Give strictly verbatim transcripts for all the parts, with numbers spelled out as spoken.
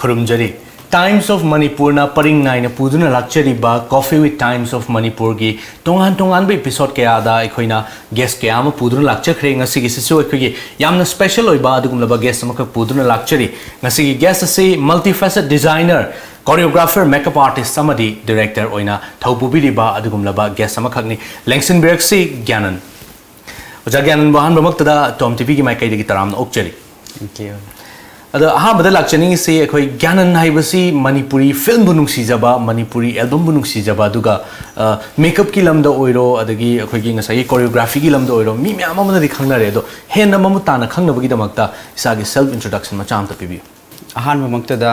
ꯈꯨꯔꯨꯝꯖꯔꯤ꯫ Times of Manipurꯅ ꯄꯔꯤꯡ ꯅꯥꯏꯅ ꯄꯨꯗꯨꯅ ꯂꯥꯛꯆꯔꯤꯕ Coffee with Times of Manipurꯒꯤ ꯇꯣꯉꯥꯟ ꯇꯣꯉꯥꯟꯕ episode ꯀꯌꯥꯗ ꯑꯩꯈꯣꯏꯅ guest ꯀꯌꯥ ꯑꯃ ꯄꯨꯗꯨꯅ ꯂꯥꯛꯆꯈ꯭ꯔꯦ꯫ ꯉꯁꯤꯒꯤꯁꯤꯁꯨ ꯑꯩꯈꯣꯏꯒꯤ ꯌꯥꯝꯅ special ꯑꯣꯏꯕ ꯑꯗꯨꯒꯨꯝꯂꯕ guest ꯑꯃꯈꯛ ꯄꯨꯗꯨꯅ ꯂꯥꯛꯆꯔꯤ꯫ ꯉꯁꯤꯒꯤ guest ꯑꯁꯤ multifaceted designer, choreographer, makeup artist ꯑꯃꯗꯤ director ꯑꯣꯏꯅ ꯊꯧ ꯄꯨꯕꯤꯔꯤꯕ ꯑꯗꯨꯒꯨꯝꯂꯕ guest ꯑꯃꯈꯛꯅꯤ꯫ ꯂꯦꯡꯁꯤꯟꯕꯤꯔꯛꯁꯤ ꯒ꯭ꯌꯥꯅꯟ꯫ ꯑꯣꯖꯥ ꯒ꯭ꯌꯥꯅꯟꯕꯨ ꯑꯍꯥꯟꯕꯃꯛꯇꯗ ꯇꯣꯝ ꯇꯤꯚꯤꯒꯤ ꯃꯥꯏꯀꯩꯗꯒꯤ ꯇꯔꯥꯝꯅ ꯑꯣꯛꯆꯔꯤ꯫ Thank you. ꯑꯗꯣ ꯑꯍꯥꯟꯕꯗ ꯂꯥꯛꯆꯅꯤꯡꯉꯤꯁꯤ ꯑꯩꯈꯣꯏ ꯒ꯭ꯌꯥꯅꯟ ꯍꯥꯏꯕꯁꯤ ꯃꯅꯤꯄꯨꯔꯤ filmꯕꯨ ꯅꯨꯡꯁꯤꯖꯕ, ꯃꯅꯤꯄꯨꯔꯤ albumꯕꯨ ꯅꯨꯡꯁꯤꯖꯕ, ꯑꯗꯨꯒ makeupꯀꯤ ꯂꯝꯗ ꯑꯣꯏꯔꯣ, ꯑꯗꯒꯤ ꯑꯩꯈꯣꯏꯒꯤ ꯉꯁꯥꯏꯒꯤ choreographyꯒꯤ ꯂꯝꯗ ꯑꯣꯏꯔꯣ, ꯃꯤ ꯃꯌꯥꯝ ꯑꯃꯅꯗꯤ ꯈꯪꯅꯔꯦ꯫ ꯑꯗꯣ ꯍꯦꯟꯅ ꯃꯃꯨꯠ ꯇꯥꯅ ꯈꯪꯅꯕꯒꯤꯗꯃꯛꯇ ꯏꯁꯥꯒꯤ self introduction ꯃꯆꯥ ꯑꯃꯇ ꯄꯤꯕꯤꯌꯨ꯫ ꯑꯍꯥꯟꯕꯃꯛꯇꯗ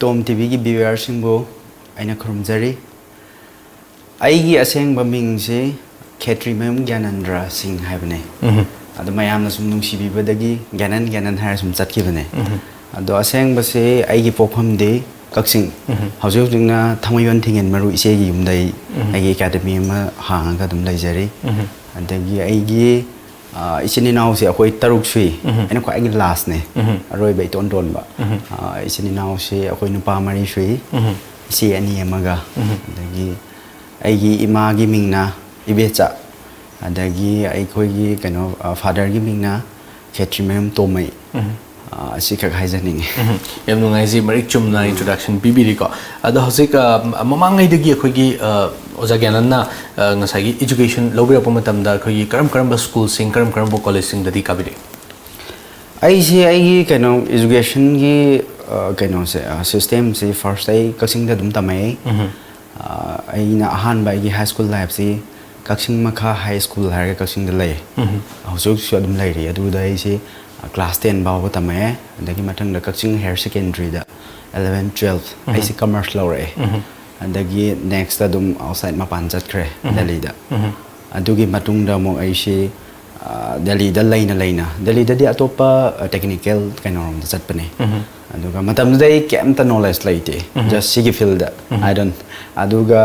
ꯇꯣꯝ ꯇꯤꯚꯤꯒꯤ viewerꯁꯤꯡꯕꯨ ꯑꯩꯅ ꯈꯨꯔꯨꯝꯖꯔꯤ꯫ ꯑꯩꯒꯤ ꯑꯁꯦꯡꯕ ꯃꯤꯡꯁꯤ ꯈꯦꯇ꯭ꯔꯤꯃꯌꯨꯝ ꯒ꯭ꯌꯥꯅꯟꯗ꯭ꯔ ꯁꯤꯡ ꯍꯥꯏꯕꯅꯦ꯫ ꯑꯗꯣ ꯃꯌꯥꯝꯅ ꯁꯨꯝ ꯅꯨꯡꯁꯤꯕꯤꯕꯗꯒꯤ ꯒ꯭ꯌꯥꯅꯟ ꯒ꯭ꯌꯥꯅꯟ ꯍꯥꯏꯔ ꯁꯨꯝ ꯆꯠꯈꯤꯕꯅꯦ꯫ ꯑꯗꯣ ꯑꯁꯦꯡꯕꯁꯦ ꯑꯩꯒꯤ ꯄꯣꯛꯐꯝꯗꯤ ꯀꯛꯆꯤꯡ꯫ ꯍꯧꯖꯤꯛ ꯍꯧꯖꯤꯛꯅ ꯊꯥꯡꯃꯩꯕꯟ ꯊꯤꯡꯉꯦꯟ ꯃꯔꯨ ꯏꯆꯦꯒꯤ ꯌꯨꯝꯗ ꯑꯩ ꯑꯩꯒꯤ academy ꯑꯃ ꯍꯥꯡꯉꯒ ꯑꯗꯨꯝ ꯂꯩꯖꯔꯤ꯫ ꯑꯗꯒꯤ ꯑꯩꯒꯤ ꯑ, ꯏꯆꯤꯟ ꯏꯅꯥꯎꯁꯦ ꯑꯩꯈꯣꯏ ꯇꯔꯨꯛ ꯁꯨꯏ꯫ ꯑꯩꯅ ꯈ꯭ꯋꯥꯏꯗꯒꯤ lastꯅꯦ꯫ ꯑꯔꯣꯏꯕ ꯏꯇꯣꯟ ꯇꯣꯟꯕ꯫ ꯑ, ꯏꯆꯤꯟ ꯏꯅꯥꯎꯁꯦ ꯑꯩꯈꯣꯏ ꯅꯨꯄꯥ ꯃꯔꯤ ꯁꯨꯏ꯫ ꯏꯆꯦ ꯑꯅꯤ ꯑꯃꯒ꯫ ꯑꯗꯒꯤ ꯑꯩꯒꯤ ꯏꯃꯥꯒꯤ ꯃꯤꯡꯅ ꯏꯕꯦꯆꯥ꯫ ꯑꯗꯒꯤ ꯑꯩꯈꯣꯏꯒꯤ ꯀꯩꯅꯣ, ꯑ, fatherꯒꯤ ꯃꯤꯡꯅ ꯈꯦꯇ꯭ꯔꯤꯃꯌꯨꯝ ꯇꯣꯝꯃꯩ꯫ ꯑ, ꯑꯁꯤꯈꯛ ꯍꯥꯏꯖꯅꯤꯡꯉꯤ꯫ ꯌꯥꯝ ꯅꯨꯡꯉꯥꯏꯖꯩ, ꯃꯔꯤꯛ ꯆꯨꯝꯅ introduction ꯄꯤꯕꯤꯔꯤꯀꯣ꯫ ꯑꯗꯣ ꯍꯧꯖꯤꯛ, ꯑ, ꯃꯃꯥꯡꯉꯩꯗꯒꯤ ꯑꯩꯈꯣꯏꯒꯤ, ꯑ, ꯑꯣꯖꯥ ꯒ꯭ꯌꯥꯅꯟꯅ, ꯑ, ꯉꯁꯥꯏꯒꯤ education ꯂꯧꯕꯤꯔꯛꯄ ꯃꯇꯝꯗ ꯑꯩꯈꯣꯏꯒꯤ ꯀꯔꯝ ꯀꯔꯝꯕ schoolꯁꯤꯡ, ꯀꯔꯝ ꯀꯔꯝꯕ collegeꯁꯤꯡꯗꯗꯤ ꯀꯥꯕꯤꯔꯛꯏ? ꯑꯩꯁꯦ ꯑꯩꯒꯤ ꯀꯩꯅꯣ educationꯒꯤ, ꯑ, ꯀꯩꯅꯣꯁꯦ, ꯑ, systemꯁꯦ first ꯑꯩ ꯀꯛꯆꯤꯡꯗ ꯑꯗꯨꯝ ꯇꯝꯃꯛꯑꯦ꯫ ꯑ, ꯑꯩꯅ ꯑꯍꯥꯟꯕ ꯑꯩꯒꯤ high school lifeꯁꯤ ꯀꯛꯆꯤꯡ ꯃꯈꯥ high school ꯍꯥꯏꯔꯒ ꯀꯛꯆꯤꯡꯗ ꯂꯩ꯫ ꯍꯧꯖꯤꯛ ꯍꯧꯖꯤꯛꯁꯨ ꯑꯗꯨꯝ ꯂꯩꯔꯤ꯫ ꯑꯗꯨꯗ ꯑꯩꯁꯦ, ꯑ, class ten ꯐꯥꯎꯕ ꯇꯝꯃꯛꯑꯦ꯫ ꯑꯗꯒꯤ ꯃꯊꯪꯗ ꯀꯛꯆꯤꯡ higher secondary ꯗ eleven twelve ꯑꯩꯁꯦ commerce ꯂꯧꯔꯛꯑꯦ꯫ ꯑꯗꯒꯤ next ꯑꯗꯨꯝ outside ꯃꯄꯥꯟ ꯆꯠꯈ꯭ꯔꯦ, ꯗꯦꯜꯂꯤꯗ꯫ ꯑꯗꯨꯒꯤ ꯃꯇꯨꯡꯗ ꯑꯃꯨꯛ ꯑꯩꯁꯤ, ꯑ, ꯗꯦꯜꯂꯤꯗ ꯂꯩꯅ ꯂꯩꯅ, ꯗꯦꯜꯂꯤꯗꯗꯤ ꯑꯇꯣꯞꯄ, ꯑ, technical ꯀꯩꯅꯣꯔꯣꯝꯗ ꯆꯠꯄꯅꯦ꯫ ꯑꯗꯨꯒ ꯃꯇꯝꯗꯨꯗ ꯑꯩ ꯀꯩꯝꯇ knowledge ꯂꯩꯇꯦ, just ꯁꯤꯒꯤ field꯫ I don't. ꯑꯗꯨꯒ,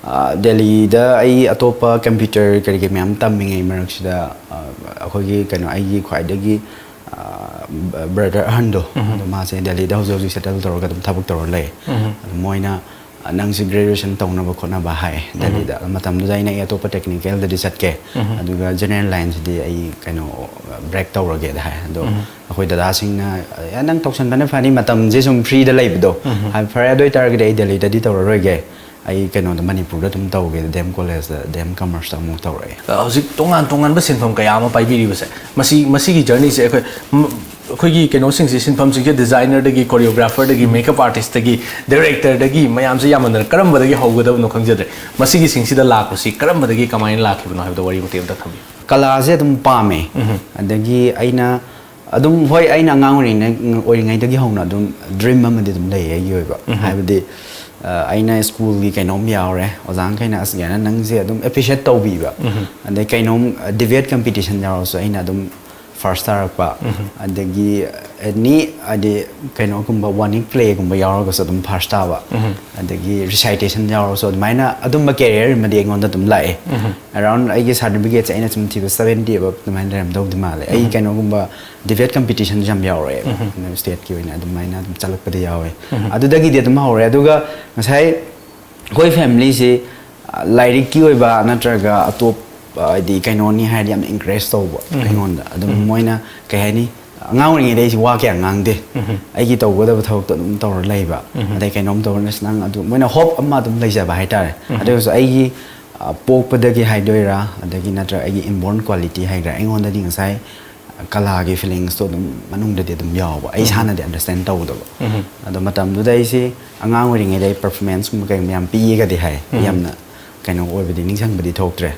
ꯑ, ꯗꯦꯜꯂꯤꯗ ꯑꯩ ꯑꯇꯣꯞꯄ computer ꯀꯔꯤ ꯀꯔꯤ ꯃꯌꯥꯝ ꯇꯝꯃꯤꯉꯩ ꯃꯔꯛꯁꯤꯗ, ꯑ, ꯑꯩꯈꯣꯏꯒꯤ ꯀꯩꯅꯣ, ꯑꯩꯒꯤ ꯈ꯭ꯋꯥꯏꯗꯒꯤ, ꯑ, ꯕ꯭ꯔꯗꯔ ꯑꯍꯟꯗꯣ, ꯑꯗꯣ ꯃꯥꯁꯦ ꯗꯦꯜꯂꯤꯗ ꯍꯧꯖꯤꯛ ꯍꯧꯖꯤꯛ ꯁꯦꯇꯜ ꯇꯧꯔꯒ ꯑꯗꯨꯝ ꯊꯕꯛ ꯇꯧꯔ ꯂꯩ꯫ ꯑꯗꯣ ꯃꯣꯏꯅ, "ꯑ, ꯅꯪꯁꯦ ꯒ꯭ꯔꯦꯖꯨꯑꯦꯁꯟ ꯇꯧꯅꯕ ꯈꯣꯠꯅꯕ" ꯍꯥꯏ ꯗꯦꯜꯂꯤꯗ꯫ ꯃꯇꯝꯗꯨꯗ ꯑꯩꯅ ꯑꯩ ꯑꯇꯣꯞꯄ ꯇꯦꯛꯅꯤꯀꯦꯜꯗꯗꯤ ꯆꯠꯀꯦ, ꯑꯗꯨꯒ ꯖꯦꯅꯔꯦꯜ ꯂꯥꯏꯟꯁꯤꯗꯤ ꯑꯩ ꯀꯩꯅꯣ, ꯕ꯭ꯔꯦꯛ ꯇꯧꯔꯒꯦꯗ ꯍꯥꯏ꯫ ꯑꯗꯣ ꯑꯩꯈꯣꯏ ꯗꯗꯥꯁꯤꯡꯅ, "ꯑꯦ, ꯅꯪ ꯇꯧꯁꯟꯕꯅ ꯐꯅꯤ, ꯃꯇꯝꯁꯦ ꯁꯨꯝ ꯐ꯭ꯔꯤꯗ ꯂꯩꯕꯗꯣ꯫ ꯍꯥꯏ, ꯐꯔꯦ, ꯑꯗꯨ ꯑꯣꯏꯇꯥꯔꯒꯗꯤ ꯑꯩ ꯗꯦꯜꯂꯤꯗꯗꯤ ꯇꯧꯔꯔꯣꯏꯒꯦ, ꯑꯩ ꯀꯩꯅꯣꯗ, ꯃꯅꯤꯄꯨꯔꯗ ꯑꯗꯨꯝ ꯇꯧꯒꯦ, ꯗꯤ ꯑꯦꯝ ꯀꯣꯂꯦꯖꯇ, ꯗꯤ ꯑꯦꯝ ꯀꯃꯔꯁꯇ ꯑꯃꯨꯛ ꯇꯧꯔꯛꯑꯦ"꯫ ꯑ, ꯍꯧꯖꯤꯛ ꯇꯣꯉꯥꯟ ꯇꯣꯉꯥꯟꯕ ꯁꯤꯟꯐꯝ ꯀꯌꯥ ꯑꯃ ꯄꯥꯏꯕꯤꯔꯤꯕꯁꯦ, ꯃꯁꯤ, ꯃꯁꯤꯒꯤ ꯖꯔꯅꯤꯁꯦ ꯑꯩꯈꯣꯏ, ꯝ-, ꯑꯩꯈꯣꯏꯒꯤ ꯀꯩꯅꯣꯁꯤꯡꯁꯦ, ꯁꯤꯟꯐꯝꯁꯤꯡꯁꯦ, ꯗꯤꯖꯥꯏꯅꯔꯗꯒꯤ, ꯀꯣꯔꯤꯌꯣꯒ꯭ꯔꯥꯐꯔꯗꯒꯤ, ꯃꯦꯀꯞ ꯑꯥꯔꯇꯤꯁꯇꯒꯤ, ꯗꯥꯏꯔꯦꯛꯇꯔꯗꯒꯤ, ꯃꯌꯥꯝꯁꯦ ꯌꯥꯝꯃꯟꯗꯅ ꯀꯔꯝꯕꯗꯒꯤ ꯍꯧꯒꯗꯕꯅꯣ ꯈꯪꯖꯗ꯭ꯔꯦ꯫ ꯃꯁꯤꯒꯤ ꯁꯤꯡꯁꯤꯗ ꯂꯥꯛꯄꯁꯤ ꯀꯔꯝꯕꯗꯒꯤ ꯀꯃꯥꯏꯅ ꯂꯥꯛꯈꯤꯕꯅꯣ ꯍꯥꯏꯕꯗ ꯋꯥꯔꯤ ꯃꯇꯦꯛ ꯑꯝꯇ ꯊꯝꯕꯤꯌꯨ꯫ ꯀꯂꯥꯁꯦ ꯑꯗꯨꯝ ꯄꯥꯝꯃꯦ꯫ ꯑꯗꯒꯤ ꯑꯩꯅ ꯑꯗꯨꯝ, ꯍꯣꯏ, ꯑꯩꯅ ꯑꯉꯥꯡ ꯑꯣꯏꯔꯤꯉꯩ-, ꯑꯣꯏꯔꯤꯉꯩꯗꯒꯤ ꯍꯧꯅ ꯑꯗꯨꯝ ꯗ꯭ꯔꯤꯝ ꯑꯃꯗꯤ ꯑꯗꯨꯝ ꯂꯩꯌꯦ ꯑꯩꯒꯤ ꯑꯣꯏꯕ꯫ ꯍꯥꯏꯕꯗꯤ, ꯑ, ꯑꯩꯅ ꯁ꯭ꯀꯨꯜꯒꯤ ꯀꯩꯅꯣꯝ ꯌꯥꯎꯔꯦ, ꯑꯣꯖꯥꯈꯩꯅ, "ꯑꯁ, ꯌꯥꯅ ꯅꯪꯁꯦ ꯑꯗꯨꯝ ꯑꯦꯄ꯭ꯔꯤꯁꯤꯌꯦꯠ ꯇꯧꯕꯤꯕ"꯫ ꯑꯗꯩ ꯀꯩꯅꯣꯝ, ꯑ, ꯗꯤꯕꯦꯠ ꯀꯝꯄꯤꯇꯤꯁꯟ ꯌꯥꯎꯔꯁꯨ ꯑꯩꯅ ꯑꯗꯨꯝ ꯐꯥꯔꯁ ꯇꯥꯔꯛꯄ꯫ ꯑꯗꯒꯤ ꯑꯦꯅꯤ, ꯍꯥꯏꯗꯤ, ꯀꯩꯅꯣꯒꯨꯝꯕ, ꯋꯥꯅꯤꯛ ꯄ꯭ꯂꯦꯒꯨꯝꯕ ꯌꯥꯎꯔꯒꯁꯨ ꯑꯗꯨꯝ ꯐꯥꯔꯁ ꯇꯥꯕ꯫ ꯑꯗꯒꯤ ꯔꯤꯁꯥꯏꯇꯦꯁꯟ ꯌꯥꯎꯔꯁꯨ, ꯑꯗꯨꯃꯥꯏꯅ ꯑꯗꯨꯝꯕ ꯀꯦꯔꯤꯌꯔ ꯑꯃꯗꯤ ꯑꯩꯉꯣꯟꯗ ꯑꯗꯨꯝ ꯂꯥꯛꯑꯦ꯫ ꯑꯦꯔꯥꯎꯟ ꯑꯩꯒꯤ ꯁꯥꯔꯇꯤꯐꯤꯀꯦꯠꯁꯦ ꯑꯩꯅ ꯁꯨꯝ ꯊꯤꯕ ꯁꯕꯦꯟꯇꯤ ꯑꯕꯞ ꯑꯗꯨꯃꯥꯏꯅ ꯂꯩꯔꯝꯗꯧꯗꯤ ꯃꯥꯜꯂꯦ꯫ ꯑꯩ ꯀꯩꯅꯣꯒꯨꯝꯕ ꯗꯤꯕꯦꯠ ꯀꯝꯄꯤꯇꯤꯁꯟꯁꯨ ꯌꯥꯝ ꯌꯥꯎꯔꯛꯑꯦꯕ, ꯁ꯭ꯇꯦꯠꯀꯤ ꯑꯣꯏꯅ ꯑꯗꯨꯃꯥꯏꯅ ꯑꯗꯨꯝ ꯆꯠꯂꯛꯄꯗ ꯌꯥꯎꯋꯦ꯫ ꯑꯗꯨꯗꯒꯤꯗꯤ ꯑꯗꯨꯝ ꯍꯧꯔꯦ꯫ ꯑꯗꯨꯒ ꯉꯁꯥꯏ ꯑꯩꯈꯣꯏ ꯐꯦꯃꯤꯂꯤꯁꯤ, ꯑ, ꯂꯥꯏꯔꯤꯛꯀꯤ ꯑꯣꯏꯕ ꯅꯠꯇ꯭ꯔꯒ ꯑꯇꯣꯞꯄ, ꯍꯥꯏꯗꯤ, ꯀꯩꯅꯣꯅꯤ ꯍꯥꯏꯔꯗꯤ ꯌꯥꯝꯅ ꯏꯟꯀꯔꯦꯖ ꯇꯧꯕ ꯑꯩꯉꯣꯟꯗ꯫ ꯑꯗꯨꯝ ꯃꯣꯏꯅ, ꯀꯩ ꯍꯥꯏꯅꯤ, ꯑꯉꯥꯡ ꯑꯣꯏꯔꯤꯉꯩꯗ ꯑꯩꯁꯤ ꯋꯥ ꯀꯌꯥ ꯉꯥꯡꯗꯦ꯫ ꯑꯩꯒꯤ ꯇꯧꯒꯗꯕ ꯊꯕꯛꯇꯣ ꯑꯗꯨꯝ ꯇꯧꯔ ꯂꯩꯕ꯫ ꯑꯗꯩ ꯀꯩꯅꯣꯝ ꯇꯧꯔꯅꯁꯨ ꯅꯪ ꯑꯗꯨ, ꯃꯣꯏꯅ ꯍꯣꯞ ꯑꯃ ꯑꯗꯨꯝ ꯂꯩꯖꯕ ꯍꯥꯏꯇꯥꯔꯦ꯫ ꯑꯗꯨ ꯑꯣꯏꯔꯒꯁꯨ ꯑꯩꯒꯤ, ꯑ, ꯄꯣꯛꯄꯗꯒꯤ ꯍꯥꯏꯗꯣꯏꯔꯥ, ꯑꯗꯒꯤ ꯅꯠꯇ꯭ꯔꯒ ꯑꯩꯒꯤ ꯏꯟꯕꯣꯔꯟ ꯀ꯭ꯋꯥꯂꯤꯇꯤ ꯍꯥꯏꯒ꯭ꯔꯥ, ꯑꯩꯉꯣꯟꯗꯗꯤ ꯉꯁꯥꯏ ꯀꯂꯥꯒꯤ ꯐꯤꯂꯤꯡꯁꯇꯣ ꯑꯗꯨꯝ ꯃꯅꯨꯡꯗꯗꯤ ꯑꯗꯨꯝ ꯌꯥꯎꯕ, ꯑꯩ ꯏꯁꯥꯅꯗꯤ ꯑꯟꯗꯔꯁꯇꯦꯟ ꯇꯧꯗꯕ꯫ ꯑꯗꯣ ꯃꯇꯝꯗꯨꯗ ꯑꯩꯁꯦ ꯑꯉꯥꯡ ꯑꯣꯏꯔꯤꯉꯩꯗ ꯑꯩ ꯄꯔꯐꯣꯔꯃꯦꯟꯁꯀꯨꯝꯕ ꯀꯩꯒꯨꯝꯕ ꯌꯥꯝ ꯄꯤꯌꯦꯒꯗꯤ ꯍꯥꯏ꯫ ꯌꯥꯝꯅ ꯀꯩꯅꯣ ꯑꯣꯏꯕꯗꯤ ꯅꯤꯡꯁꯤꯡꯕꯗꯤ ꯊꯣꯛꯇ꯭ꯔꯦ꯫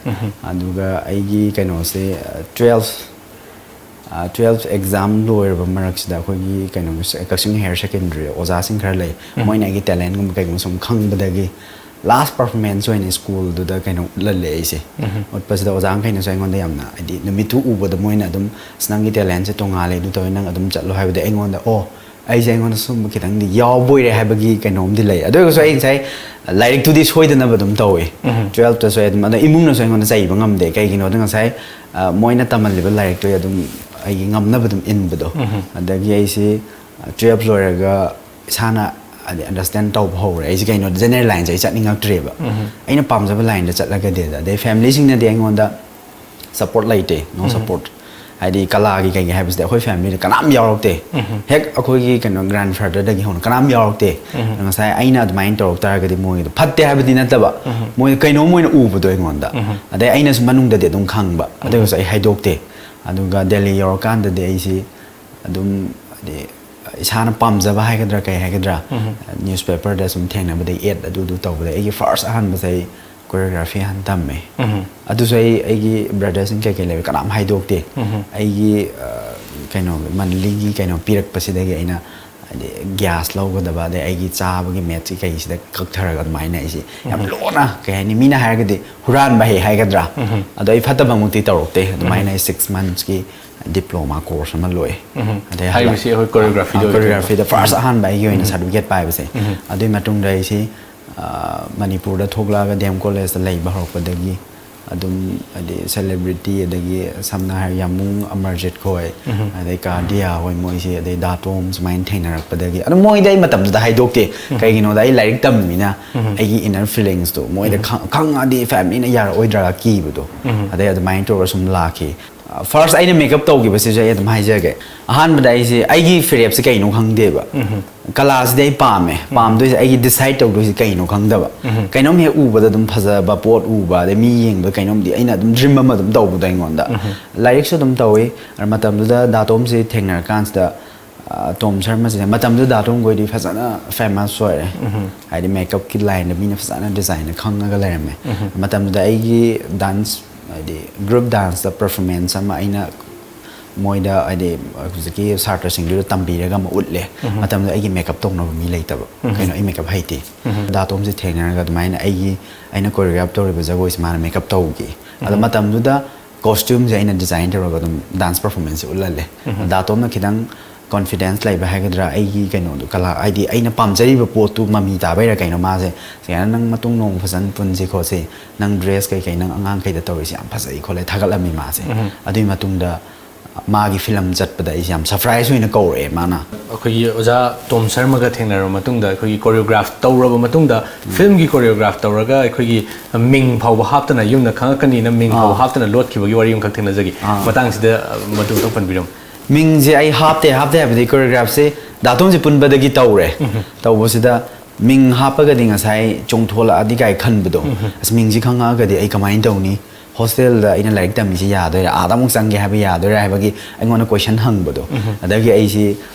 ꯑꯗꯨꯒ ꯑꯩꯒꯤ ꯀꯩꯅꯣꯁꯦ, ꯑ, ꯇꯨꯋꯦꯜꯐ, ꯑ, ꯇꯨꯋꯦꯜꯐ ꯑꯦꯛꯖꯥꯝ ꯂꯣꯏꯔꯕ ꯃꯔꯛꯁꯤꯗ ꯑꯩꯈꯣꯏꯒꯤ ꯀꯩꯅꯣꯒꯤ ꯁ-, ꯀꯛꯆꯤꯡ ꯍꯥꯌꯔ ꯁꯦꯀꯦꯟꯗꯔꯤ ꯑꯣꯖꯥꯁꯤꯡ ꯈꯔ ꯂꯩ꯫ ꯃꯣꯏꯅ ꯑꯩꯒꯤ ꯇꯦꯂꯦꯟꯒꯨꯝꯕ ꯀꯩꯒꯨꯝꯕ ꯁꯨꯝ ꯈꯪꯕꯗꯒꯤ ꯂꯥꯁ ꯄꯔꯐꯣꯔꯃꯦꯟꯁ ꯑꯣꯏꯅ ꯁ꯭ꯀꯨꯜꯗꯨꯗ ꯀꯩꯅꯣ ꯎꯠꯍꯜꯂꯦ ꯑꯩꯁꯦ꯫ ꯎꯠꯄꯁꯤꯗ ꯑꯣꯖꯥꯈꯩꯅꯁꯨ ꯑꯩꯉꯣꯟꯗ ꯌꯥꯝꯅ, ꯍꯥꯏꯗꯤ, ꯅꯨꯃꯤꯠꯇꯨ ꯎꯕꯗ ꯃꯣꯏꯅ ꯑꯗꯨꯝ, "ꯑꯁ, ꯅꯪꯒꯤ ꯇꯦꯂꯦꯟꯁꯦ ꯇꯣꯡꯉꯥꯜꯂꯦ, ꯑꯗꯨ ꯇꯧꯋꯦ, ꯅꯪ ꯑꯗꯨꯝ ꯆꯠꯂꯣ" ꯍꯥꯏꯕꯗꯤ ꯑꯩꯉꯣꯟꯗ, ꯑꯣ, ꯑꯩꯁꯦ ꯑꯩꯉꯣꯟꯗ ꯁꯨꯝꯕ ꯈꯤꯇꯪꯗꯤ ꯌꯥꯎꯕ ꯑꯣꯏꯔꯦ ꯍꯥꯏꯕꯒꯤ ꯀꯩꯅꯣꯝꯗꯤ ꯂꯩ꯫ ꯑꯗꯨ ꯑꯣꯏꯔꯒꯁꯨ ꯑꯩ ꯉꯁꯥꯏ ꯂꯥꯏꯔꯤꯛꯇꯨꯗꯤ ꯁꯣꯏꯗꯅꯕ ꯑꯗꯨꯝ ꯇꯧꯋꯤ꯫ ꯇꯨꯋꯦꯜꯐꯇꯁꯨ ꯑꯩ ꯑꯗꯨꯝ, ꯑꯗꯣ ꯏꯃꯨꯡꯅꯁꯨ ꯑꯩꯉꯣꯟꯗ ꯆꯩꯕ ꯉꯝꯗꯦ꯫ ꯀꯩꯒꯤꯅꯣꯗ ꯉꯁꯥꯏ, ꯑ, ꯃꯣꯏꯅ ꯇꯝꯍꯜꯂꯤꯕ ꯂꯥꯏꯔꯤꯛꯇꯨ ꯑꯩ ꯑꯗꯨꯝ ꯑꯩꯒꯤ ꯉꯝꯅꯕ ꯑꯗꯨꯝ ꯏꯟꯕꯗꯣ꯫ ꯑꯗꯒꯤ ꯑꯩꯁꯤ twelve ꯂꯣꯏꯔꯒ ꯏꯁꯥꯅ ꯍꯥꯏꯗꯤ understand ꯇꯧꯕ ꯍꯧꯔꯦ, ꯑꯩꯁꯦ ꯀꯩꯅꯣ, general lineꯁꯦ ꯑꯩ ꯆꯠꯅꯤꯡꯉꯛꯇ꯭ꯔꯦꯕ꯫ ꯑꯩꯅ ꯄꯥꯝꯖꯕ lineꯗ ꯆꯠꯂꯒꯗꯤ꯫ ꯑꯗꯩ familyꯁꯤꯡꯅꯗꯤ ꯑꯩꯉꯣꯟꯗ support ꯂꯩꯇꯦ, no support꯫ ꯍꯥꯏꯗꯤ ꯀꯂꯥꯒꯤ ꯀꯩꯒꯤ ꯍꯥꯏꯕꯁꯤꯗꯤ ꯑꯩꯈꯣꯏ familyꯗ ꯀꯅꯥꯝ ꯌꯥꯎꯔꯛꯇꯦ꯫ ꯍꯦꯛ ꯑꯩꯈꯣꯏꯒꯤ ꯀꯩꯅꯣ grandfatherꯗꯒꯤ ꯍꯧꯅ ꯀꯅꯥꯝ ꯌꯥꯎꯔꯛꯇꯦ꯫ ꯑꯗꯣ ꯉꯁꯥꯏ ꯑꯩꯅ ꯑꯗꯨꯃꯥꯏꯅ ꯇꯧꯔꯛ ꯇꯥꯔꯒꯗꯤ ꯃꯣꯏꯗꯣ ꯐꯠꯇꯦ ꯍꯥꯏꯕꯗꯤ ꯅꯠꯇꯕ, ꯃꯣꯏ ꯀꯩꯅꯣꯝ ꯑꯣꯏꯅ ꯎꯕꯗꯣ ꯑꯩꯉꯣꯟꯗ꯫ ꯑꯗꯩ ꯑꯩꯅꯁꯨ ꯃꯅꯨꯡꯗꯗꯤ ꯑꯗꯨꯝ ꯈꯪꯕ, ꯑꯗꯨ ꯑꯣꯏꯔꯒꯁꯨ ꯑꯩ ꯍꯥꯏꯗꯣꯛꯇꯦ꯫ ꯑꯗꯨꯒ ꯗꯦꯜꯂꯤ ꯌꯧꯔꯀꯥꯟꯗꯗꯤ ꯑꯩꯁꯤ ꯑꯗꯨꯝ ꯍꯥꯏꯗꯤ ꯏꯁꯥꯅ ꯄꯥꯝꯖꯕ ꯍꯥꯏꯒꯗ꯭ꯔꯥ ꯀꯩ ꯍꯥꯏꯒꯗ꯭ꯔꯥ, newspaperꯗ ꯁꯨꯝ ꯊꯦꯡꯅꯕꯗꯒꯤ ad ꯑꯗꯨ ꯑꯗꯨ ꯇꯧꯕꯗꯒꯤ ꯑꯩꯒꯤ first ꯑꯍꯥꯟꯕꯁꯦ ꯑꯩ choreography ꯍꯥꯟꯅ ꯇꯝꯃꯦ꯫ ꯑꯗꯨꯁꯨ ꯑꯩ ꯑꯩꯒꯤ brotherꯁꯤꯡ ꯀꯩꯀꯩ ꯂꯩꯕ ꯀꯅꯥꯝ ꯍꯥꯏꯗꯣꯛꯇꯦ꯫ ꯑꯩꯒꯤ ꯑ, ꯀꯩꯅꯣ, monthlyꯒꯤ ꯀꯩꯅꯣ ꯄꯤꯔꯛꯄꯁꯤꯗꯒꯤ ꯑꯩꯅ ꯍꯥꯏꯗꯤ gas ꯂꯧꯒꯗꯕ, ꯑꯗꯩ ꯑꯩꯒꯤ ꯆꯥꯕꯒꯤ ꯃꯦꯠꯁꯀꯤ ꯀꯩꯁꯤꯗ ꯀꯛꯊꯔꯒ ꯑꯗꯨꯃꯥꯏꯅ ꯑꯩꯁꯦ ꯌꯥꯝ ꯂꯣꯟꯅ, ꯀꯩ ꯍꯥꯏꯅꯤ, ꯃꯤꯅ ꯍꯥꯏꯔꯒꯗꯤ ꯍꯨꯔꯥꯟꯕ ꯍꯩ ꯍꯥꯏꯒꯗ꯭ꯔꯥ, ꯑꯗꯣ ꯑꯩ ꯐꯠꯇꯕꯃꯛꯇꯤ ꯇꯧꯔꯛꯇꯦ꯫ ꯑꯗꯨꯃꯥꯏꯅ ꯑꯩ six monthsꯀꯤ diploma course ꯑꯃ ꯂꯣꯏ꯫ ꯑꯗꯩ ꯍꯥꯏꯕꯁꯤ ꯑꯩꯈꯣꯏ choreographyꯗ ꯑꯣꯏꯗꯣꯏꯕ? Choreographyꯗ first ꯑꯍꯥꯟꯕ ꯑꯩꯒꯤ ꯑꯣꯏꯅ certificate ꯄꯥꯏꯕꯁꯦ꯫ ꯑꯗꯨꯒꯤ ꯃꯇꯨꯡꯗ ꯑꯩꯁꯤ ꯑ, ꯃꯅꯤꯄꯨꯔꯗ ꯊꯣꯛꯂꯛꯑꯒ D M Collegeꯇ ꯂꯩꯕ ꯍꯧꯔꯛꯄꯗꯒꯤ ꯑꯗꯨꯝ ꯍꯥꯏꯗꯤ celebrity, ꯑꯗꯒꯤ ꯁꯝꯅ ꯍꯥꯏꯔ ꯌꯥꯃꯨꯡ ꯑꯃꯔꯖꯤꯠ ꯈꯣꯏ, ꯑꯗꯩ ꯀꯥꯔꯗꯤꯌꯥ ꯍꯣꯏ, ꯃꯣꯏꯁꯦ, ꯑꯗꯩ ꯗꯥꯇꯣꯝ, ꯁꯨꯃꯥꯏꯅ ꯊꯦꯡꯅꯔꯛꯄꯗꯒꯤ ꯑꯗꯨꯝ ꯃꯣꯏꯗ ꯑꯩ ꯃꯇꯝꯗꯨꯗ ꯍꯥꯏꯗꯣꯛꯇꯦ꯫ ꯀꯩꯒꯤꯅꯣꯗ ꯑꯩ ꯂꯥꯏꯔꯤꯛ ꯇꯝꯃꯤꯅ ꯑꯩꯒꯤ inner feelingsꯇꯣ ꯃꯣꯏꯗ ꯈꯪ-, ꯈꯪꯉꯛꯑꯗꯤ familyꯅ ꯌꯥꯔꯛꯑꯣꯏꯗ꯭ꯔꯥ ꯀꯤꯕꯗꯣ꯫ ꯑꯗꯩ ꯑꯗꯨꯃꯥꯏꯅ ꯇꯧꯔꯒ ꯁꯨꯝ ꯂꯥꯛꯈꯤ꯫ First ꯑꯩꯅ makeup ꯇꯧꯈꯤꯕꯁꯤꯁꯨ ꯑꯩ ꯑꯗꯨꯝ ꯍꯥꯏꯖꯒꯦ꯫ ꯑꯍꯥꯟꯕꯗ ꯑꯩꯁꯦ, ꯑꯩꯒꯤ ꯐꯤꯔꯦꯞꯁꯦ ꯀꯩꯅꯣ ꯈꯪꯗꯦꯕ꯫ ꯀꯂꯥꯁꯤꯗꯤ ꯑꯩ ꯄꯥꯝꯃꯦ꯫ ꯄꯥꯝꯗꯣꯏꯁꯦ, ꯑꯩꯒꯤ decide ꯇꯧꯗꯣꯏꯁꯦ ꯀꯩꯅꯣ ꯈꯪꯗꯕ꯫ ꯀꯩꯅꯣꯝ ꯍꯦꯛ ꯎꯕꯗ ꯑꯗꯨꯝ ꯐꯖꯕ ꯄꯣꯠ ꯎꯕ, ꯑꯗꯩ ꯃꯤ ꯌꯦꯡꯕꯗ ꯀꯩꯅꯣꯝꯗꯤ ꯑꯩꯅ ꯑꯗꯨꯝ dream ꯑꯃ ꯑꯗꯨꯝ ꯇꯧꯕꯗꯣ ꯑꯩꯉꯣꯟꯗ꯫ ꯂꯥꯏꯔꯤꯛꯁꯨ ꯑꯗꯨꯝ ꯇꯧꯋꯤ꯫ ꯑꯗ ꯃꯇꯝꯗꯨꯗ ꯗꯥ ꯇꯣꯝꯁꯦ ꯊꯦꯡꯅꯔꯀꯥꯟꯁꯤꯗ, ꯑ, ꯇꯣꯝ ꯁꯔꯃꯁꯤꯅ, ꯃꯇꯝꯗꯨꯗ ꯗꯥ ꯇꯣꯝꯈꯣꯏꯗꯤ ꯐꯖꯅ famous ꯑꯣꯏꯔꯦ꯫ ꯍꯥꯏꯗꯤ makeupꯀꯤ lineꯗ ꯃꯤꯅ ꯐꯖꯅ designꯅ ꯈꯪꯉꯒ ꯂꯩꯔꯝꯃꯦ꯫ ꯃꯇꯝꯗꯨꯗ ꯑꯩꯒꯤ dance, ꯍꯥꯏꯗꯤ group danceꯇ performance ꯑꯃ ꯑꯩꯅ ꯃꯣꯏꯗ, ꯍꯥꯏꯗꯤ ꯍꯧꯖꯤꯛꯀꯤ ꯁꯥꯇ꯭ꯔꯁꯤꯡꯗꯨꯗ ꯇꯝꯕꯤꯔꯒ ꯑꯃ ꯎꯠꯂꯦ꯫ ꯃꯇꯝꯗꯨꯗ ꯑꯩꯒꯤ makeup ꯇꯧꯅꯕ ꯃꯤ ꯂꯩꯇꯕ꯫ ꯀꯩꯅꯣ, ꯑꯩ makeup ꯍꯩꯇꯦ꯫ ꯗꯥ ꯇꯣꯝꯁꯦ ꯊꯦꯡꯅꯔꯒ ꯑꯗꯨꯃꯥꯏꯅ ꯑꯩꯒꯤ, ꯑꯩꯅ choreograph ꯇꯧꯔꯤꯕ ꯖꯒꯣꯏꯁꯦ ꯃꯥꯅ makeup ꯇꯧꯈꯤ꯫ ꯑꯗꯣ ꯃꯇꯝꯗꯨꯗ costumeꯁꯦ ꯑꯩꯅ design ꯇꯧꯔꯒ ꯑꯗꯨꯝ dance performanceꯁꯦ ꯎꯠꯍꯜꯂꯦ꯫ ꯗꯥ ꯇꯣꯝꯅ ꯈꯤꯇꯪ confidence ꯂꯩꯕ ꯍꯥꯏꯒꯗ꯭ꯔꯥ, ꯑꯩꯒꯤ ꯀꯩꯅꯣꯗꯣ, ꯀꯂꯥ, ꯍꯥꯏꯗꯤ ꯑꯩꯅ ꯄꯥꯝꯖꯔꯤꯕ ꯄꯣꯠꯇꯨ ꯃꯃꯤ ꯇꯥꯕꯩꯔꯥ ꯀꯩꯅꯣ, ꯃꯥꯁꯦ, "ꯁꯤꯌꯥꯅ, ꯅꯪ ꯃꯇꯨꯡ ꯅꯣꯡꯃ ꯐꯖꯅ ꯄꯨꯟꯁꯤ ꯈꯣꯠꯁꯤ, ꯅꯪ dress ꯀꯩꯀꯩ ꯅꯪ ꯑꯉꯥꯡꯈꯩꯗ ꯇꯧꯔꯤꯁꯦ ꯌꯥꯝ ꯐꯖꯩ ꯈꯣꯠꯂꯦ", ꯊꯥꯒꯠꯂꯝꯃꯤ ꯃꯥꯁꯦ꯫ ꯑꯗꯨꯒꯤ ꯃꯇꯨꯡꯗ ꯃꯥꯒꯤ ꯐꯤꯂꯝ ꯆꯠꯄꯗ ꯑꯩꯁꯦ ꯌꯥꯝ ꯁꯔꯄ꯭ꯔꯥꯏꯁ ꯑꯣꯏꯅ ꯀꯧꯔꯛꯑꯦ ꯃꯥꯅ꯫ ꯑꯩꯈꯣꯏꯒꯤ ꯑꯣꯖꯥ ꯇꯣꯝ ꯁꯔꯃꯒ ꯊꯦꯡꯅꯔꯕ ꯃꯇꯨꯡꯗ, ꯑꯩꯈꯣꯏꯒꯤ ꯀꯣꯔꯤꯌꯣꯒ꯭ꯔꯥꯐ ꯇꯧꯔꯕ ꯃꯇꯨꯡꯗ, ꯐꯤꯂꯝꯒꯤ ꯀꯣꯔꯤꯌꯣꯒ꯭ꯔꯥꯐ ꯇꯧꯔꯒ ꯑꯩꯈꯣꯏꯒꯤ ꯃꯤꯡ ꯐꯥꯎꯕ ꯍꯥꯞꯇꯅ, ꯌꯨꯝꯗ ꯈꯪꯉꯛꯀꯅꯤꯅ ꯃꯤꯡ ꯐꯥꯎꯕ ꯑꯥ꯫ ꯍꯥꯞꯇꯅ ꯂꯣꯠꯈꯤꯕꯒꯤ ꯋꯥꯔꯤ ꯑꯃꯈꯛ ꯊꯦꯡꯅꯖꯈꯤ꯫ ꯑꯥ꯫ ꯃꯇꯥꯡꯁꯤꯗ ꯑ, ꯃꯗꯨ ꯑꯃꯨꯛꯇꯪ ꯄꯟꯕꯤꯔꯝꯃꯨ꯫ ꯃꯤꯡꯁꯦ ꯑꯩ ꯍꯥꯞꯇꯦ ꯍꯥꯞꯇꯦ ꯍꯥꯏꯕꯗꯤ ꯀꯣꯔꯤꯌꯣꯒ꯭ꯔꯥꯐꯁꯦ ꯗꯥꯇꯣꯝꯁꯦ ꯄꯨꯟꯕꯗꯒꯤ ꯇꯧꯔꯦ꯫ ꯇꯧꯕꯁꯤꯗ ꯃꯤꯡ ꯍꯥꯞꯄꯒꯗꯤ ꯉꯁꯥꯏ ꯆꯣꯡꯊꯣꯂꯛꯑꯗꯤ ꯀꯥꯏ ꯈꯟꯕꯗꯣ, ꯑꯁ, ꯃꯤꯡꯁꯤ ꯈꯪꯉꯛꯑꯒꯗꯤ ꯑꯩ ꯀꯃꯥꯏꯅ ꯇꯧꯅꯤ? ꯍꯣꯁꯇꯦꯜꯗ ꯑꯩꯅ ꯂꯥꯏꯔꯤꯛ ꯇꯝꯃꯤꯁꯤ ꯌꯥꯗꯣꯏꯔꯥ, ꯑꯥꯗ ꯑꯃꯨꯛ ꯆꯪꯒꯦ ꯍꯥꯏꯕ ꯌꯥꯗꯣꯏꯔꯥ ꯍꯥꯏꯕꯒꯤ ꯑꯩꯉꯣꯟꯗ ꯀꯣꯏꯁꯟ ꯍꯪꯕꯗꯣ꯫ ꯑꯗꯒꯤ ꯑꯩꯁꯤ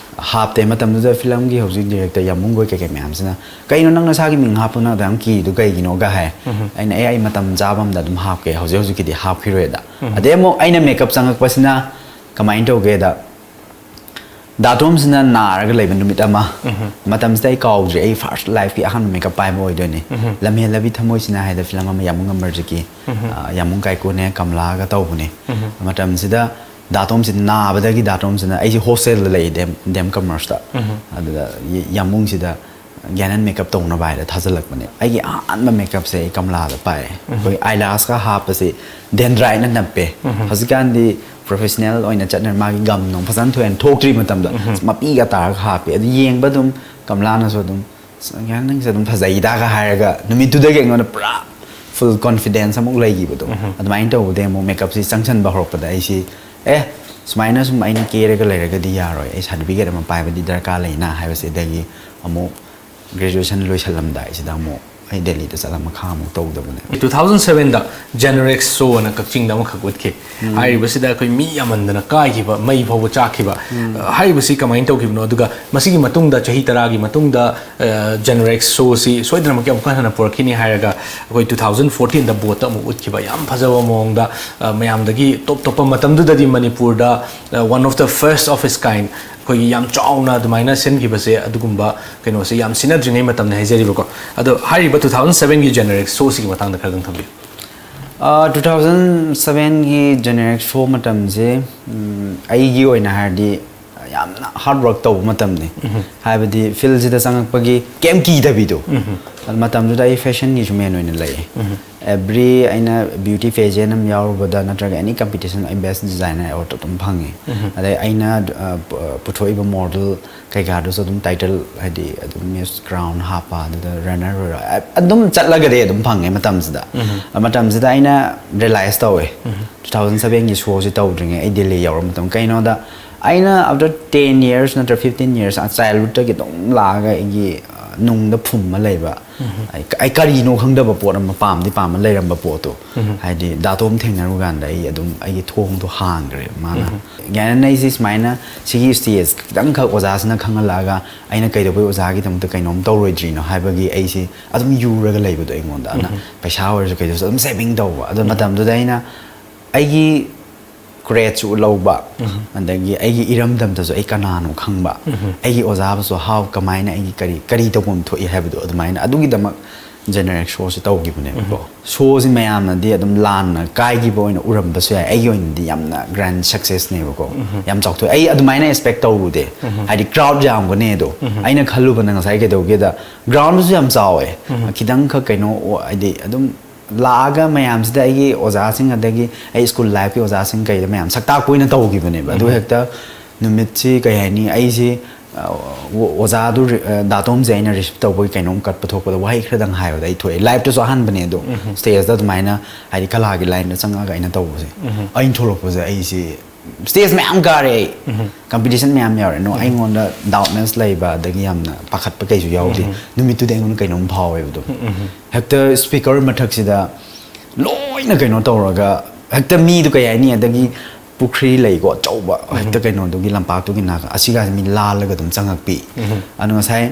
ꯍꯥꯞꯇꯦ꯫ ꯃꯇꯝꯗꯨꯗ ꯐꯤꯂꯝꯒꯤ ꯍꯧꯖꯤꯛ ꯗꯤꯔꯦꯛꯇꯔ ꯌꯥꯝꯕꯨꯡꯈꯣꯏ ꯀꯩꯀꯩ ꯃꯌꯥꯝꯁꯤꯅ, "ꯀꯩꯅꯣ ꯅꯪ ꯅꯁꯥꯒꯤ ꯃꯤꯡ ꯍꯥꯞꯄꯅ ꯑꯗꯨ ꯌꯥꯝ ꯀꯤꯗꯨ ꯀꯩꯒꯤꯅꯣꯒ?" ꯍꯥꯏ꯫ ꯑꯩꯅ, "ꯑꯦ, ꯑꯩ ꯃꯇꯝ ꯆꯥꯕ ꯑꯝꯗ ꯑꯗꯨꯝ ꯍꯥꯞꯀꯦ, ꯍꯧꯖꯤꯛ ꯍꯧꯖꯤꯛꯀꯤꯗꯤ ꯍꯥꯞꯈꯤꯔꯣꯏꯗ"꯫ ꯑꯗꯩ ꯑꯃꯨꯛ ꯑꯩꯅ ꯃꯦꯀꯞ ꯆꯪꯉꯛꯄꯁꯤꯅ ꯀꯃꯥꯏꯅ ꯇꯧꯒꯦꯗ, ꯗꯥꯇꯣꯝꯁꯤꯅ ꯅꯥꯔꯒ ꯂꯩꯕ ꯅꯨꯃꯤꯠ ꯑꯃ, ꯃꯇꯝꯁꯤꯗ ꯑꯩ ꯀꯥꯎꯗ꯭ꯔꯤ, ꯑꯩ ꯐꯥꯔꯁ ꯂꯥꯏꯐꯀꯤ ꯑꯍꯥꯟꯕ ꯃꯦꯀꯞ ꯄꯥꯏꯕ ꯑꯣꯏꯗꯣꯏꯅꯤ꯫ "ꯂꯝꯍꯦꯜꯂꯕꯤ ꯊꯃꯣꯏꯁꯤꯅ" ꯍꯥꯏꯗ ꯐꯤꯂꯝ ꯑꯃ ꯌꯥꯝꯕꯨꯡ ꯑꯃꯔꯖꯤꯠꯀꯤ, ꯑ, ꯌꯥꯝꯕꯨꯡ ꯀꯥꯏꯀꯨꯅꯦ ꯀꯃꯂꯥꯒ ꯇꯧꯕꯅꯦ꯫ ꯃꯇꯝꯁꯤꯗ ꯗꯥꯇꯣꯝꯁꯤ ꯅꯥꯕꯗꯒꯤ ꯗꯥꯇꯣꯝꯁꯤꯅ, ꯑꯩꯁꯦ ꯍꯣꯁꯇꯦꯜꯗ ꯂꯩ, ꯗꯦꯝ, ꯗꯦꯝ ꯀꯃꯔꯁꯇ꯫ ꯑꯗꯨꯗ ꯌ-, ꯌꯥꯝꯕꯨꯡꯁꯤꯗ ꯒ꯭ꯌꯥꯅꯟ ꯃꯦꯀꯞ ꯇꯧꯅꯕ ꯍꯥꯏꯗ ꯊꯥꯖꯤꯜꯂꯛꯄꯅꯦ꯫ ꯑꯩꯒꯤ ꯑꯍꯥꯟꯕ ꯃꯦꯀꯞꯁꯦ ꯑꯩ ꯀꯃꯂꯥꯗ ꯄꯥꯏ꯫ ꯑꯩꯈꯣꯏ ꯑꯥꯏꯂꯥꯁꯀ ꯍꯥꯞꯄꯁꯦ ꯗꯦꯟꯗ꯭ꯔꯥꯏꯠꯅ ꯅꯞꯄꯦ꯫ ꯍꯧꯖꯤꯛꯀꯥꯟꯗꯤ ꯄ꯭ꯔꯣꯐꯦꯁꯅꯦꯜ ꯑꯣꯏꯅ ꯆꯠꯅ ꯃꯥꯒꯤ ꯒꯝ ꯅꯨꯡ ꯐꯖꯅ ꯊꯣꯛꯑꯦꯅ ꯊꯣꯛꯇ꯭ꯔꯤ ꯃꯇꯝꯗ ꯃꯄꯤꯒ ꯇꯥꯔꯒ ꯍꯥꯞꯄꯦ꯫ ꯑꯗꯨ ꯌꯦꯡꯕ ꯑꯗꯨꯝ ꯀꯃꯂꯥꯅꯁꯨ ꯑꯗꯨꯝ, "ꯑꯁ, ꯒ꯭ꯌꯥꯅꯟ, ꯅꯪꯁꯦ ꯑꯗꯨꯝ ꯐꯖꯩꯗꯥꯒ" ꯍꯥꯏꯔꯒ ꯅꯨꯃꯤꯠꯇꯨꯗꯒꯤ ꯑꯩꯉꯣꯟꯗ ꯄꯨꯔꯥ ꯐꯨꯜ ꯀꯣꯟꯐꯤꯗꯦꯟꯁ ꯑꯃꯨꯛ ꯂꯩꯈꯤꯕꯗꯣ꯫ ꯑꯗꯨꯃꯥꯏꯅ ꯇꯧꯕꯗꯒꯤ ꯑꯃꯨꯛ ꯃꯦꯀꯞꯁꯤ ꯆꯪꯁꯟꯕ ꯍꯧꯔꯛꯄꯗ ꯑꯩꯁꯤ, "ꯑꯦ, ꯁꯨꯃꯥꯏꯅ ꯁꯨꯝ ꯑꯩꯅ ꯀꯦꯔꯒ ꯂꯩꯔꯒꯗꯤ ꯌꯥꯔꯣꯏ, ꯑꯩ ꯁꯥꯔꯇꯤꯐꯤꯀꯦꯠ ꯑꯃ ꯄꯥꯏꯕꯗꯤ ꯗꯔꯀꯥꯔ ꯂꯩꯅ" ꯍꯥꯏꯕꯁꯤꯗꯒꯤ ꯑꯃꯨꯛ ꯒ꯭ꯔꯦꯖꯨꯑꯦꯁꯟ ꯂꯣꯏꯁꯜꯂꯝꯗꯥꯏꯁꯤꯗ ꯑꯃꯨꯛ ꯑꯩ ꯗꯦꯜꯂꯤꯗ ꯆꯠꯂꯒ ꯃꯈꯥ ꯑꯃꯨꯛ ꯇꯧꯗꯕꯅꯦ꯫ Two thousand sevenꯗ Generac Show ꯑꯅ ꯀꯛꯆꯤꯡꯗ ꯑꯃꯈꯛ ꯎꯠꯈꯤ꯫ ꯍꯥꯏꯔꯤꯕꯁꯤꯗ ꯑꯩꯈꯣꯏ ꯃꯤ ꯌꯥꯝꯃꯟꯗꯅ ꯀꯥꯏꯈꯤꯕ, ꯃꯩ ꯐꯥꯎꯕ ꯆꯥꯛꯈꯤꯕ꯫ ꯑ, ꯍꯥꯏꯔꯤꯕꯁꯤ ꯀꯃꯥꯏꯅ ꯇꯧꯈꯤꯕꯅꯣ? ꯑꯗꯨꯒ ꯃꯁꯤꯒꯤ ꯃꯇꯨꯡꯗ, ꯆꯍꯤ ꯇꯔꯥꯒꯤ ꯃꯇꯨꯡꯗ, ꯑ, Generac Showꯁꯤ ꯁꯣꯏꯗꯅꯃꯛꯀꯤ ꯑꯃꯨꯛꯀ ꯍꯟꯅ ꯄꯨꯔꯛꯈꯤꯅꯤ ꯍꯥꯏꯔꯒ, ꯑꯩꯈꯣꯏ two thousand fourteenꯗ ꯕꯣꯠꯇ ꯑꯃꯨꯛ ꯎꯠꯈꯤꯕ ꯌꯥꯝ ꯐꯖꯕ ꯃꯑꯣꯡꯗ, ꯑ, ꯃꯌꯥꯝꯗꯒꯤ ꯇꯣꯞ ꯇꯣꯞꯄ, ꯃꯇꯝꯗꯨꯗꯗꯤ ꯃꯅꯤꯄꯨꯔꯗ, ꯑ, one of the first of its kind, ꯑꯩꯈꯣꯏꯒꯤ ꯌꯥꯝ ꯆꯥꯎꯅ ꯑꯗꯨꯃꯥꯏꯅ ꯁꯤꯟꯈꯤꯕꯁꯦ, ꯑꯗꯨꯒꯨꯝꯕ ꯀꯩꯅꯣꯁꯦ ꯌꯥꯝ ꯁꯤꯟꯅꯗ꯭ꯔꯤꯉꯩ ꯃꯇꯝꯅꯦ ꯍꯥꯏꯖꯔꯤꯕꯀꯣ꯫ ꯑꯗꯣ ꯍꯥꯏꯔꯤꯕ two thousand sevenꯒꯤ Generac Showꯁꯤꯒꯤ ꯃꯇꯥꯡꯗ ꯈꯔꯗꯪ ꯊꯝꯕꯤꯌꯨ꯫ ꯑ, two thousand sevenꯒꯤ Generac Show ꯃꯇꯝꯁꯦ, ꯎꯝ, ꯑꯩꯒꯤ ꯑꯣꯏꯅ ꯍꯥꯏꯔꯗꯤ, ꯑ, ꯌꯥꯝꯅ ꯍꯥꯔꯗ ꯋꯥꯔꯛ ꯇꯧꯕ ꯃꯇꯝꯅꯤ꯫ ꯍꯥꯏꯕꯗꯤ ꯐꯤꯜꯁꯤꯗ ꯆꯪꯉꯛꯄꯒꯤ ꯀꯩꯝ ꯀꯤꯗꯕꯤꯗꯣ꯫ ꯑꯗꯨ ꯃꯇꯝꯗꯨꯗ ꯑꯩ ꯐꯦꯁꯟꯒꯤꯁꯨ ꯃꯦꯟ ꯑꯣꯏꯅ ꯂꯩꯌꯦ꯫ ꯑꯦꯕ꯭ꯔꯤ ꯑꯩꯅ ꯕ꯭ꯌꯨꯇꯤ ꯄꯦꯖꯦꯟ ꯑꯃ ꯌꯥꯎꯔꯨꯕꯗ ꯅꯠꯇ꯭ꯔꯒ ꯑꯦꯅꯤ ꯀꯝꯄꯤꯇꯤꯁꯟ ꯑꯩ ꯕꯦꯁ ꯗꯤꯖꯥꯏꯅꯔ ꯑꯦꯋꯥꯔꯗ ꯑꯗꯨꯝ ꯐꯪꯉꯤ꯫ ꯑꯗꯩ ꯑꯩꯅ ꯑ, ꯄꯨ- ꯄꯨꯊꯣꯛꯏꯕ ꯃꯣꯗꯦꯜ ꯀꯩꯀꯥꯗꯨꯁꯨ ꯑꯗꯨꯝ ꯇꯥꯏꯇꯜ, ꯍꯥꯏꯗꯤ ꯑꯗꯨꯝ ꯃꯤꯁ ꯀ꯭ꯔꯥꯎꯟ ꯍꯥꯞꯄ, ꯑꯗꯨꯗ ꯔꯟꯅꯔ ꯑꯣꯏꯔꯣ, ꯑ- ꯑꯗꯨꯝ ꯆꯠꯂꯒꯗꯤ ꯑꯗꯨꯝ ꯐꯪꯉꯦ ꯃꯇꯝꯁꯤꯗ꯫ ꯃꯇꯝꯁꯤꯗ ꯑꯩꯅ ꯔꯤꯌꯦꯂꯥꯏꯁ ꯇꯧꯋꯦ, ꯇꯨ ꯊꯥꯎꯖꯟ ꯁꯕꯦꯟꯒꯤ ꯁꯣꯁꯤ ꯇꯧꯗ꯭ꯔꯤꯉꯩ ꯑꯩ ꯗꯤꯜꯂꯤ ꯌꯧꯔ ꯃꯇꯝ, ꯀꯩꯅꯣꯗ ꯑꯩꯅ ꯑꯥꯐꯇꯔ ꯇꯦꯟ ꯌꯔꯁ ꯅꯠꯇ꯭ꯔ ꯐꯤꯐꯇꯤꯟ ꯌꯔꯁ ꯆꯥꯏꯜꯍꯨꯗꯇꯒꯤ ꯑꯗꯨꯝ ꯂꯥꯛꯑꯒ ꯑꯩꯒꯤ ꯑ, ꯅꯨꯡꯗ ꯐꯨꯝꯃ ꯂꯩꯕ, ꯑꯩ ꯑꯩ ꯀꯔꯤꯅꯣ ꯈꯪꯗꯕ ꯄꯣꯠ ꯑꯃ ꯄꯥꯝꯗꯤ ꯄꯥꯝꯃ ꯂꯩꯔꯝꯕ ꯄꯣꯠꯇꯣ, ꯍꯥꯏꯗꯤ ꯗꯥꯇꯣꯝ ꯊꯦꯡꯅꯔꯨ ꯀꯥꯟꯗ ꯑꯩ ꯑꯗꯨꯝ ꯑꯩꯒꯤ ꯊꯣꯡꯗꯣ ꯍꯥꯡꯈ꯭ꯔꯦ ꯃꯥꯅ꯫ ꯒ꯭ꯌꯥꯅꯟ ꯑꯩꯁꯦ ꯁꯨꯃꯥꯏꯅ ꯁꯤꯒꯤ ꯁ꯭ꯇꯦꯖ ꯈꯤꯇꯪꯈꯛ ꯑꯣꯖꯥꯁꯤꯅ ꯈꯪꯍꯜꯂꯛꯑꯒ ꯑꯩꯅ ꯀꯩꯗꯧꯕꯩ ꯑꯣꯖꯥꯒꯤꯗꯃꯛꯇ ꯀꯩꯅꯣꯝ ꯇꯧꯔꯣꯏꯗ꯭ꯔꯤꯅꯣ ꯍꯥꯏꯕꯒꯤ ꯑꯩꯁꯦ ꯑꯗꯨꯝ ꯌꯨꯔꯒ ꯂꯩꯕꯗꯣ ꯑꯩꯉꯣꯟꯗ꯫ ꯑꯗꯨꯅ ꯄꯩꯁꯥ ꯑꯣꯏꯔꯁꯨ ꯀꯩꯗꯧꯁꯨ ꯑꯗꯨꯝ ꯁꯦꯚꯤꯡ ꯇꯧꯕ꯫ ꯑꯗꯨ ꯃꯇꯝꯗꯨꯗ ꯑꯩꯅ ꯑꯩꯒꯤ ꯀ꯭ꯔꯦꯠꯁꯨ ꯂꯧꯕ, ꯑꯗꯒꯤ ꯑꯩꯒꯤ ꯏꯔꯝꯗꯝꯗꯁꯨ ꯑꯩ ꯀꯅꯥꯅꯣ ꯈꯪꯕ, ꯑꯩꯒꯤ ꯑꯣꯖꯥꯕꯨꯁꯨ ꯍꯥꯎ ꯀꯃꯥꯏꯅ ꯑꯩꯒꯤ ꯀꯔꯤ ꯀꯔꯤ ꯇꯧꯐꯝ ꯊꯣꯛꯏ ꯍꯥꯏꯕꯗꯣ ꯑꯗꯨꯃꯥꯏꯅ ꯑꯗꯨꯒꯤꯗꯃꯛ ꯖꯦꯅꯔꯦꯛ ꯁꯣꯁꯤ ꯇꯧꯈꯤꯕꯅꯦꯕꯀꯣ꯫ ꯁꯣꯁꯤ ꯃꯌꯥꯝꯅꯗꯤ ꯑꯗꯨꯝ ꯂꯥꯟꯅ ꯀꯥꯏꯈꯤꯕ ꯑꯣꯏꯅ ꯎꯔꯝꯕꯁꯨ ꯌꯥꯏ, ꯑꯩꯒꯤ ꯑꯣꯏꯅꯗꯤ ꯌꯥꯝꯅ ꯒ꯭ꯔꯥꯟ ꯁꯛꯁꯦꯁꯅꯦꯕꯀꯣ꯫ ꯌꯥꯝ ꯆꯥꯎꯊꯣꯛꯑꯦ꯫ ꯑꯩ ꯑꯗꯨꯃꯥꯏꯅ ꯑꯦꯛꯁꯄꯦꯛ ꯇꯧꯔꯨꯗꯦ꯫ ꯍꯥꯏꯗꯤ ꯀ꯭ꯔꯥꯎꯗ ꯌꯥꯝꯒꯅꯤ ꯑꯗꯣ꯫ ꯑꯩꯅ ꯈꯜꯂꯨꯕꯅ ꯉꯁꯥꯏ ꯀꯩꯗꯧꯒꯦꯗ, ꯒ꯭ꯔꯥꯎꯟꯗꯨꯁꯨ ꯌꯥꯝ ꯆꯥꯎꯋꯦ꯫ ꯈꯤꯇꯪꯈꯛ ꯀꯩꯅꯣ ꯑꯣ- ꯍꯥꯏꯗꯤ ꯑꯗꯨꯝ ꯂꯥꯛꯑꯒ ꯃꯌꯥꯝꯁꯤꯗ ꯑꯩꯒꯤ ꯑꯣꯖꯥꯁꯤꯡ ꯑꯗꯒꯤ ꯑꯩ ꯁ꯭ꯀꯨꯜ ꯂꯥꯏꯐꯀꯤ ꯑꯣꯖꯥꯁꯤꯡ ꯀꯩꯗ ꯃꯌꯥꯝ ꯁꯛꯇꯥꯛꯄ ꯑꯣꯏꯅ ꯇꯧꯈꯤꯕꯅꯦꯕ꯫ ꯑꯗꯨ ꯍꯦꯛꯇ ꯅꯨꯃꯤꯠꯁꯤ ꯀꯩ ꯍꯥꯏꯅꯤ, ꯑꯩꯁꯤ ꯑ, ꯑꯣ- ꯑꯣꯖꯥꯗꯨ ꯔꯤ- ꯑ, ꯗꯥꯇꯣꯝꯁꯦ ꯑꯩꯅ ꯔꯤꯁꯤꯞ ꯇꯧꯕꯒꯤ ꯀꯩꯅꯣꯝ ꯀꯠꯄ ꯊꯣꯛꯄꯗ ꯋꯥꯍꯩ ꯈꯔꯗꯪ ꯍꯥꯏꯕꯗ ꯑꯩ ꯊꯣꯛꯑꯦ꯫ ꯂꯥꯏꯐꯇꯁꯨ ꯑꯍꯥꯟꯕꯅꯦ ꯑꯗꯣ꯫ ꯁ꯭ꯇꯦꯖꯇ ꯑꯗꯨꯃꯥꯏꯅ ꯍꯥꯏꯗꯤ ꯀꯂꯥꯒꯤ ꯂꯥꯏꯟꯗ ꯆꯪꯉꯛꯑꯒ ꯑꯩꯅ ꯇꯧꯕꯁꯦ, ꯑꯩꯅ ꯊꯣꯛꯂꯛꯄꯁꯦ ꯑꯩꯁꯤ ꯁ꯭ꯇꯦꯖ ꯃꯌꯥꯝ ꯀꯥꯔꯦ ꯑꯩ꯫ ꯀꯝꯄꯤꯇꯤꯁꯟ ꯃꯌꯥꯝ ꯌꯥꯎꯔꯦ꯫ ꯅꯣ, ꯑꯩꯉꯣꯟꯗ ꯗꯥꯎꯠꯅꯦꯁ ꯂꯩꯕ ꯑꯗꯒꯤ ꯌꯥꯝꯅ ꯄꯥꯈꯠꯄ ꯀꯩꯁꯨ ꯌꯥꯎꯗꯦ꯫ ꯅꯨꯃꯤꯠꯇꯨꯗꯤ ꯑꯩꯉꯣꯟꯗ ꯀꯩꯅꯣꯝ ꯐꯥꯎꯋꯦꯕ ꯑꯗꯨꯝ꯫ ꯍꯦꯛꯇ ꯁ꯭ꯄꯤꯀꯔ ꯃꯊꯛꯁꯤꯗ ꯂꯣꯏꯅ ꯀꯩꯅꯣ ꯇꯧꯔꯒ ꯍꯦꯛꯇ ꯃꯤꯗꯨ ꯀꯩ ꯍꯥꯏꯅꯤ, ꯑꯗꯒꯤ ꯄꯨꯈ꯭ꯔꯤ ꯂꯩꯀꯣ ꯑꯆꯧꯕ, ꯍꯦꯛꯇ ꯀꯩꯅꯣꯗꯨꯒꯤ ꯂꯝꯄꯥꯛꯇꯨꯒꯤ ꯅꯥꯀꯟ ꯑꯁꯤꯒꯁꯦ ꯃꯤ ꯂꯥꯜꯂꯒ ꯑꯗꯨꯝ ꯆꯪꯉꯛꯄꯤ꯫ ꯑꯗꯣ ꯉꯁꯥꯏ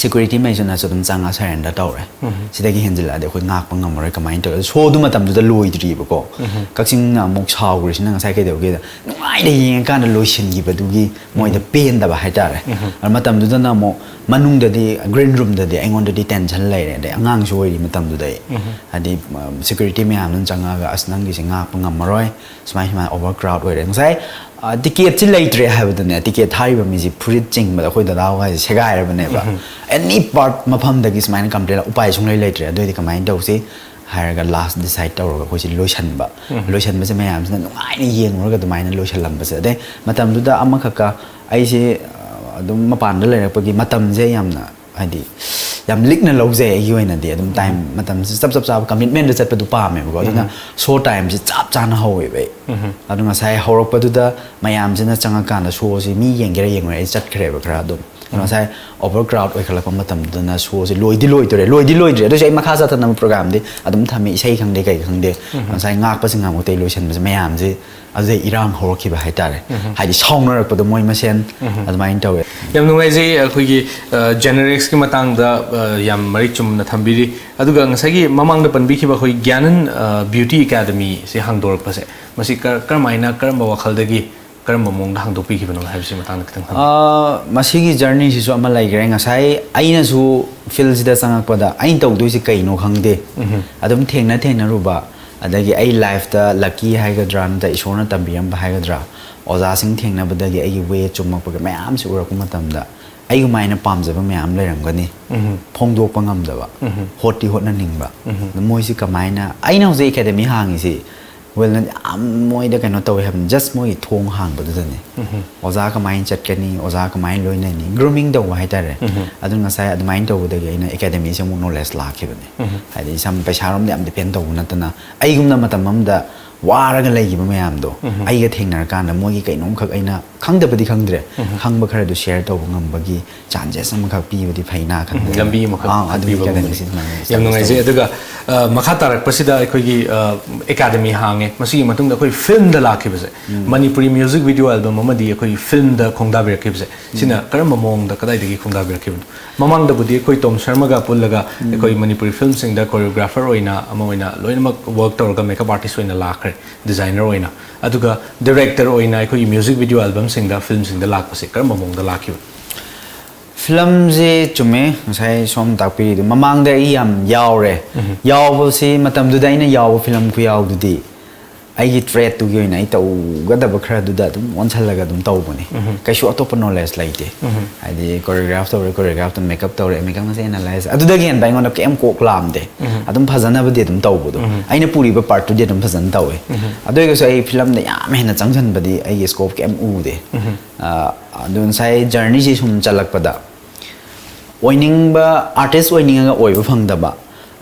ꯁꯦꯀ꯭ꯌꯨꯔꯤꯇꯤ ꯃꯩꯁꯨꯅꯁꯨ ꯑꯗꯨꯝ ꯆꯪꯉ ꯁꯔꯦꯟꯗꯔ ꯇꯧꯔꯦ꯫ ꯁꯤꯗꯒꯤ ꯍꯦꯟꯖꯤꯜꯂꯛꯑꯗꯤ ꯑꯩꯈꯣꯏ ꯉꯥꯛꯄ ꯉꯝꯃꯔꯣꯏ, ꯀꯃꯥꯏꯅ ꯇꯧꯔꯦ? ꯑꯗꯣ ꯁꯣꯗꯨ ꯃꯇꯝꯗꯨꯗ ꯂꯣꯏꯗ꯭ꯔꯤꯕꯀꯣ꯫ ꯀꯛꯆꯤꯡꯅ ꯑꯃꯨꯛ ꯁꯥꯎꯈ꯭ꯔꯤꯁꯤꯅ ꯉꯁꯥꯏ ꯀꯩꯗꯧꯒꯦꯗ, ꯅꯨꯡꯉꯥꯏꯅ ꯌꯦꯡꯉꯀꯥꯟꯗ ꯂꯣꯏꯁꯤꯟꯈꯤꯕꯗꯨꯒꯤ ꯃꯣꯏꯗ ꯄꯦꯟꯗꯕ ꯍꯥꯏꯇꯥꯔꯦ꯫ ꯑꯗꯣ ꯃꯇꯝꯗꯨꯗꯅ ꯑꯃꯨꯛ ꯃꯅꯨꯡꯗꯗꯤ ꯒ꯭ꯔꯤꯟ ꯔꯨꯝꯗꯗꯤ ꯑꯩꯉꯣꯟꯗꯗꯤ ꯇꯦꯟꯁꯟ ꯂꯩꯔꯦ, ꯑꯗꯩ ꯑꯉꯥꯡꯁꯨ ꯑꯣꯏꯔꯤ ꯃꯇꯝꯗꯨꯗ ꯑꯩ꯫ ꯍꯥꯏꯗꯤ ꯁꯦꯀ꯭ꯌꯨꯔꯤꯇꯤ ꯃꯌꯥꯝꯗꯨꯅ ꯆꯪꯉꯛꯑꯒ ꯑꯁ ꯅꯪꯒꯤꯁꯦ ꯉꯥꯛꯄ ꯉꯝꯃꯔꯣꯏ, ꯁꯨꯃꯥꯏ ꯁꯨꯃꯥꯏꯅ ꯑꯣꯚꯔ ꯀ꯭ꯔꯥꯎꯗ ꯑꯣꯏꯔꯦ꯫ ꯉꯁꯥꯏ ꯇꯤꯀꯦꯠꯁꯤ ꯂꯩꯇ꯭ꯔꯦ ꯍꯥꯏꯕꯗꯅꯦ, ꯇꯤꯀꯦꯠ ꯊꯥꯔꯤꯕ ꯃꯤꯁꯤ ꯐꯨꯔꯤꯠ ꯆꯤꯡꯕꯗ ꯑꯩꯈꯣꯏ ꯗꯗꯥ ꯍꯣꯏꯁꯦ ꯁꯦꯒꯥꯏꯔꯕꯅꯦꯕ꯫ ꯑꯦꯅꯤ ꯄꯥꯔꯠ ꯃꯐꯝꯗꯒꯤ ꯁꯨꯃꯥꯏꯅ ꯀꯝꯄ꯭ꯂꯦꯟ, ꯎꯄꯥꯏ ꯁꯨꯡꯂꯩ ꯂꯩꯇ꯭ꯔꯦ, ꯑꯗꯨꯑꯣꯏꯗꯤ ꯀꯃꯥꯏꯅ ꯇꯧꯁꯤ ꯍꯥꯏꯔꯒ ꯂꯥꯁ ꯗꯤꯁꯥꯏꯠ ꯇꯧꯔꯒ ꯑꯩꯈꯣꯏꯁꯤ ꯂꯣꯏꯁꯟꯕ꯫ ꯂꯣꯏꯁꯟꯕꯁꯦ ꯃꯌꯥꯝꯁꯤꯅ ꯅꯨꯡꯉꯥꯏꯅ ꯌꯦꯡꯉꯨꯔꯒ ꯑꯗꯨꯃꯥꯏꯅ ꯂꯣꯏꯁꯜꯂꯝꯕꯁꯦ꯫ ꯑꯗꯩ ꯃꯇꯝꯗꯨꯗ ꯑꯃꯈꯛꯀ ꯑꯩꯁꯦ ꯑꯗꯨꯝ ꯃꯄꯥꯟꯗ ꯂꯩꯔꯛꯄꯒꯤ ꯃꯇꯝꯁꯦ ꯌꯥꯝꯅ, ꯍꯥꯏꯗꯤ, ꯌꯥꯝ ꯂꯤꯛꯅ ꯂꯧꯖꯩ ꯑꯩꯒꯤ ꯑꯣꯏꯅꯗꯤ꯫ ꯑꯗꯨꯝ ꯇꯥꯏꯝ ꯃꯇꯝꯁꯦ ꯆꯞ ꯆꯞ ꯆꯥꯕ ꯀꯃꯤꯠꯃꯦꯟꯗ ꯆꯠꯄꯗꯨ ꯄꯥꯝꯃꯦꯕꯀꯣ꯫ ꯑꯗꯨꯅ ꯁꯣ ꯇꯥꯏꯝꯁꯦ ꯆꯞ ꯆꯥꯅ ꯍꯧꯋꯦꯕ ꯑꯩ꯫ ꯑꯗꯣ ꯉꯁꯥꯏ ꯍꯧꯔꯛꯄꯗꯨꯗ ꯃꯌꯥꯝꯁꯤꯅ ꯆꯪꯉꯀꯥꯟꯗ ꯁꯣꯁꯤ ꯃꯤ ꯌꯦꯡꯒꯦꯔꯥ ꯌꯦꯡꯉꯣꯏꯔꯥ ꯑꯩ ꯆꯠꯈ꯭ꯔꯦꯕ ꯈꯔ ꯑꯗꯨꯝ꯫ ꯑꯗꯣ ꯉꯁꯥꯏ ꯑꯣꯚꯔ ꯀ꯭ꯔꯥꯎꯗ ꯑꯣꯏꯈꯠꯂꯛꯄ ꯃꯇꯝꯗꯨꯗꯅ ꯁꯣꯁꯤ ꯂꯣꯏꯗꯤ ꯂꯣꯏꯗꯣꯔꯦ, ꯂꯣꯏꯗꯤ ꯂꯣꯏꯗ꯭ꯔꯤ꯫ ꯑꯗꯨꯁꯨ ꯑꯩ ꯃꯈꯥ ꯆꯠꯊꯅꯕ ꯄ꯭ꯔꯣꯒꯥꯝꯗꯤ ꯑꯗꯨꯝ ꯊꯝꯃꯤ, ꯏꯁꯩ ꯈꯪꯗꯦ ꯀꯩ ꯈꯪꯗꯦ꯫ ꯉꯁꯥꯏ ꯉꯥꯛꯄꯁꯤ ꯉꯝꯃꯛꯇꯦ, ꯂꯣꯏꯁꯟꯕꯁꯦ ꯃꯌꯥꯝꯁꯦ ꯑꯗꯨꯗꯩ ꯏꯔꯥꯡ ꯍꯧꯔꯛꯈꯤꯕ ꯍꯥꯏꯇꯥꯔꯦ꯫ ꯍꯥꯏꯗꯤ ꯁꯥꯎꯅꯔꯛꯄꯗꯣ ꯃꯣꯏ ꯃꯁꯦꯟ ꯑꯗꯨꯃꯥꯏꯅ ꯇꯧꯋꯦ꯫ ꯌꯥꯝ ꯅꯨꯡꯉꯥꯏꯖꯩ꯫ ꯑꯩꯈꯣꯏꯒꯤ ꯖꯦꯅꯦꯔꯤꯛꯁꯀꯤ ꯃꯇꯥꯡꯗ ꯑ, ꯌꯥꯝ ꯃꯔꯤꯛ ꯆꯨꯝꯅ ꯊꯝꯕꯤꯔꯤ꯫ ꯑꯗꯨꯒ ꯉꯁꯥꯏꯒꯤ ꯃꯃꯥꯡꯗ ꯄꯟꯕꯤꯈꯤꯕ ꯑꯩꯈꯣꯏ ꯒ꯭ꯌꯥꯅꯟ ꯕ꯭ꯌꯨꯇꯤ ꯑꯦꯀꯥꯗꯃꯤꯁꯦ ꯍꯥꯡꯗꯣꯔꯛꯄꯁꯦ, ꯃꯁꯤ ꯀ- ꯀꯔꯝꯍꯥꯏꯅ, ꯀꯔꯝꯕ ꯋꯥꯈꯜꯗꯒꯤ, ꯀꯔꯝꯕ ꯃꯑꯣꯡꯗ ꯍꯥꯡꯗꯣꯛꯄꯤꯈꯤꯕꯅꯣ ꯍꯥꯏꯕꯁꯤ ꯃꯇꯥꯡꯗ ꯈꯤꯇꯪ ꯊꯝꯕꯤꯌꯨ꯫ ꯑ, ꯃꯁꯤꯒꯤ ꯖꯔꯅꯤꯁꯤꯁꯨ ꯑꯃ ꯂꯩꯈ꯭ꯔꯦ꯫ ꯉꯁꯥꯏ ꯑꯩꯅꯁꯨ ꯐꯤꯜꯁꯤꯗ ꯆꯪꯉꯛꯄꯗ ꯑꯩꯅ ꯇꯧꯗꯣꯏꯁꯤ ꯀꯩꯅꯣ ꯈꯪꯗꯦ꯫ ꯑꯗꯨꯝ ꯊꯦꯡꯅ ꯊꯦꯡꯅꯔꯨꯕ, ꯑꯗꯒꯤ ꯑꯩ ꯂꯥꯏꯐꯇ ꯂꯛꯀꯤ ꯍꯥꯏꯒꯗ꯭ꯔꯥ, ꯅꯠꯇ꯭ꯔ ꯏꯁꯣꯔꯅ ꯇꯝꯕꯤꯔꯝꯕ ꯍꯥꯏꯒꯗ꯭ꯔꯥ, ꯑꯣꯖꯥꯁꯤꯡ ꯊꯦꯡꯅꯕꯗꯒꯤ ꯑꯩꯒꯤ ꯋꯦ ꯆꯨꯝꯃꯛꯄꯒꯤ ꯃꯌꯥꯝꯁꯤ ꯎꯔꯛꯄ ꯃꯇꯝꯗ ꯑꯩꯒꯨꯃꯥꯏꯅ ꯄꯥꯝꯖꯕ ꯃꯌꯥꯝ ꯂꯩꯔꯝꯒꯅꯤ꯫ ꯐꯣꯡꯗꯣꯛꯄ ꯉꯝꯗꯕ, ꯍꯣꯠꯇꯤ ꯍꯣꯠꯅꯅꯤꯡꯕ꯫ ꯑꯗꯣ ꯃꯣꯏꯁꯤ ꯀꯃꯥꯏꯅ, ꯑꯩꯅ ꯍꯧꯖꯤꯛ ꯑꯦꯀꯥꯗꯃꯤ ꯍꯥꯡꯉꯤꯁꯤ, ꯋꯦꯜ, ꯌꯥꯝ ꯃꯣꯏꯗ ꯀꯩꯅꯣ ꯇꯧꯋꯦ ꯍꯥꯏꯕꯅꯤ, ꯖꯁ ꯃꯣꯏꯒꯤ ꯊꯣꯡ ꯍꯥꯡꯕꯗꯨꯗꯅꯤ꯫ ꯑꯣꯖꯥ ꯀꯃꯥꯏꯅ ꯆꯠꯀꯅꯤ, ꯑꯣꯖꯥ ꯀꯃꯥꯏꯅ ꯂꯣꯏꯅꯅꯤ, ꯒ꯭ꯔꯨꯃꯤꯡ ꯇꯧꯕ ꯍꯥꯏꯇꯥꯔꯦ꯫ ꯑꯗꯨ ꯉꯁꯥꯏ ꯑꯗꯨꯃꯥꯏꯅ ꯇꯧꯕꯗꯒꯤ ꯑꯩꯅ ꯑꯦꯀꯥꯗꯃꯤꯁꯦ ꯑꯃꯨꯛ ꯅꯣꯂꯦꯖ ꯂꯥꯛꯈꯤꯕꯅꯤ꯫ ꯍꯥꯏꯗꯤ ꯏꯁꯥ ꯄꯩꯁꯥꯔꯣꯝꯗ ꯌꯥꯝ ꯗꯤꯄꯦꯟ ꯇꯧꯕ ꯅꯠꯇꯅ, ꯑꯩꯒꯨꯝꯅ ꯃꯇꯝ ꯑꯃꯗ ꯋꯥꯔꯒ ꯂꯩꯈꯤꯕ ꯃꯌꯥꯝꯗꯣ ꯑꯩꯒ ꯊꯦꯡꯅꯔꯀꯥꯟꯗ ꯃꯣꯏꯒꯤ ꯀꯩꯅꯣꯝꯈꯛ ꯑꯩꯅ ꯈꯪꯗꯕꯗꯤ ꯈꯪꯗ꯭ꯔꯦ, ꯈꯪꯕ ꯈꯔꯗꯨ ꯁꯤꯌꯔ ꯇꯧꯕ ꯉꯝꯕꯒꯤ ꯆꯥꯟꯁꯦꯁ ꯑꯃꯈꯛ ꯄꯤꯕꯗꯤ ꯐꯩꯅ ꯈꯟꯕ꯫ ꯂꯝꯕꯤ ꯑꯃꯈꯛ ꯑꯥ, ꯑꯗꯨꯒꯤ ꯈꯟꯕꯤꯕ ꯑꯦꯀꯥꯗꯃꯤꯁꯤ ꯉꯝꯕꯅꯤ꯫ ꯁꯨꯃꯥꯏꯅ ꯌꯥꯝ ꯅꯨꯡꯉꯥꯏꯖꯩ꯫ ꯇꯧꯕ꯫ ꯑꯗꯨꯒ ꯑ, ꯃꯈꯥ ꯇꯥꯔꯛꯄꯁꯤꯗ ꯑꯩꯈꯣꯏꯒꯤ ꯑ, ꯑꯦꯀꯥꯗꯃꯤ ꯍꯥꯡꯉꯦ, ꯃꯁꯤꯒꯤ ꯃꯇꯨꯡꯗ ꯑꯩꯈꯣꯏ ꯐꯤꯂꯝꯗ ꯂꯥꯛꯈꯤꯕꯁꯦ, ꯃꯅꯤꯄꯨꯔꯤ ꯃ꯭ꯌꯨꯖꯤꯛ ꯚꯤꯗꯤꯑꯣ ꯑꯦꯜꯕꯝ ꯑꯃꯗꯤ ꯑꯩꯈꯣꯏꯒꯤ ꯐꯤꯂꯝꯗ ꯈꯣꯡꯗꯥꯕꯤꯔꯛꯈꯤꯕꯁꯦ, ꯁꯤꯅ ꯀꯔꯝꯕ ꯃꯑꯣꯡꯗ, ꯀꯗꯥꯏꯗꯒꯤ ꯈꯣꯡꯗꯥꯕꯤꯔꯛꯈꯤꯕꯅꯣ? ꯃꯃꯥꯡꯗꯕꯨꯗꯤ ꯑꯩꯈꯣꯏ ꯇꯣꯝ ꯁꯔꯃꯒ ꯄꯨꯜꯂꯒ ꯑꯩꯈꯣꯏ ꯃꯅꯤꯄꯨꯔꯤ ꯐꯤꯂꯝꯁꯤꯡꯗ ꯀꯣꯔꯤꯌꯣꯒ꯭ꯔꯥꯐꯔ ꯑꯣꯏꯅ, ꯑꯃ ꯑꯣꯏꯅ ꯂꯣꯏꯅꯃꯛ ꯋꯔꯛ ꯇꯧꯔꯒ ꯃꯦꯀꯞ ꯑꯥꯔꯇꯤꯁ ꯑꯣꯏꯅ ꯂꯥꯛꯈ꯭ꯔꯦ, ꯗꯤꯖꯥꯏꯅꯔ ꯑꯣꯏꯅ꯫ ꯑꯗꯨꯒ ꯗꯤꯔꯦꯛꯇꯔ ꯑꯣꯏꯅ ꯑꯩꯈꯣꯏꯒꯤ ꯃ꯭ꯌꯨꯖꯤꯛ ꯚꯤꯗꯤꯑꯣ ꯑꯦꯜꯕꯝꯁꯤꯡꯗ, ꯐꯤꯂꯝꯁꯤꯡꯗ ꯂꯥꯛꯄꯁꯦ ꯀꯔꯝꯕ ꯃꯑꯣꯡꯗ ꯂꯥꯛꯈꯤꯕꯅꯣ? ꯐꯤꯂꯝꯁꯦ ꯆꯨꯝꯃꯦ, ꯉꯁꯥꯏ ꯁꯣꯝ ꯇꯥꯛꯄꯤꯔꯤꯗꯣ꯫ ꯃꯃꯥꯡꯗ ꯑꯩ ꯌꯥꯝ ꯌꯥꯎꯔꯦ꯫ ꯌꯥꯎꯕꯁꯤ ꯃꯇꯝꯗꯨꯗ ꯑꯩꯅ ꯌꯥꯎꯕ ꯐꯤꯂꯝ ꯈꯨꯌꯥꯎꯗꯨꯗꯤ ꯑꯩꯒꯤ ꯇ꯭ꯔꯦꯠꯇꯨꯒꯤ ꯑꯣꯏꯅ ꯑꯩ ꯇꯧꯒꯗꯕ ꯈꯔꯗꯨꯗ ꯑꯗꯨꯝ ꯑꯣꯟꯁꯜꯂꯒ ꯑꯗꯨꯝ ꯇꯧꯕꯅꯤ꯫ ꯀꯩꯁꯨ ꯑꯇꯣꯞꯄ ꯅꯣꯂꯦꯖ ꯂꯩꯇꯦ꯫ ꯍꯥꯏꯗꯤ ꯀꯣꯔꯤꯌꯣꯒ꯭ꯔꯥꯐ ꯇꯧꯔꯦ, ꯀꯣꯔꯤꯌꯣꯒ꯭ꯔꯥꯐꯇ ꯃꯦꯀꯞ ꯇꯧꯔꯦ, ꯃꯦꯀꯞ ꯉꯁꯤ ꯑꯦꯅꯥꯂꯥꯏꯁ, ꯑꯗꯨꯗꯒꯤ ꯍꯦꯟꯕ ꯑꯩꯉꯣꯟꯗ ꯀꯩꯝ ꯀꯣꯛ ꯂꯥꯝꯗꯦ꯫ ꯑꯗꯨꯝ ꯐꯖꯅꯕꯗꯤ ꯑꯗꯨꯝ ꯇꯧꯕꯗꯣ, ꯑꯩꯅ ꯄꯨꯔꯤꯕ ꯄꯥꯔꯠꯇꯨꯗꯤ ꯑꯗꯨꯝ ꯐꯖꯅ ꯇꯧꯋꯦ꯫ ꯑꯗꯨ ꯑꯣꯏꯔꯒꯁꯨ ꯑꯩ ꯐꯤꯂꯝꯗ ꯌꯥꯝ ꯍꯦꯟꯅ ꯆꯪꯁꯤꯟꯕꯗꯤ ꯑꯩꯒꯤ ꯁ꯭ꯀꯣꯞ ꯀꯩꯝ ꯎꯗꯦ꯫ ꯑ, ꯑꯗꯨ ꯉꯁꯥꯏ ꯖꯔꯅꯤꯁꯤ ꯁꯨꯝ ꯆꯠꯂꯛꯄꯗ ꯑꯣꯏꯅꯤꯡꯕ, ꯑꯥꯔꯇꯤꯁ ꯑꯣꯏꯅꯤꯡꯉꯒ ꯑꯣꯏꯕ ꯐꯪꯗꯕ,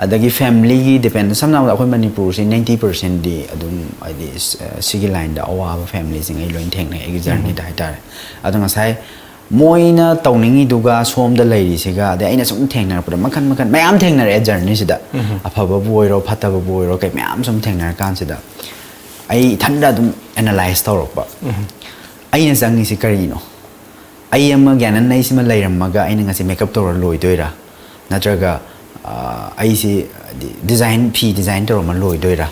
ꯑꯗꯒꯤ ꯐꯦꯃꯤꯂꯤꯒꯤ ꯗꯤꯄꯦꯟ, ꯁꯝꯅ ꯍꯥꯏꯔꯕꯗ ꯑꯩꯈꯣꯏ ꯃꯅꯤꯄꯨꯔꯁꯤ ninety percentꯗꯤ ꯑꯗꯨꯝ ꯍꯥꯏꯗꯤ ꯁ-, ꯁꯤꯒꯤ ꯂꯥꯏꯟꯗ ꯑꯋꯥꯕ ꯐꯦꯃꯤꯂꯤꯁꯤꯡ ꯑꯩ ꯂꯣꯏ ꯊꯦꯡꯅꯩ ꯑꯩꯒꯤ ꯖꯔꯅꯤꯗ ꯍꯥꯏꯇꯥꯔꯦ꯫ ꯑꯗꯣ ꯉꯁꯥꯏ ꯃꯣꯏꯅ ꯇꯧꯅꯤꯡꯉꯤꯗꯨꯒ ꯁꯣꯝꯗ ꯂꯩꯔꯤꯁꯤꯒ, ꯑꯗꯩ ꯑꯩꯅ ꯁꯨꯝ ꯊꯦꯡꯅꯔꯛꯄꯗ ꯃꯈꯟ ꯃꯈꯟ ꯃꯌꯥꯝ ꯊꯦꯡꯅꯔꯛꯑꯦ ꯖꯔꯅꯤꯁꯤꯗ꯫ ꯑꯐꯕꯕꯨ ꯑꯣꯏꯔꯣ, ꯐꯠꯇꯕꯕꯨ ꯑꯣꯏꯔꯣ, ꯀꯩ ꯃꯌꯥꯝ ꯁꯨꯝ ꯊꯦꯡꯅꯔꯀꯥꯟꯁꯤꯗ ꯑꯩ ꯏꯊꯟꯗ ꯑꯗꯨꯝ ꯑꯦꯅꯥꯂꯥꯏꯁ ꯇꯧꯔꯛꯄ, ꯑꯩꯅ ꯆꯪꯉꯤꯁꯤ ꯀꯔꯤꯅꯣ? ꯑꯩ ꯑꯃ ꯒ꯭ꯌꯥꯅꯟ ꯑꯩꯁꯤꯃ ꯂꯩꯔꯝꯃꯒ ꯑꯩꯅ ꯉꯁꯤ ꯃꯦꯀꯞ ꯇꯧꯔ ꯂꯣꯏꯗꯣꯏꯔꯥ? ꯅꯠꯇ꯭ꯔꯒ, ꯑ, ꯑꯩꯁꯤ ꯗꯤ-, ꯗꯤꯖꯥꯏꯟ, ꯐꯤ ꯗꯤꯖꯥꯏꯟ ꯇꯧꯔꯝꯃ ꯂꯣꯏꯗꯣꯏꯔꯥ?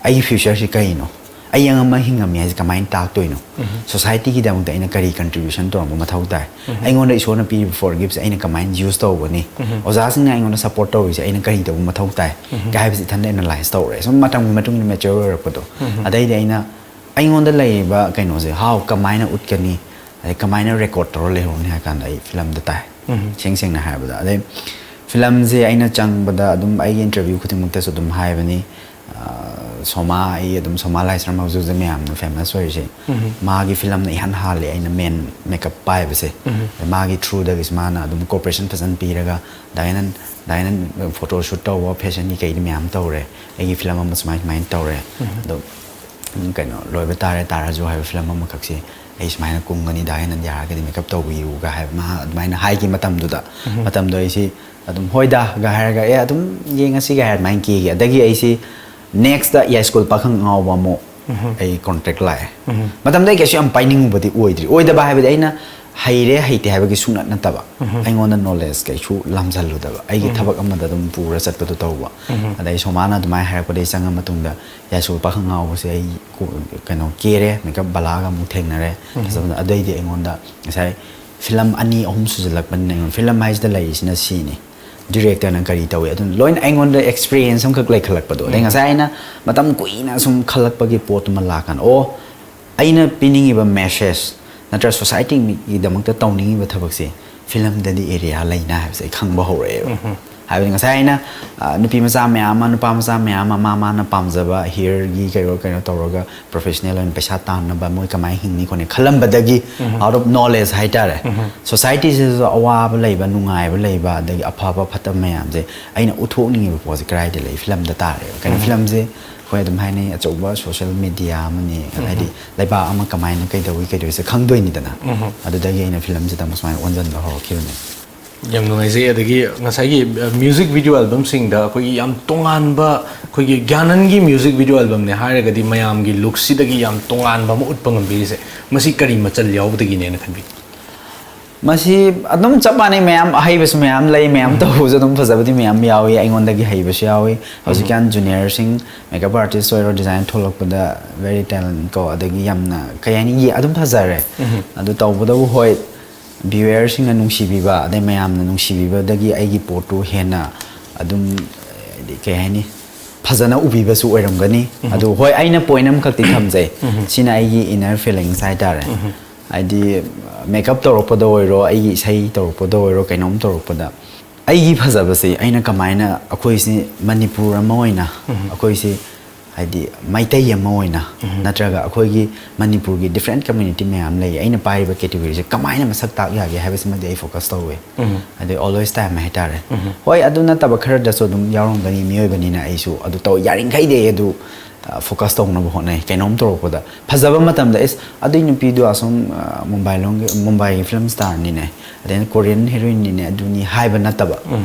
ꯑꯩꯒꯤ ꯐ꯭ꯌꯨꯆꯔꯁꯤ ꯀꯔꯤꯅꯣ? ꯑꯩ ꯑꯃ ꯍꯤꯡꯉꯝꯃꯤ ꯍꯥꯏꯁꯦ ꯀꯃꯥꯏꯅ ꯇꯥꯛꯇꯣꯏꯅꯣ? ꯁꯣꯁꯥꯏꯇꯤꯒꯤꯗꯃꯛꯇ ꯑꯩꯅ ꯀꯔꯤ ꯀꯟꯇ꯭ꯔꯤꯕ꯭ꯌꯨꯁꯟ ꯇꯧꯔꯝꯕ ꯃꯊꯧ ꯇꯥꯏ? ꯑꯩꯉꯣꯟꯗ ꯏꯁꯣꯔꯅ ꯄꯤꯔꯤꯕ ꯐꯣꯔ ꯒꯤꯐꯁꯦ ꯑꯩꯅ ꯀꯃꯥꯏꯅ ꯌꯨꯁ ꯇꯧꯒꯅꯤ? ꯑꯣꯖꯥꯁꯤꯡꯅ ꯑꯩꯉꯣꯟꯗ ꯁꯞꯄꯣꯔꯠ ꯇꯧꯔꯤꯁꯦ ꯑꯩꯅ ꯀꯔꯤ ꯇꯧꯕ ꯃꯊꯧ ꯇꯥꯏ? ꯀꯩ ꯍꯥꯏꯕꯁꯤ ꯏꯊꯟꯗ ꯑꯦꯅꯥꯂꯥꯏꯁ ꯇꯧꯔꯦ꯫ ꯁꯨꯝ ꯃꯇꯝꯒꯤ ꯃꯇꯨꯡ ꯏꯟꯅ ꯃꯦꯆ꯭ꯌꯣꯔ ꯑꯣꯏꯔꯛꯄꯗꯣ꯫ ꯑꯗꯩꯗꯤ ꯑꯩꯅ ꯑꯩꯉꯣꯟꯗ ꯂꯩꯔꯤꯕ ꯀꯩꯅꯣꯁꯦ how ꯀꯃꯥꯏꯅ ꯎꯠꯀꯅꯤ? ꯑꯗꯩ ꯀꯃꯥꯏꯅ ꯔꯦꯀꯣꯔꯗ ꯇꯧꯔ ꯂꯩꯍꯧꯔꯅꯤ ꯍꯥꯏ ꯀꯥꯟꯗ ꯑꯩ ꯐꯤꯂꯝꯗ ꯇꯥꯏ꯫ ꯏꯁꯦꯡ ꯁꯦꯡꯅ ꯍꯥꯏꯔꯕꯗ꯫ ꯑꯗꯩ ꯐꯤꯂꯝꯁꯦ ꯑꯩꯅ ꯆꯪꯕꯗ ꯑꯗꯨꯝ ꯑꯩꯒꯤ ꯏꯟꯇꯔꯚ꯭ꯌꯨ ꯈꯨꯗꯤꯡꯃꯛꯇꯁꯨ ꯑꯗꯨꯝ ꯍꯥꯏꯕꯅꯤ, ꯑ, ꯁꯣꯃꯥ, ꯑꯩ ꯑꯗꯨꯝ ꯁꯣꯃꯥ ꯂꯥꯏꯁ꯭ꯔꯝ ꯍꯧꯖꯤꯛ ꯍꯧꯖꯤꯛ ꯃꯌꯥꯝꯅ ꯐꯦꯃꯁ ꯑꯣꯏꯔꯤꯁꯦ꯫ ꯃꯥꯒꯤ ꯐꯤꯂꯝꯅ ꯏꯍꯥꯟ ꯍꯥꯜꯂꯦ ꯑꯩꯅ ꯃꯦꯟ ꯃꯦꯀꯞ ꯄꯥꯏꯕꯁꯦ꯫ ꯃꯥꯒꯤ ꯊ꯭ꯔꯨꯗꯒꯤꯁꯨ ꯃꯥꯅ ꯑꯗꯨꯝ ꯀꯣꯑꯣꯄꯔꯦꯁꯟ ꯐꯖꯅ ꯄꯤꯔꯒ, "ꯗꯥꯏꯅꯟ, ꯗꯥꯏꯅꯟ ꯐꯣꯇꯣ ꯁꯨꯠ ꯇꯧꯕ, ꯐꯦꯁꯟꯒꯤ ꯀꯩꯗꯤ ꯃꯌꯥꯝ ꯇꯧꯔꯦ, ꯑꯩꯒꯤ ꯐꯤꯂꯝ ꯑꯃ ꯁꯨꯃꯥꯏ ꯁꯨꯃꯥꯏꯅ ꯇꯧꯔꯦ, ꯑꯗꯣ ꯎꯝ, ꯀꯩꯅꯣ, ꯂꯣꯏꯕ ꯇꯥꯔꯦ, ꯇꯥꯔꯁꯨ ꯍꯥꯏꯕ ꯐꯤꯂꯝ ꯑꯃꯈꯛꯁꯤ ꯑꯩ ꯁꯨꯃꯥꯏꯅ ꯀꯨꯝꯒꯅꯤ, ꯗꯥ ꯑꯦꯟꯅ ꯌꯥꯔꯒꯗꯤ ꯃꯦꯀꯞ ꯇꯧꯕꯤꯌꯨꯒ ꯍꯥꯏꯕ ꯃꯥ ꯑꯗꯨꯃꯥꯏꯅ ꯍꯥꯏꯈꯤ ꯃꯇꯝꯗꯨꯗ꯫ ꯃꯇꯝꯗꯣ ꯑꯩꯁꯤ ꯑꯗꯨꯝ ꯍꯣꯏꯗꯥꯒ ꯍꯥꯏꯔꯒ, "ꯑꯦ, ꯑꯗꯨꯝ ꯌꯦꯡꯉꯁꯤꯒ" ꯍꯥꯏꯔ ꯑꯗꯨꯃꯥꯏꯅ ꯀꯦꯒꯦ꯫ ꯑꯗꯒꯤ ꯑꯩꯁꯤ ꯅꯦꯛꯁꯇ ꯌꯥꯏꯁ꯭ꯀꯨꯜ ꯄꯥꯈꯪ ꯑꯉꯥꯎꯕ ꯑꯃꯨꯛ ꯑꯩ ꯀꯣꯟꯇ꯭ꯔꯦꯛ ꯂꯥꯛꯑꯦ꯫ ꯃꯇꯝꯗ ꯑꯩ ꯀꯩꯁꯨ ꯌꯥꯝ ꯄꯥꯏꯅꯤꯡꯉꯨꯕꯗꯤ ꯑꯣꯏꯗ꯭ꯔꯤ꯫ ꯑꯣꯏꯗꯕ ꯍꯥꯏꯕꯗꯤ ꯑꯩꯅ ꯍꯩꯔꯦ ꯍꯩꯇꯦ ꯍꯥꯏꯕꯒꯤ ꯁꯨꯡꯅꯠ ꯅꯠꯇꯕ, ꯑꯩꯉꯣꯟꯗ ꯅꯣꯂꯦꯖ ꯀꯩꯁꯨ ꯂꯥꯝꯁꯤꯜꯂꯨꯗꯕ, ꯑꯩꯒꯤ ꯊꯕꯛ ꯑꯃꯗ ꯑꯗꯨꯝ ꯄꯨꯔ ꯆꯠꯄꯗꯣ ꯇꯧꯕ꯫ ꯑꯗꯩ ꯁꯣꯃꯥꯅ ꯑꯗꯨꯃꯥꯏꯅ ꯍꯥꯏꯔꯛꯄꯗꯒꯤ ꯆꯪꯉ ꯃꯇꯨꯡꯗ ꯌꯥꯏꯁ꯭ꯀꯨꯜ ꯄꯥꯈꯪ ꯉꯥꯎꯕꯁꯦ ꯑꯩ ꯀꯣ-, ꯀꯩꯅꯣ, ꯀꯦꯔꯦ, ꯃꯦꯀꯞ ꯕꯂꯥꯒ ꯑꯃꯨꯛ ꯊꯦꯡꯅꯔꯦ꯫ ꯐꯖꯕꯗ ꯑꯗꯩꯗꯤ ꯑꯩꯉꯣꯟꯗ ꯉꯁꯥꯏ ꯐꯤꯂꯝ ꯑꯅꯤ ꯑꯍꯨꯝ ꯁꯨꯖꯜꯂꯛꯄꯅꯤꯅ ꯑꯩꯉꯣꯟꯗ ꯐꯤꯂꯝ ꯍꯥꯏꯁꯤꯗ ꯂꯩꯔꯤꯁꯤꯅ ꯁꯤꯅꯤ꯫ ꯗꯤꯔꯦꯛꯇꯔꯅ ꯀꯔꯤ ꯇꯧꯏ, ꯑꯗꯨꯅ ꯂꯣꯏꯅ ꯑꯩꯉꯣꯟꯗ ꯑꯦꯛꯁꯄꯤꯔꯤꯌꯦꯟꯁ ꯑꯃꯈꯛ ꯂꯩꯈꯠꯂꯛꯄꯗꯣ꯫ ꯑꯗꯩ ꯉꯁꯥꯏ ꯑꯩꯅ ꯃꯇꯝ ꯀꯨꯏꯅ ꯁꯨꯝ ꯈꯜꯂꯛꯄꯒꯤ ꯄꯣꯠꯇꯨꯃ ꯂꯥꯛꯀꯥꯟꯗ, ꯑꯣ, ꯑꯩꯅ ꯄꯤꯅꯤꯡꯉꯤꯕ ꯃꯦꯁꯦꯖ ꯅꯠꯇ꯭ꯔ ꯁꯣꯁꯥꯏꯇꯤꯒꯤꯗꯃꯛꯇ ꯇꯧꯅꯤꯡꯉꯤꯕ ꯊꯕꯛꯁꯦ ꯐꯤꯂꯝꯗꯗꯤ ꯑꯦꯔꯤꯌꯥ ꯂꯩꯅ ꯍꯥꯏꯕꯁꯦ ꯑꯩ ꯈꯪꯕ ꯍꯧꯔꯛꯑꯦꯕ꯫ ꯍꯥꯏꯕꯗꯤ ꯉꯁꯥꯏ ꯑꯩꯅ, ꯑ, ꯅꯨꯄꯤ ꯃꯆꯥ ꯃꯌꯥꯝ ꯑꯃ, ꯅꯨꯄꯥ ꯃꯆꯥ ꯃꯌꯥꯝ ꯑꯃ, ꯃꯥ ꯃꯥꯅ ꯄꯥꯝꯖꯕ ꯍꯤꯌꯔꯒꯤ ꯀꯩꯅꯣ ꯀꯩꯅꯣ ꯇꯧꯔꯒ ꯄ꯭ꯔꯣꯐꯦꯁꯅꯦꯜ ꯑꯣꯏꯅ ꯄꯩꯁꯥ ꯇꯥꯟꯅꯕ, ꯃꯣꯏ ꯀꯃꯥꯏꯅ ꯍꯤꯡꯅꯤ ꯈꯣꯠꯅꯤ ꯈꯜꯂꯝꯕꯗꯒꯤ, ꯑꯥꯎꯠ ꯑꯣꯐ ꯅꯣꯂꯦꯖ ꯍꯥꯏꯇꯥꯔꯦ, ꯁꯣꯁꯥꯏꯇꯤꯁꯤꯗꯁꯨ ꯑꯋꯥꯕ ꯂꯩꯕ, ꯅꯨꯡꯉꯥꯏꯕ ꯂꯩꯕ, ꯑꯗꯒꯤ ꯑꯐꯕ ꯐꯠꯇꯕ ꯃꯌꯥꯝꯁꯦ ꯑꯩꯅ ꯎꯠꯊꯣꯛꯅꯤꯡꯉꯤꯕ ꯄꯣꯠꯁꯦ ꯀꯗꯥꯏꯗ ꯂꯩ? ꯐꯤꯂꯝꯗ ꯇꯥꯔꯦꯕ꯫ ꯀꯩꯅꯣ, ꯐꯤꯂꯝꯁꯦ ꯑꯩꯈꯣꯏ ꯑꯗꯨꯝ ꯍꯥꯏꯅꯩ, ꯑꯆꯧꯕ ꯁꯣꯁꯤꯌꯦꯜ ꯃꯦꯗꯤꯌꯥ ꯑꯃꯅꯤ, ꯍꯥꯏꯗꯤ ꯂꯩꯕꯥꯛ ꯑꯃ ꯀꯃꯥꯏꯅ ꯀꯩꯗꯧꯏ ꯀꯩꯗꯧꯏꯁꯦ ꯈꯪꯗꯣꯏꯅꯤꯗꯅ꯫ ꯑꯗꯨꯗꯒꯤ ꯑꯩꯅ ꯐꯤꯂꯝꯁꯤꯗ ꯑꯃꯨꯛ ꯁꯨꯃꯥꯏꯅ ꯑꯣꯟꯁꯤꯟꯕ ꯍꯧꯔꯛꯈꯤꯕꯅꯦ꯫ ꯌꯥꯝ ꯅꯨꯡꯉꯥꯏꯖꯩ꯫ ꯑꯗꯒꯤ ꯉꯁꯥꯏꯒꯤ ꯃ꯭ꯌꯨꯖꯤꯛ ꯚꯤꯗꯤꯑꯣ ꯑꯦꯜꯕꯝꯁꯤꯡꯗ ꯑꯩꯈꯣꯏꯒꯤ ꯌꯥꯝ ꯇꯣꯉꯥꯟꯕ, ꯑꯩꯈꯣꯏꯒꯤ ꯒ꯭ꯌꯥꯅꯟꯒꯤ ꯃ꯭ꯌꯨꯖꯤꯛ ꯚꯤꯗꯤꯑꯣ ꯑꯦꯜꯕꯝꯅꯦ ꯍꯥꯏꯔꯒꯗꯤ ꯃꯌꯥꯝꯒꯤ ꯂꯨꯛꯁꯤꯗꯒꯤ ꯌꯥꯝ ꯇꯣꯉꯥꯟꯕ ꯑꯃ ꯎꯠꯄ ꯉꯝꯕꯤꯔꯤꯁꯦ, ꯃꯁꯤ ꯀꯔꯤ ꯃꯆꯜ ꯌꯥꯎꯕꯗꯒꯤꯅꯦꯅ ꯈꯟꯕꯤ? ꯃꯁꯤ ꯑꯗꯨꯝ ꯆꯞ ꯃꯥꯟꯅꯩ, ꯃꯌꯥꯝ ꯑꯍꯩꯕꯁꯨ ꯃꯌꯥꯝ ꯂꯩ, ꯃꯌꯥꯝ ꯇꯧꯕꯁꯨ ꯑꯗꯨꯝ ꯐꯖꯕꯗꯤ ꯃꯌꯥꯝ ꯌꯥꯎꯏ, ꯑꯩꯉꯣꯟꯗꯒꯤ ꯍꯩꯕꯁꯨ ꯌꯥꯎꯏ꯫ ꯍꯧꯖꯤꯛꯀꯥꯟ ꯖꯨꯅꯤꯌꯔꯁꯤꯡ, ꯃꯦꯀꯞ ꯑꯥꯔꯇꯤꯁ ꯑꯣꯏꯔꯣ, ꯗꯤꯖꯥꯏꯟ ꯊꯣꯛꯂꯛꯄꯗ very talent ꯀꯣ, ꯑꯗꯒꯤ ꯌꯥꯝꯅ ꯀꯩ ꯍꯥꯏꯅꯤ, ꯌꯦ-, ꯑꯗꯨꯝ ꯐꯖꯔꯦ꯫ ꯑꯗꯨ ꯇꯧꯕꯗꯕꯨ ꯍꯣꯏ, ꯚ꯭ꯌꯨꯋꯔꯁꯤꯡꯅ ꯅꯨꯡꯁꯤꯕꯤꯕ, ꯑꯗꯩ ꯃꯌꯥꯝꯅ ꯅꯨꯡꯁꯤꯕꯤꯕꯗꯒꯤ ꯑꯩꯒꯤ ꯄꯣꯠꯇꯨ ꯍꯦꯟꯅ ꯑꯗꯨꯝ, ꯍꯥꯏꯗꯤ ꯀꯩ ꯍꯥꯏꯅꯤ, ꯐꯖꯅ ꯎꯕꯤꯕꯁꯨ ꯑꯣꯏꯔꯝꯒꯅꯤ꯫ ꯑꯗꯨ ꯍꯣꯏ, ꯑꯩꯅ ꯄꯣꯏꯟ ꯑꯃꯈꯛꯇꯤ ꯊꯝꯖꯩ꯫ ꯁꯤꯅ ꯑꯩꯒꯤ ꯏꯟꯅꯔ ꯐꯤꯂꯤꯡꯁ ꯍꯥꯏꯇꯥꯔꯦ꯫ ꯍꯥꯏꯗꯤ ꯃꯦꯀꯞ ꯇꯧꯔꯛꯄꯗ ꯑꯣꯏꯔꯣ, ꯑꯩꯒꯤ ꯏꯁꯩ ꯇꯧꯔꯛꯄꯗ ꯑꯣꯏꯔꯣ, ꯀꯩꯅꯣꯝ ꯇꯧꯔꯛꯄꯗ ꯑꯩꯒꯤ ꯐꯖꯕꯁꯤ ꯑꯩꯅ ꯀꯃꯥꯏꯅ, ꯑꯩꯈꯣꯏꯁꯤ ꯃꯅꯤꯄꯨꯔ ꯑꯃ ꯑꯣꯏꯅ, ꯑꯩꯈꯣꯏꯁꯤ ꯍꯥꯏꯗꯤ ꯃꯩꯇꯩ ꯑꯃ ꯑꯣꯏꯅ, ꯅꯠꯇ꯭ꯔꯒ ꯑꯩꯈꯣꯏꯒꯤ ꯃꯅꯤꯄꯨꯔꯒꯤ ꯗꯤꯐ꯭ꯔꯦꯟ ꯀꯝꯃ꯭ꯌꯨꯅꯤꯇꯤ ꯃꯌꯥꯝ ꯂꯩ, ꯑꯩꯅ ꯄꯥꯏꯔꯤꯕ ꯀꯦꯇꯦꯒꯣꯔꯤꯁꯦ ꯀꯃꯥꯏꯅ ꯃꯁꯛ ꯇꯥꯛ ꯌꯥꯒꯦ ꯍꯥꯏꯕꯁꯤꯃꯗꯤ ꯑꯩ ꯐꯣꯀꯁ ꯇꯧꯋꯦ꯫ ꯑꯗꯩ ꯑꯣꯜꯋꯦꯁ ꯇꯥꯏꯝ ꯍꯥꯏꯇꯥꯔꯦ꯫ ꯍꯣꯏ, ꯑꯗꯨ ꯅꯠꯇꯕ ꯈꯔꯗꯁꯨ ꯑꯗꯨꯝ ꯌꯥꯎꯔꯝꯒꯅꯤ, ꯃꯤꯑꯣꯏꯕꯅꯤꯅ ꯑꯩꯁꯨ ꯑꯗꯨ ꯇꯧ, ꯌꯥꯔꯤꯈꯩꯗꯤ ꯑꯩ ꯑꯗꯨ ꯐꯣꯀꯁ ꯇꯧꯅꯕ ꯍꯣꯠꯅꯩ꯫ ꯀꯩꯅꯣꯝ ꯇꯧꯔꯛꯄꯗ ꯐꯖꯕ ꯃꯇꯝꯗ, "ꯏꯁ, ꯑꯗꯨꯏ ꯅꯨꯄꯤꯗꯣ ꯑꯁꯨꯝ, ꯑ, ꯃꯨꯝꯕꯥꯏ ꯂꯣꯝꯒꯤ, ꯃꯨꯝꯕꯥꯏꯒꯤ ꯐꯤꯂꯝ ꯁ꯭ꯇꯥꯔꯅꯤꯅꯦ, ꯑꯗꯩ ꯀꯣꯔꯤꯌꯟ ꯍꯦꯔꯣꯏꯟꯅꯤꯅꯦ, ꯑꯗꯨꯅꯤ" ꯍꯥꯏꯕ ꯅꯠꯇꯕ,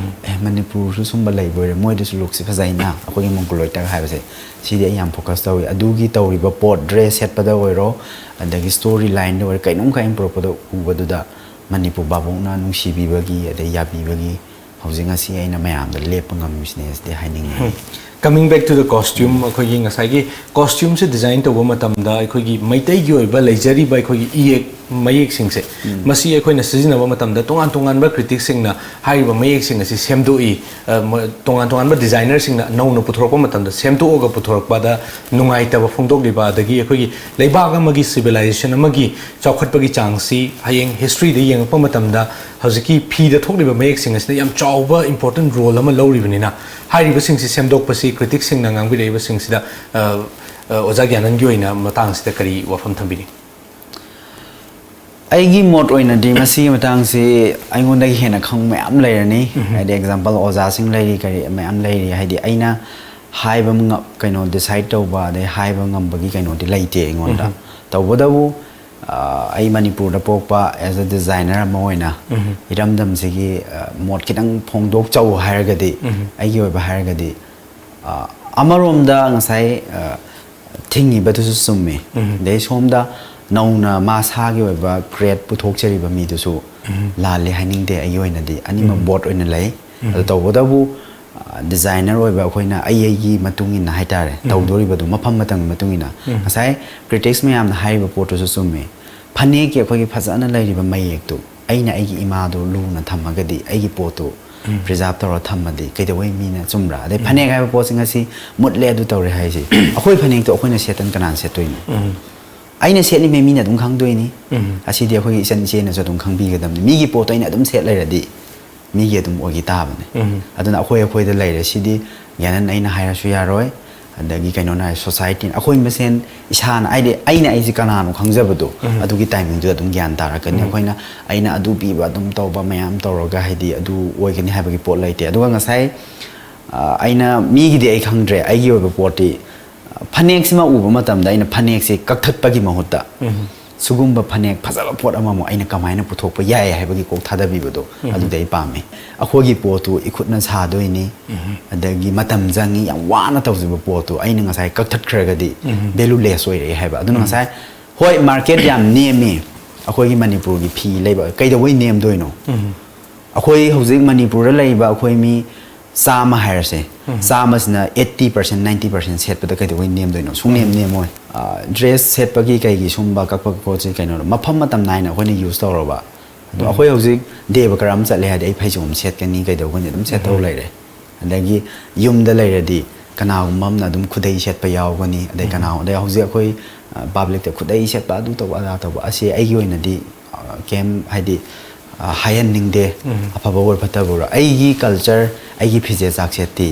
"ꯑꯦ, ꯃꯅꯤꯄꯨꯔꯁꯨ ꯁꯨꯝꯕ ꯂꯩꯕ ꯑꯣꯏꯔꯦ, ꯃꯣꯏꯗꯁꯨ ꯂꯨꯛꯁꯦ ꯐꯖꯩꯅ, ꯑꯩꯈꯣꯏꯒꯤ ꯃꯣꯡꯒꯣꯂꯣꯏꯗ" ꯍꯥꯏꯕꯁꯦ, ꯁꯤꯗꯤ ꯑꯩ ꯌꯥꯝ ꯐꯣꯀꯁ ꯇꯧꯏ꯫ ꯑꯗꯨꯒꯤ ꯇꯧꯔꯤꯕ ꯄꯣꯠ, ꯗ꯭ꯔꯦꯁ ꯁꯦꯠꯄꯗ ꯑꯣꯏꯔꯣ, ꯑꯗꯒꯤ ꯁ꯭ꯇꯣꯔꯤ ꯂꯥꯏꯟꯗ ꯑꯣꯏꯔꯣ, ꯀꯩꯅꯣꯝꯈꯛ ꯑꯩꯅ ꯄꯨꯔꯛꯄꯗ ꯎꯕꯗꯨꯗ ꯃꯅꯤꯄꯨꯔ ꯚꯥꯕꯣꯛꯅ ꯅꯨꯡꯁꯤꯕꯤꯕꯒꯤ, ꯑꯗꯩ ꯌꯥꯕꯤꯕꯒꯤ ꯍꯧꯖꯤꯛ ꯉꯁꯤ ꯑꯩꯅ ꯃꯌꯥꯝꯗ ꯂꯦꯞꯄ ꯉꯝꯃꯤꯁꯤꯅꯦ ꯁꯤꯗꯤ ꯍꯥꯏꯅꯤꯡꯉꯤ꯫ Coming back to the costume, ꯑꯩꯈꯣꯏꯒꯤ ꯉꯁꯥꯏꯒꯤ costumeꯁꯦ design ꯇꯧꯕ ꯃꯇꯝꯗ ꯑꯩꯈꯣꯏꯒꯤ ꯃꯩꯇꯩꯒꯤ ꯑꯣꯏꯕ ꯂꯩꯖꯔꯤꯕ ꯑꯩꯈꯣꯏꯒꯤ ꯏꯌꯦꯛ ꯃꯌꯦꯛꯁꯤꯡꯁꯦ, ꯃꯁꯤ ꯑꯩꯈꯣꯏꯅ ꯁꯤꯖꯤꯟꯅꯕ ꯃꯇꯝꯗ ꯇꯣꯉꯥꯟ ꯇꯣꯉꯥꯟꯕ criticꯁꯤꯡꯅ ꯍꯥꯏꯔꯤꯕ ꯃꯌꯦꯛꯁꯤꯡ ꯑꯁꯤ ꯁꯦꯝꯗꯣꯛꯏ꯫ ꯑ, ꯃ-, ꯇꯣꯉꯥꯟ ꯇꯣꯉꯥꯟꯕ designerꯁꯤꯡꯅ ꯅꯧꯅ ꯄꯨꯊꯣꯔꯛꯄ ꯃꯇꯝꯗ ꯁꯦꯝꯗꯣꯛꯑꯒ ꯄꯨꯊꯣꯔꯛꯄꯗ ꯅꯨꯡꯉꯥꯏꯇꯕ ꯐꯣꯡꯗꯣꯛꯂꯤꯕ, ꯑꯗꯒꯤ ꯑꯩꯈꯣꯏꯒꯤ ꯂꯩꯕꯥꯛ ꯑꯃꯒꯤ civilization ꯑꯃꯒꯤ ꯆꯥꯎꯈꯠꯄꯒꯤ ꯆꯥꯡꯁꯤ ꯍꯌꯦꯡ historyꯗ ꯌꯦꯡꯉꯛꯄ ꯃꯇꯝꯗ ꯍꯧꯖꯤꯛꯀꯤ ꯐꯤꯗ ꯊꯣꯛꯂꯤꯕ ꯃꯌꯦꯛꯁꯤꯡ ꯑꯁꯤꯅ ꯌꯥꯝ ꯆꯥꯎꯕ important role ꯑꯃ ꯂꯧꯔꯤꯕꯅꯤꯅ, ꯍꯥꯏꯔꯤꯕꯁꯤꯡꯁꯤ ꯁꯦꯝꯗꯣꯛꯄꯁꯤ criticꯁꯤꯡꯅ ꯉꯥꯡꯕꯤꯔꯛꯏꯕꯁꯤꯡꯁꯤꯗ, ꯑ, ꯑ, ꯑꯣꯖꯥ ꯒ꯭ꯌꯥꯅꯟꯒꯤ ꯑꯣꯏꯅ ꯃꯇꯥꯡꯁꯤꯗ ꯀꯔꯤ ꯋꯥꯐꯝ ꯊꯝꯕꯤꯅꯤ? ꯑꯩꯒꯤ ꯃꯣꯠ ꯑꯣꯏꯅꯗꯤ ꯃꯁꯤꯒꯤ ꯃꯇꯥꯡꯁꯤ ꯑꯩꯉꯣꯟꯗꯒꯤ ꯍꯦꯟꯅ ꯈꯪꯕ ꯃꯌꯥꯝ ꯂꯩꯔꯅꯤ꯫ ꯍꯥꯏꯗꯤ example ꯑꯣꯖꯥꯁꯤꯡ ꯂꯩꯔꯤ, ꯀꯔꯤ ꯃꯌꯥꯝ ꯂꯩꯔꯤ꯫ ꯍꯥꯏꯗꯤ ꯑꯩꯅ ꯍꯥꯏꯕ ꯉ-, ꯀꯩꯅꯣ decide ꯇꯧꯕ ꯑꯗꯩ ꯍꯥꯏꯕ ꯉꯝꯕꯒꯤ ꯀꯩꯅꯣꯗꯤ ꯂꯩꯇꯦ ꯑꯩꯉꯣꯟꯗ꯫ ꯇꯧꯕꯇꯕꯨ, ꯑ, ꯑꯩ ꯃꯅꯤꯄꯨꯔꯗ ꯄꯣꯛꯄ as a designer ꯑꯃ ꯑꯣꯏꯅ ꯏꯔꯝꯗꯝꯁꯤꯒꯤ, ꯑ, ꯃꯣꯠ ꯈꯤꯇꯪ ꯐꯣꯡꯗꯣꯛꯆꯧ ꯍꯥꯏꯔꯒꯗꯤ, ꯑꯩꯒꯤ ꯑꯣꯏꯕ ꯍꯥꯏꯔꯒꯗꯤ, ꯑ, ꯑꯃꯔꯣꯝꯗ ꯉꯁꯥꯏ, ꯑ, ꯊꯤꯡꯉꯤꯕꯗꯨꯁꯨ ꯆꯨꯝꯃꯤ꯫ ꯑꯗꯩ ꯁꯣꯝꯗ ꯅꯧꯅ ꯃꯥꯁꯥꯒꯤ ꯑꯣꯏꯕ create ꯄꯨꯊꯣꯛꯆꯔꯤꯕ ꯃꯤꯗꯨꯁꯨ ꯂꯥꯜꯂꯦ ꯍꯥꯏꯅꯤꯡꯗꯦ꯫ ꯑꯩꯒꯤ ꯑꯣꯏꯅꯗꯤ ꯑꯅꯤꯃꯛ both ꯑꯣꯏꯅ ꯂꯩ꯫ ꯑꯗꯨ ꯇꯧꯕꯇꯕꯨ, ꯑ, designer ꯑꯣꯏꯕ ꯑꯩꯈꯣꯏꯅ ꯑꯩ ꯑꯩꯒꯤ ꯃꯇꯨꯡ ꯏꯟꯅ ꯍꯥꯏꯇꯥꯔꯦ, ꯇꯧꯗꯣꯔꯤꯕꯗꯣ ꯃꯐꯝ ꯃꯇꯝꯒꯤ ꯃꯇꯨꯡ ꯏꯟꯅ꯫ ꯉꯁꯥꯏ critics ꯃꯌꯥꯝꯅ ꯍꯥꯏꯔꯤꯕ ꯄꯣꯠꯇꯨꯁꯨ ꯆꯨꯝꯃꯤ꯫ ꯐꯅꯦꯛꯀꯤ ꯑꯩꯈꯣꯏꯒꯤ ꯐꯖꯅ ꯂꯩꯔꯤꯕ ꯃꯌꯦꯛꯇꯨ ꯑꯩꯅ ꯑꯩꯒꯤ ꯏꯃꯥꯗꯨ ꯂꯨꯅ ꯊꯝꯃꯒꯗꯤ, ꯑꯩꯒꯤ ꯄꯣꯠꯇꯨ preserve ꯇꯧꯔ ꯊꯝꯃꯗꯤ ꯀꯩꯗꯧꯕꯩ ꯃꯤꯅ, ꯆꯨꯝꯕ꯭ꯔꯥ? ꯑꯗꯩ ꯐꯅꯦꯛ ꯍꯥꯏꯕ ꯄꯣꯠꯁꯤ ꯉꯁꯤ ꯃꯨꯠꯂꯦ, ꯑꯗꯨ ꯇꯧꯔꯦ ꯍꯥꯏꯁꯦ, ꯑꯩꯈꯣꯏ ꯐꯅꯦꯛꯇꯣ ꯑꯩꯈꯣꯏꯅ ꯁꯦꯠꯇꯅ ꯀꯅꯥꯅ ꯁꯦꯠꯇꯣꯏꯅꯣ? ꯑꯩꯅ ꯁꯦꯠꯂꯤꯃꯦ ꯃꯤꯅ ꯑꯗꯨꯝ ꯈꯪꯗꯣꯏꯅꯤ꯫ ꯑꯁꯤꯗꯤ ꯑꯩꯈꯣꯏꯒꯤ ꯏꯆꯟ ꯏꯆꯦꯅꯁꯨ ꯑꯗꯨꯝ ꯈꯪꯕꯤꯒꯗꯕꯅꯤ꯫ ꯃꯤꯒꯤ ꯄꯣꯠꯇꯣ ꯑꯩꯅ ꯑꯗꯨꯝ ꯁꯦꯠ ꯂꯩꯔꯗꯤ ꯃꯤꯒꯤ ꯑꯗꯨꯝ ꯑꯣꯏꯈꯤ ꯇꯥꯕꯅꯦ꯫ ꯑꯗꯨꯅ ꯑꯩꯈꯣꯏ ꯑꯩꯈꯣꯏꯗ ꯂꯩꯔꯦ꯫ ꯁꯤꯗꯤ ꯒ꯭ꯌꯥꯅꯟ ꯑꯩꯅ ꯍꯥꯏꯔꯁꯨ ꯌꯥꯔꯣꯏ, ꯑꯗꯒꯤ ꯀꯩꯅꯣꯅ ꯍꯥꯏ, society ꯅ, ꯑꯩꯈꯣꯏ ꯃꯁꯦꯟ ꯏꯁꯥꯅ, ꯍꯥꯏꯗꯤ ꯑꯩꯅ ꯑꯩꯁꯦ ꯀꯅꯥꯅꯣ ꯈꯪꯖꯕꯗꯣ, ꯑꯗꯨꯒꯤ timing ꯗꯨꯗ ꯑꯗꯨꯝ ꯒ꯭ꯌꯥꯟ ꯇꯥꯔꯛꯀꯅꯤ꯫ ꯑꯩꯈꯣꯏꯅ, ꯑꯩꯅ ꯑꯗꯨ ꯄꯤꯕ, ꯑꯗꯨꯝ ꯇꯧꯕ ꯃꯌꯥꯝ ꯇꯧꯔꯒ ꯍꯥꯏꯗꯤ ꯑꯗꯨ ꯑꯣꯏꯒꯅꯤ ꯍꯥꯏꯕꯒꯤ ꯄꯣꯠ ꯂꯩꯇꯦ꯫ ꯑꯗꯨꯒ ꯉꯁꯥꯏ, ꯑ, ꯑꯩꯅ ꯃꯤꯒꯤꯗꯤ ꯑꯩ ꯈꯪꯗ꯭ꯔꯦ, ꯑꯩꯒꯤ ꯑꯣꯏꯕ ꯄꯣꯠꯇꯤ, ꯑ, ꯐꯅꯦꯛꯁꯤꯃ ꯎꯕ ꯃꯇꯝꯗ ꯑꯩꯅ ꯐꯅꯦꯛꯁꯦ ꯀꯛꯊꯠꯄꯒꯤ ꯃꯍꯨꯠꯇ ꯁꯤꯒꯨꯝꯕ ꯐꯅꯦꯛ ꯐꯖꯕ ꯄꯣꯠ ꯑꯃꯃꯨꯛ ꯑꯩꯅ ꯀꯃꯥꯏꯅ ꯄꯨꯊꯣꯛꯄ ꯌꯥꯏ ꯍꯥꯏꯕꯒꯤ ꯀꯣꯛ ꯊꯥꯗꯕꯤꯕꯗꯣ, ꯑꯗꯨꯗꯤ ꯑꯩ ꯄꯥꯝꯃꯤ꯫ ꯑꯩꯈꯣꯏꯒꯤ ꯄꯣꯠꯇꯨ ꯏꯈꯨꯠꯅ ꯁꯥꯗꯣꯏꯅꯤ, ꯑꯗꯒꯤ ꯃꯇꯝ ꯆꯪꯉꯤ, ꯌꯥꯝ ꯋꯥꯅ ꯇꯧꯖꯕ ꯄꯣꯠꯇꯨ ꯑꯩꯅ ꯉꯁꯥꯏ ꯀꯛꯊꯠꯈ꯭ꯔꯒꯗꯤ value less ꯑꯣꯏꯔꯛꯑꯦ ꯍꯥꯏꯕ꯫ ꯑꯗꯨꯅ ꯉꯁꯥꯏ, ꯍꯣꯏ, market ꯌꯥꯝ ꯅꯦꯝꯃꯤ ꯑꯩꯈꯣꯏꯒꯤ ꯃꯅꯤꯄꯨꯔꯒꯤ ꯐꯤ ꯂꯩꯕ, ꯀꯩꯗꯧꯕꯩ ꯅꯦꯝꯗꯣꯏꯅꯣ? ꯑꯩꯈꯣꯏ ꯍꯧꯖꯤꯛ ꯃꯅꯤꯄꯨꯔꯗ ꯂꯩꯔꯤꯕ ꯑꯩꯈꯣꯏ ꯃꯤ ꯆꯥꯝꯃ ꯍꯥꯏꯔꯁꯦ, ꯆꯥꯝꯃꯁꯤꯅ eighty percent ninety percent ꯁꯦꯠꯄꯗ ꯀꯩꯗꯧꯕꯩ ꯅꯦꯝꯗꯣꯏꯅꯣ? ꯁꯨꯡꯅꯦꯝ ꯅꯦꯝꯃꯣꯏ꯫ ꯗ꯭ꯔꯦꯁ ꯁꯦꯠꯄꯒꯤ ꯀꯩꯒꯤ ꯁꯨꯝꯕ ꯀꯛꯄ ꯈꯣꯠꯁꯤ ꯀꯩꯅꯣ, ꯃꯐꯝ ꯃꯇꯝ ꯅꯥꯏꯅ ꯑꯩꯈꯣꯏꯅ ꯌꯨꯁ ꯇꯧꯔꯕ꯫ ꯑꯗꯣ ꯑꯩꯈꯣꯏ ꯍꯧꯖꯤꯛ ꯗꯦꯕ ꯀꯔꯝ ꯆꯠꯂꯦ ꯍꯥꯏꯗꯤ ꯑꯩ ꯐꯩꯖꯣꯝ ꯁꯦꯠꯀꯅꯤ, ꯀꯩꯗꯧꯒꯅꯤ, ꯑꯗꯨꯝ ꯁꯦꯠꯇꯧ ꯂꯩꯔꯦ꯫ ꯑꯗꯒꯤ ꯌꯨꯝꯗ ꯂꯩꯔꯗꯤ ꯀꯅꯥꯒꯨꯝꯕ ꯑꯃꯅ ꯑꯗꯨꯝ ꯈꯨꯗꯩ ꯁꯦꯠꯄ ꯌꯥꯎꯒꯅꯤ, ꯑꯗꯩ ꯀꯅꯥ, ꯑꯗꯩ ꯍꯧꯖꯤꯛ ꯑꯩꯈꯣꯏ ꯄꯥꯕ꯭ꯂꯤꯛꯇ ꯈꯨꯗꯩ ꯁꯦꯠꯄ, ꯑꯗꯨ ꯇꯧꯕ, ꯑꯗꯥ ꯇꯧꯕ ꯑꯁꯤ ꯑꯩꯒꯤ ꯑꯣꯏꯅꯗꯤ ꯀꯩꯝ ꯍꯥꯏꯗꯤ ꯍꯥꯏꯍꯟꯅꯤꯡꯗꯦ꯫ ꯑꯐꯕ ꯑꯣꯏꯔꯣ ꯐꯠꯇꯕ ꯑꯣꯏꯔꯣ, ꯑꯩꯒꯤ ꯀꯜꯆꯔ, ꯑꯩꯒꯤ ꯐꯤꯖꯦꯠ ꯆꯥꯛꯁꯦꯠꯇꯤ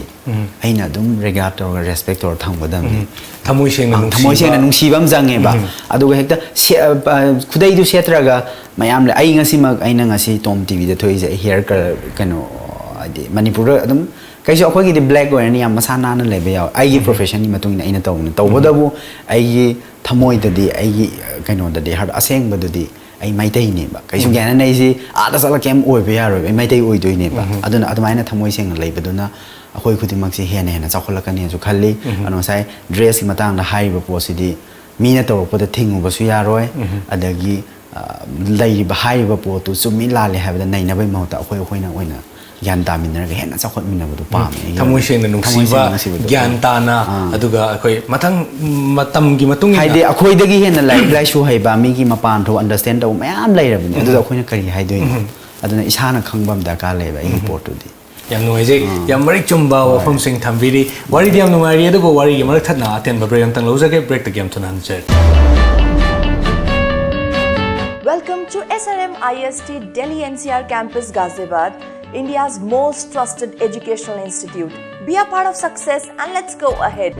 ꯑꯩꯅ ꯑꯗꯨꯝ ꯔꯤꯒꯥꯔꯗ ꯇꯧꯔꯒ, ꯔꯦꯁꯄꯦꯛ ꯇꯧꯔꯒ ꯊꯝꯒꯗꯕꯅꯤ꯫ ꯊꯃꯣꯏ ꯁꯦꯡꯅ ꯑ, ꯊꯃꯣꯏ ꯁꯦꯡꯅ ꯅꯨꯡꯁꯤꯕ ꯑꯃ ꯆꯪꯉꯦꯕ꯫ ꯑꯗꯨꯒ ꯍꯦꯛꯇ ꯁꯦ-, ꯑ, ꯑ, ꯈꯨꯗꯩꯗꯨ ꯁꯦꯠꯇ꯭ꯔꯒ ꯃꯌꯥꯝ ꯂꯩ꯫ ꯑꯩ ꯉꯁꯤꯃꯛ, ꯑꯩꯅ ꯉꯁꯤ ꯇꯣꯝ ꯇꯤꯚꯤꯗ ꯊꯣꯛꯏꯁꯦ, ꯑꯩ ꯍꯤꯌꯔ ꯀꯂꯔ ꯀꯩꯅꯣ, ꯍꯥꯏꯗꯤ ꯃꯅꯤꯄꯨꯔꯗ ꯑꯗꯨꯝ ꯀꯩꯁꯨ, ꯑꯩꯈꯣꯏꯒꯤꯗꯤ ꯕ꯭ꯂꯦꯛ ꯑꯣꯏꯔꯅꯤ, ꯌꯥꯝ ꯃꯁꯥ ꯅꯥꯟꯅ ꯂꯩꯕ ꯌꯥꯎꯋꯦ꯫ ꯑꯩꯒꯤ ꯄ꯭ꯔꯣꯐꯦꯁꯟꯒꯤ ꯃꯇꯨꯡ ꯏꯟꯅ ꯑꯩꯅ ꯇꯧꯕꯅꯤ꯫ ꯇꯧꯕꯇꯕꯨ ꯑꯩꯒꯤ ꯊꯃꯣꯏꯗꯗꯤ, ꯑꯩꯒꯤ, ꯑ, ꯀꯩꯅꯣꯗꯗꯤ, ꯍꯥꯔꯠ ꯑꯁꯦꯡꯕꯗꯗꯤ ꯑꯩ ꯃꯩꯇꯩꯅꯦꯕ꯫ ꯀꯩꯁꯨ ꯒ꯭ꯌꯥꯅ ꯑꯩꯁꯤ ꯑꯥꯗ ꯆꯠꯂꯒ ꯀꯩꯝ ꯑꯣꯏꯕ ꯌꯥꯔꯣꯏꯕ, ꯑꯩ ꯃꯩꯇꯩ ꯑꯣꯏꯗꯣꯏꯅꯦꯕ꯫ ꯑꯗꯨꯅ ꯑꯗꯨꯃꯥꯏꯅ ꯊꯃꯣꯏ ꯁꯦꯡꯅ ꯂꯩꯕꯗꯨꯅ ꯑꯩꯈꯣꯏ ꯈꯨꯗꯤꯡꯃꯛꯁꯦ ꯍꯦꯟꯅ ꯍꯦꯟꯅ ꯆꯥꯎꯈꯠꯂꯛꯀꯅꯤꯅꯁꯨ ꯈꯜꯂꯤ꯫ ꯑꯗꯣ ꯉꯁꯥꯏ ꯗ꯭ꯔꯦꯁꯀꯤ ꯃꯇꯥꯡꯗ ꯍꯥꯏꯔꯤꯕ ꯄꯣꯠꯁꯤꯗꯤ ꯃꯤꯅ ꯇꯧꯔꯛꯄꯗ ꯊꯤꯡꯉꯨꯕꯁꯨ ꯌꯥꯔꯣꯏ, ꯑꯗꯒꯤ, ꯑ, ꯂꯩꯔꯤꯕ, ꯍꯥꯏꯔꯤꯕ ꯄꯣꯠꯇꯨ ꯆꯨꯝꯃꯤ ꯂꯥꯜꯂꯤ ꯍꯥꯏꯕꯗ ꯅꯩꯅꯕꯒꯤ ꯃꯍꯨꯠꯇ ꯑꯩꯈꯣꯏ ꯑꯩꯈꯣꯏꯅ ꯑꯣꯏꯅ ꯒ꯭ꯌꯥꯟ ꯇꯥꯃꯤꯟꯅꯔꯒ ꯍꯦꯟꯅ ꯆꯥꯎꯈꯠꯃꯤꯟꯅꯕꯗꯨ ꯄꯥꯝꯃꯦ꯫ ꯑꯩꯒꯤ ꯊꯃꯣꯏ ꯑꯣꯏꯅ꯫ ꯁꯦꯡꯅ ꯊꯃꯣꯏ ꯅꯨꯡꯁꯤꯕ, ꯁꯦꯡꯅ ꯅꯨꯡꯁꯤꯕꯗꯨ ꯒ꯭ꯌꯥꯟ ꯄꯥꯝꯃꯦ꯫ ꯇꯥꯅ, ꯑꯥ꯫ ꯑꯗꯨꯒ ꯑꯩꯈꯣꯏ ꯃꯊꯪ ꯃꯇꯝꯒꯤ ꯃꯇꯨꯡ ꯏꯟꯅ ꯍꯥꯏꯗꯤ ꯑꯩꯈꯣꯏꯗꯒꯤ ꯍꯦꯟꯅ ꯂꯥꯏꯔꯤꯛ ꯂꯥꯏꯁꯨ ꯍꯩꯕ, ꯃꯤꯒꯤ ꯃꯄꯥꯟ ꯊꯣꯛ ꯑꯟꯗꯔꯁ꯭ꯇꯦꯟ ꯇꯧꯕ ꯃꯌꯥꯝ ꯂꯩꯔꯕꯅꯤ꯫ ꯑꯗꯨꯗ ꯑꯩꯈꯣꯏꯅ ꯀꯔꯤ ꯍꯥꯏꯗꯣꯏꯅꯣ? ꯑꯗꯨꯅ ꯏꯁꯥꯅ ꯈꯪꯕ ꯑꯃ ꯗꯔꯀꯥꯔ ꯂꯩꯌꯦꯕ ꯑꯩꯒꯤ ꯄꯣꯠꯇꯨꯗꯤ꯫ ꯌꯥꯝ ꯅꯨꯡꯉꯥꯏꯖꯩ꯫ ꯌꯥꯝ ꯃꯔꯤꯛ ꯆꯨꯝꯕ ꯋꯥꯐꯝꯁꯤꯡ ꯊꯝꯕꯤꯔꯤ꯫ ꯋꯥꯔꯤꯗꯤ ꯌꯥꯝ ꯅꯨꯡꯉꯥꯏꯔꯤ, ꯑꯗꯨꯕꯨ ꯋꯥꯔꯤꯒꯤ ꯃꯔꯛ ꯊꯠꯅ ꯑꯇꯦꯟꯕ ꯕ꯭ꯔꯦꯛ ꯑꯝꯇꯪ ꯂꯧꯖꯒꯦ꯫ ꯕ꯭ꯔꯦꯛꯇꯒꯤ ꯌꯥꯝ ꯊꯨꯅ ꯍꯟꯖꯔꯛꯀꯦ꯫ Welcome to S R M I S T Delhi N C R Campus Ghaziabad, India's most trusted educational institute. Be a part of success and let's go ahead.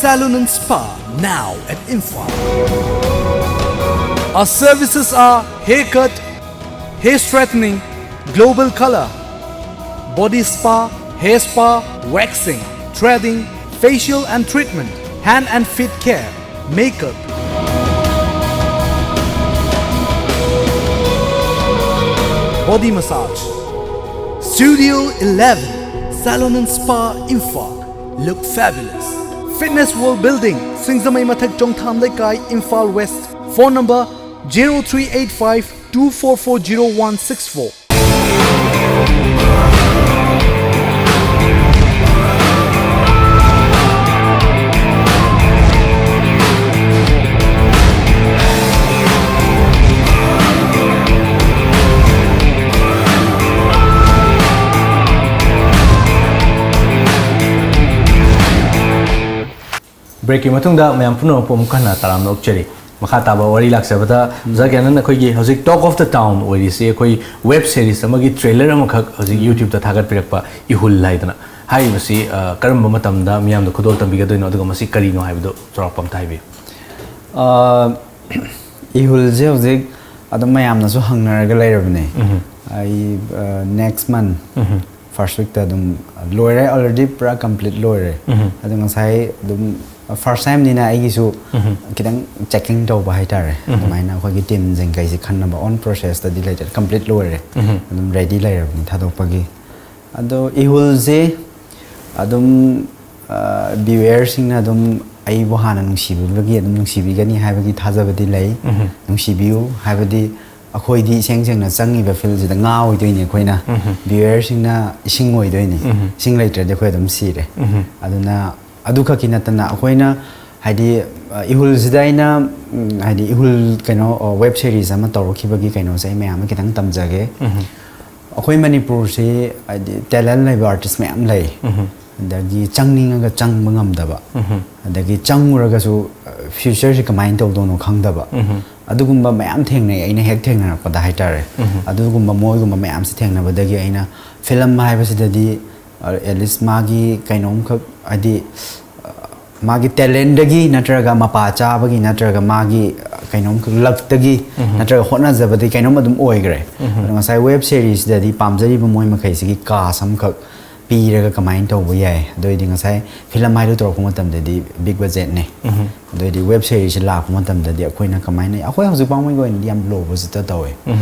Salon and Spa, now at Imphal. Our services are haircut, hair straightening, Global Color, body spa, hair spa, waxing, threading, facial and treatment, hand and feet care, makeup, body massage. Studio eleven, Salon and Spa, Imphal. Look fabulous. Fitness World Building, Singzamei Mathak, Chongtham Leikai, Imphal West. Phone number zero three eight five two four four zero one six four. ꯕ꯭ꯔꯦꯛꯀꯤ ꯃꯇꯨꯡꯗ ꯃꯌꯥꯝ ꯄꯨꯝꯅꯃꯛꯄꯨ ꯑꯃꯨꯛ ꯍꯟꯅ ꯇꯔꯥꯝꯅ ꯑꯣꯛꯆꯔꯤ꯫ ꯃꯈꯥ ꯇꯥꯕ ꯋꯥꯔꯤ ꯂꯥꯛꯆꯕꯗ, ꯑꯣꯖꯥ ꯀꯤꯔꯟ, ꯑꯩꯈꯣꯏꯒꯤ ꯍꯧꯖꯤꯛ Talk of the Town ꯑꯣꯏꯔꯤꯁꯤ ꯑꯩꯈꯣꯏ ꯋꯦꯕ ꯁꯦꯔꯤꯁ ꯑꯃꯒꯤ ꯇ꯭ꯔꯦꯂꯔ ꯑꯃꯈꯛ ꯍꯧꯖꯤꯛ ꯌꯨꯇ꯭ꯌꯨꯕꯇ ꯊꯥꯒꯠꯄꯤꯔꯛꯄ, ꯏꯍꯨꯜ ꯍꯥꯏꯗꯅ꯫ ꯍꯥꯏꯔꯤꯕꯁꯤ, ꯑ, ꯀꯔꯝꯕ ꯃꯇꯝꯗ ꯃꯤꯌꯥꯝꯗ ꯈꯨꯗꯣꯜ ꯇꯝꯕꯤꯒꯗꯣꯏꯅꯣ, ꯑꯗꯨꯒ ꯃꯁꯤ ꯀꯔꯤꯅꯣ ꯍꯥꯏꯕꯗꯨ ꯆꯥꯎꯔꯥꯛꯄ ꯑꯃꯇ ꯍꯥꯏꯕꯤꯌꯨ꯫ ꯑ, ꯏꯍꯨꯜꯁꯦ ꯍꯧꯖꯤꯛ ꯑꯗꯨꯝ ꯃꯌꯥꯝꯅꯁꯨ ꯍꯪꯅꯔꯒ ꯂꯩꯔꯕꯅꯦ꯫ ꯑꯩ ꯅꯦꯛꯁ ꯃꯟ ꯐꯥꯔꯁ ꯋꯤꯛꯇ ꯑꯗꯨꯝ ꯂꯣꯏꯔꯦ, ꯑꯣꯜꯔꯦꯗꯤ ꯄꯨꯔꯥ ꯀꯝꯄ꯭ꯂꯤꯠ ꯂꯣꯏꯔꯦ꯫ ꯑꯗꯣ ꯉꯁꯥꯏ ꯑꯗꯨꯝ ꯐꯥꯔꯁ ꯇꯥꯏꯝꯅꯤꯅ ꯑꯩꯒꯤꯁꯨ ꯈꯤꯇꯪ ꯆꯦꯛꯀꯤꯡ ꯇꯧꯕ ꯍꯥꯏꯇꯥꯔꯦ꯫ ꯑꯗꯨꯃꯥꯏꯅ ꯑꯩꯈꯣꯏꯒꯤ ꯇꯤꯝꯁꯤꯡ ꯀꯩꯁꯦ ꯈꯟꯅꯕ ꯑꯣꯟ ꯄ꯭ꯔꯣꯁꯦꯁꯇꯗꯤ ꯂꯩꯇꯦ, ꯀꯝꯄ꯭ꯂꯤꯠ ꯂꯣꯏꯔꯦ꯫ ꯑꯗꯨꯝ ꯔꯦꯗꯤ ꯂꯩꯔꯕꯅꯤ ꯊꯥꯗꯣꯛꯄꯒꯤ꯫ ꯑꯗꯣ ꯏꯍꯨꯜꯁꯦ ꯑꯗꯨꯝ ꯚ꯭ꯌꯨꯋꯔꯁꯤꯡꯅ ꯑꯗꯨꯝ ꯑꯩꯕꯨ ꯍꯥꯟꯅ ꯅꯨꯡꯁꯤꯕꯤꯕꯒꯤ ꯑꯗꯨꯝ ꯅꯨꯡꯁꯤꯕꯤꯒꯅꯤ ꯍꯥꯏꯕꯒꯤ ꯊꯥꯖꯕꯗꯤ ꯂꯩ꯫ ꯅꯨꯡꯁꯤꯕꯤꯌꯨ ꯍꯥꯏꯕꯗꯤ ꯑꯩꯈꯣꯏꯗꯤ ꯏꯁꯦꯡ ꯁꯦꯡꯅ ꯆꯪꯉꯤꯕ ꯐꯤꯜꯁꯤꯗ ꯉꯥ ꯑꯣꯏꯗꯣꯏꯅꯦ ꯑꯩꯈꯣꯏꯅ꯫ ꯚ꯭ꯌꯨꯋꯔꯁꯤꯡꯅ ꯏꯁꯤꯡ ꯑꯣꯏꯗꯣꯏꯅꯦ꯫ ꯏꯁꯤꯡ ꯂꯩꯇ꯭ꯔꯗꯤ ꯑꯩꯈꯣꯏ ꯑꯗꯨꯝ ꯁꯤꯔꯦ꯫ ꯑꯗꯨꯅ ꯑꯗꯨꯈꯛꯀꯤ ꯅꯠꯇꯅ ꯑꯩꯈꯣꯏꯅ ꯍꯥꯏꯗꯤ ꯏꯍꯨꯜꯁꯤꯗ ꯑꯩꯅ ꯎꯝ, ꯍꯥꯏꯗꯤ ꯏꯍꯨꯜ ꯀꯩꯅꯣ ꯋꯦꯕ ꯁꯦꯔꯤꯁ ꯑꯃ ꯇꯧꯔꯛꯈꯤꯕꯒꯤ ꯀꯩꯅꯣꯁꯦ ꯑꯩ ꯃꯌꯥꯝ ꯑꯃ ꯈꯤꯇꯪ ꯇꯝꯖꯒꯦ꯫ ꯑꯩꯈꯣꯏ ꯃꯅꯤꯄꯨꯔꯁꯤ ꯍꯥꯏꯗꯤ ꯇꯦꯂꯦꯟ ꯂꯩꯕ ꯑꯥꯔꯇꯤꯁ ꯃꯌꯥꯝ ꯂꯩ꯫ ꯑꯗꯒꯤ ꯆꯪꯅꯤꯡꯉꯒ ꯆꯪꯕ ꯉꯝꯗꯕ, ꯑꯗꯒꯤ ꯆꯪꯉꯨꯔꯒꯁꯨ ꯐ꯭ꯌꯨꯆꯔꯁꯤ ꯀꯃꯥꯏꯅ ꯇꯧꯗꯣꯏꯅꯣ ꯈꯪꯗꯕ, ꯑꯗꯨꯒꯨꯝꯕ ꯃꯌꯥꯝ ꯊꯦꯡꯅꯩ ꯑꯩꯅ ꯍꯦꯛ ꯊꯦꯡꯅꯔꯛꯄꯗ ꯍꯥꯏꯇꯥꯔꯦ꯫ ꯑꯗꯨꯒꯨꯝꯕ ꯃꯣꯏꯒꯨꯝꯕ ꯃꯌꯥꯝꯁꯤ ꯊꯦꯡꯅꯕꯗꯒꯤ ꯑꯩꯅ ꯐꯤꯂꯝ ꯍꯥꯏꯕꯁꯤꯗꯗꯤ ꯑꯦꯠꯂꯤꯁ ꯃꯥꯒꯤ ꯀꯩꯅꯣꯝꯈꯛ ꯍꯥꯏꯗꯤ ꯃꯥꯒꯤ ꯇꯦꯂꯦꯟꯗꯒꯤ ꯅꯠꯇ꯭ꯔꯒ ꯃꯄꯥ ꯆꯥꯕꯒꯤ ꯅꯠꯇ꯭ꯔꯒ ꯃꯥꯒꯤ ꯀꯩꯅꯣꯝꯈꯛ ꯂꯛꯇꯒꯤ ꯅꯠꯇ꯭ꯔꯒ ꯍꯣꯠꯅꯖꯕꯗꯒꯤ ꯀꯩꯅꯣꯝ ꯑꯗꯨꯝ ꯑꯣꯏꯈ꯭ꯔꯦ꯫ ꯑꯗꯣ ꯉꯁꯥꯏ ꯋꯦꯕ ꯁꯦꯔꯤꯁꯁꯤꯗꯗꯤ ꯄꯥꯝꯖꯔꯤꯕ ꯃꯣꯏ ꯃꯈꯩꯁꯤꯒꯤ ꯀꯥꯁ ꯑꯃꯈꯛ ꯄꯤꯔꯒ ꯀꯃꯥꯏꯅ ꯇꯧꯕ ꯌꯥꯏ? ꯑꯗꯨꯑꯣꯏꯗꯤ ꯉꯁꯥꯏ ꯐꯤꯂꯝ ꯍꯥꯏꯗꯣ ꯇꯧꯔꯛꯄ ꯃꯇꯝꯗꯗꯤ ꯕꯤꯛ ꯕꯖꯦꯠꯅꯦ꯫ ꯑꯗꯨꯑꯣꯏꯗꯤ ꯋꯦꯕ ꯁꯦꯔꯤꯁꯁꯤ ꯂꯥꯛꯄ ꯃꯇꯝꯗꯗꯤ ꯑꯩꯈꯣꯏꯅ ꯀꯃꯥꯏꯅ, ꯑꯩꯈꯣꯏ ꯍꯧꯖꯤꯛ ꯐꯥꯎꯕꯒꯤ ꯑꯣꯏꯅꯗꯤ ꯌꯥꯝ ꯂꯣ ꯕꯖꯦꯠꯇ ꯇꯧꯋꯦ꯫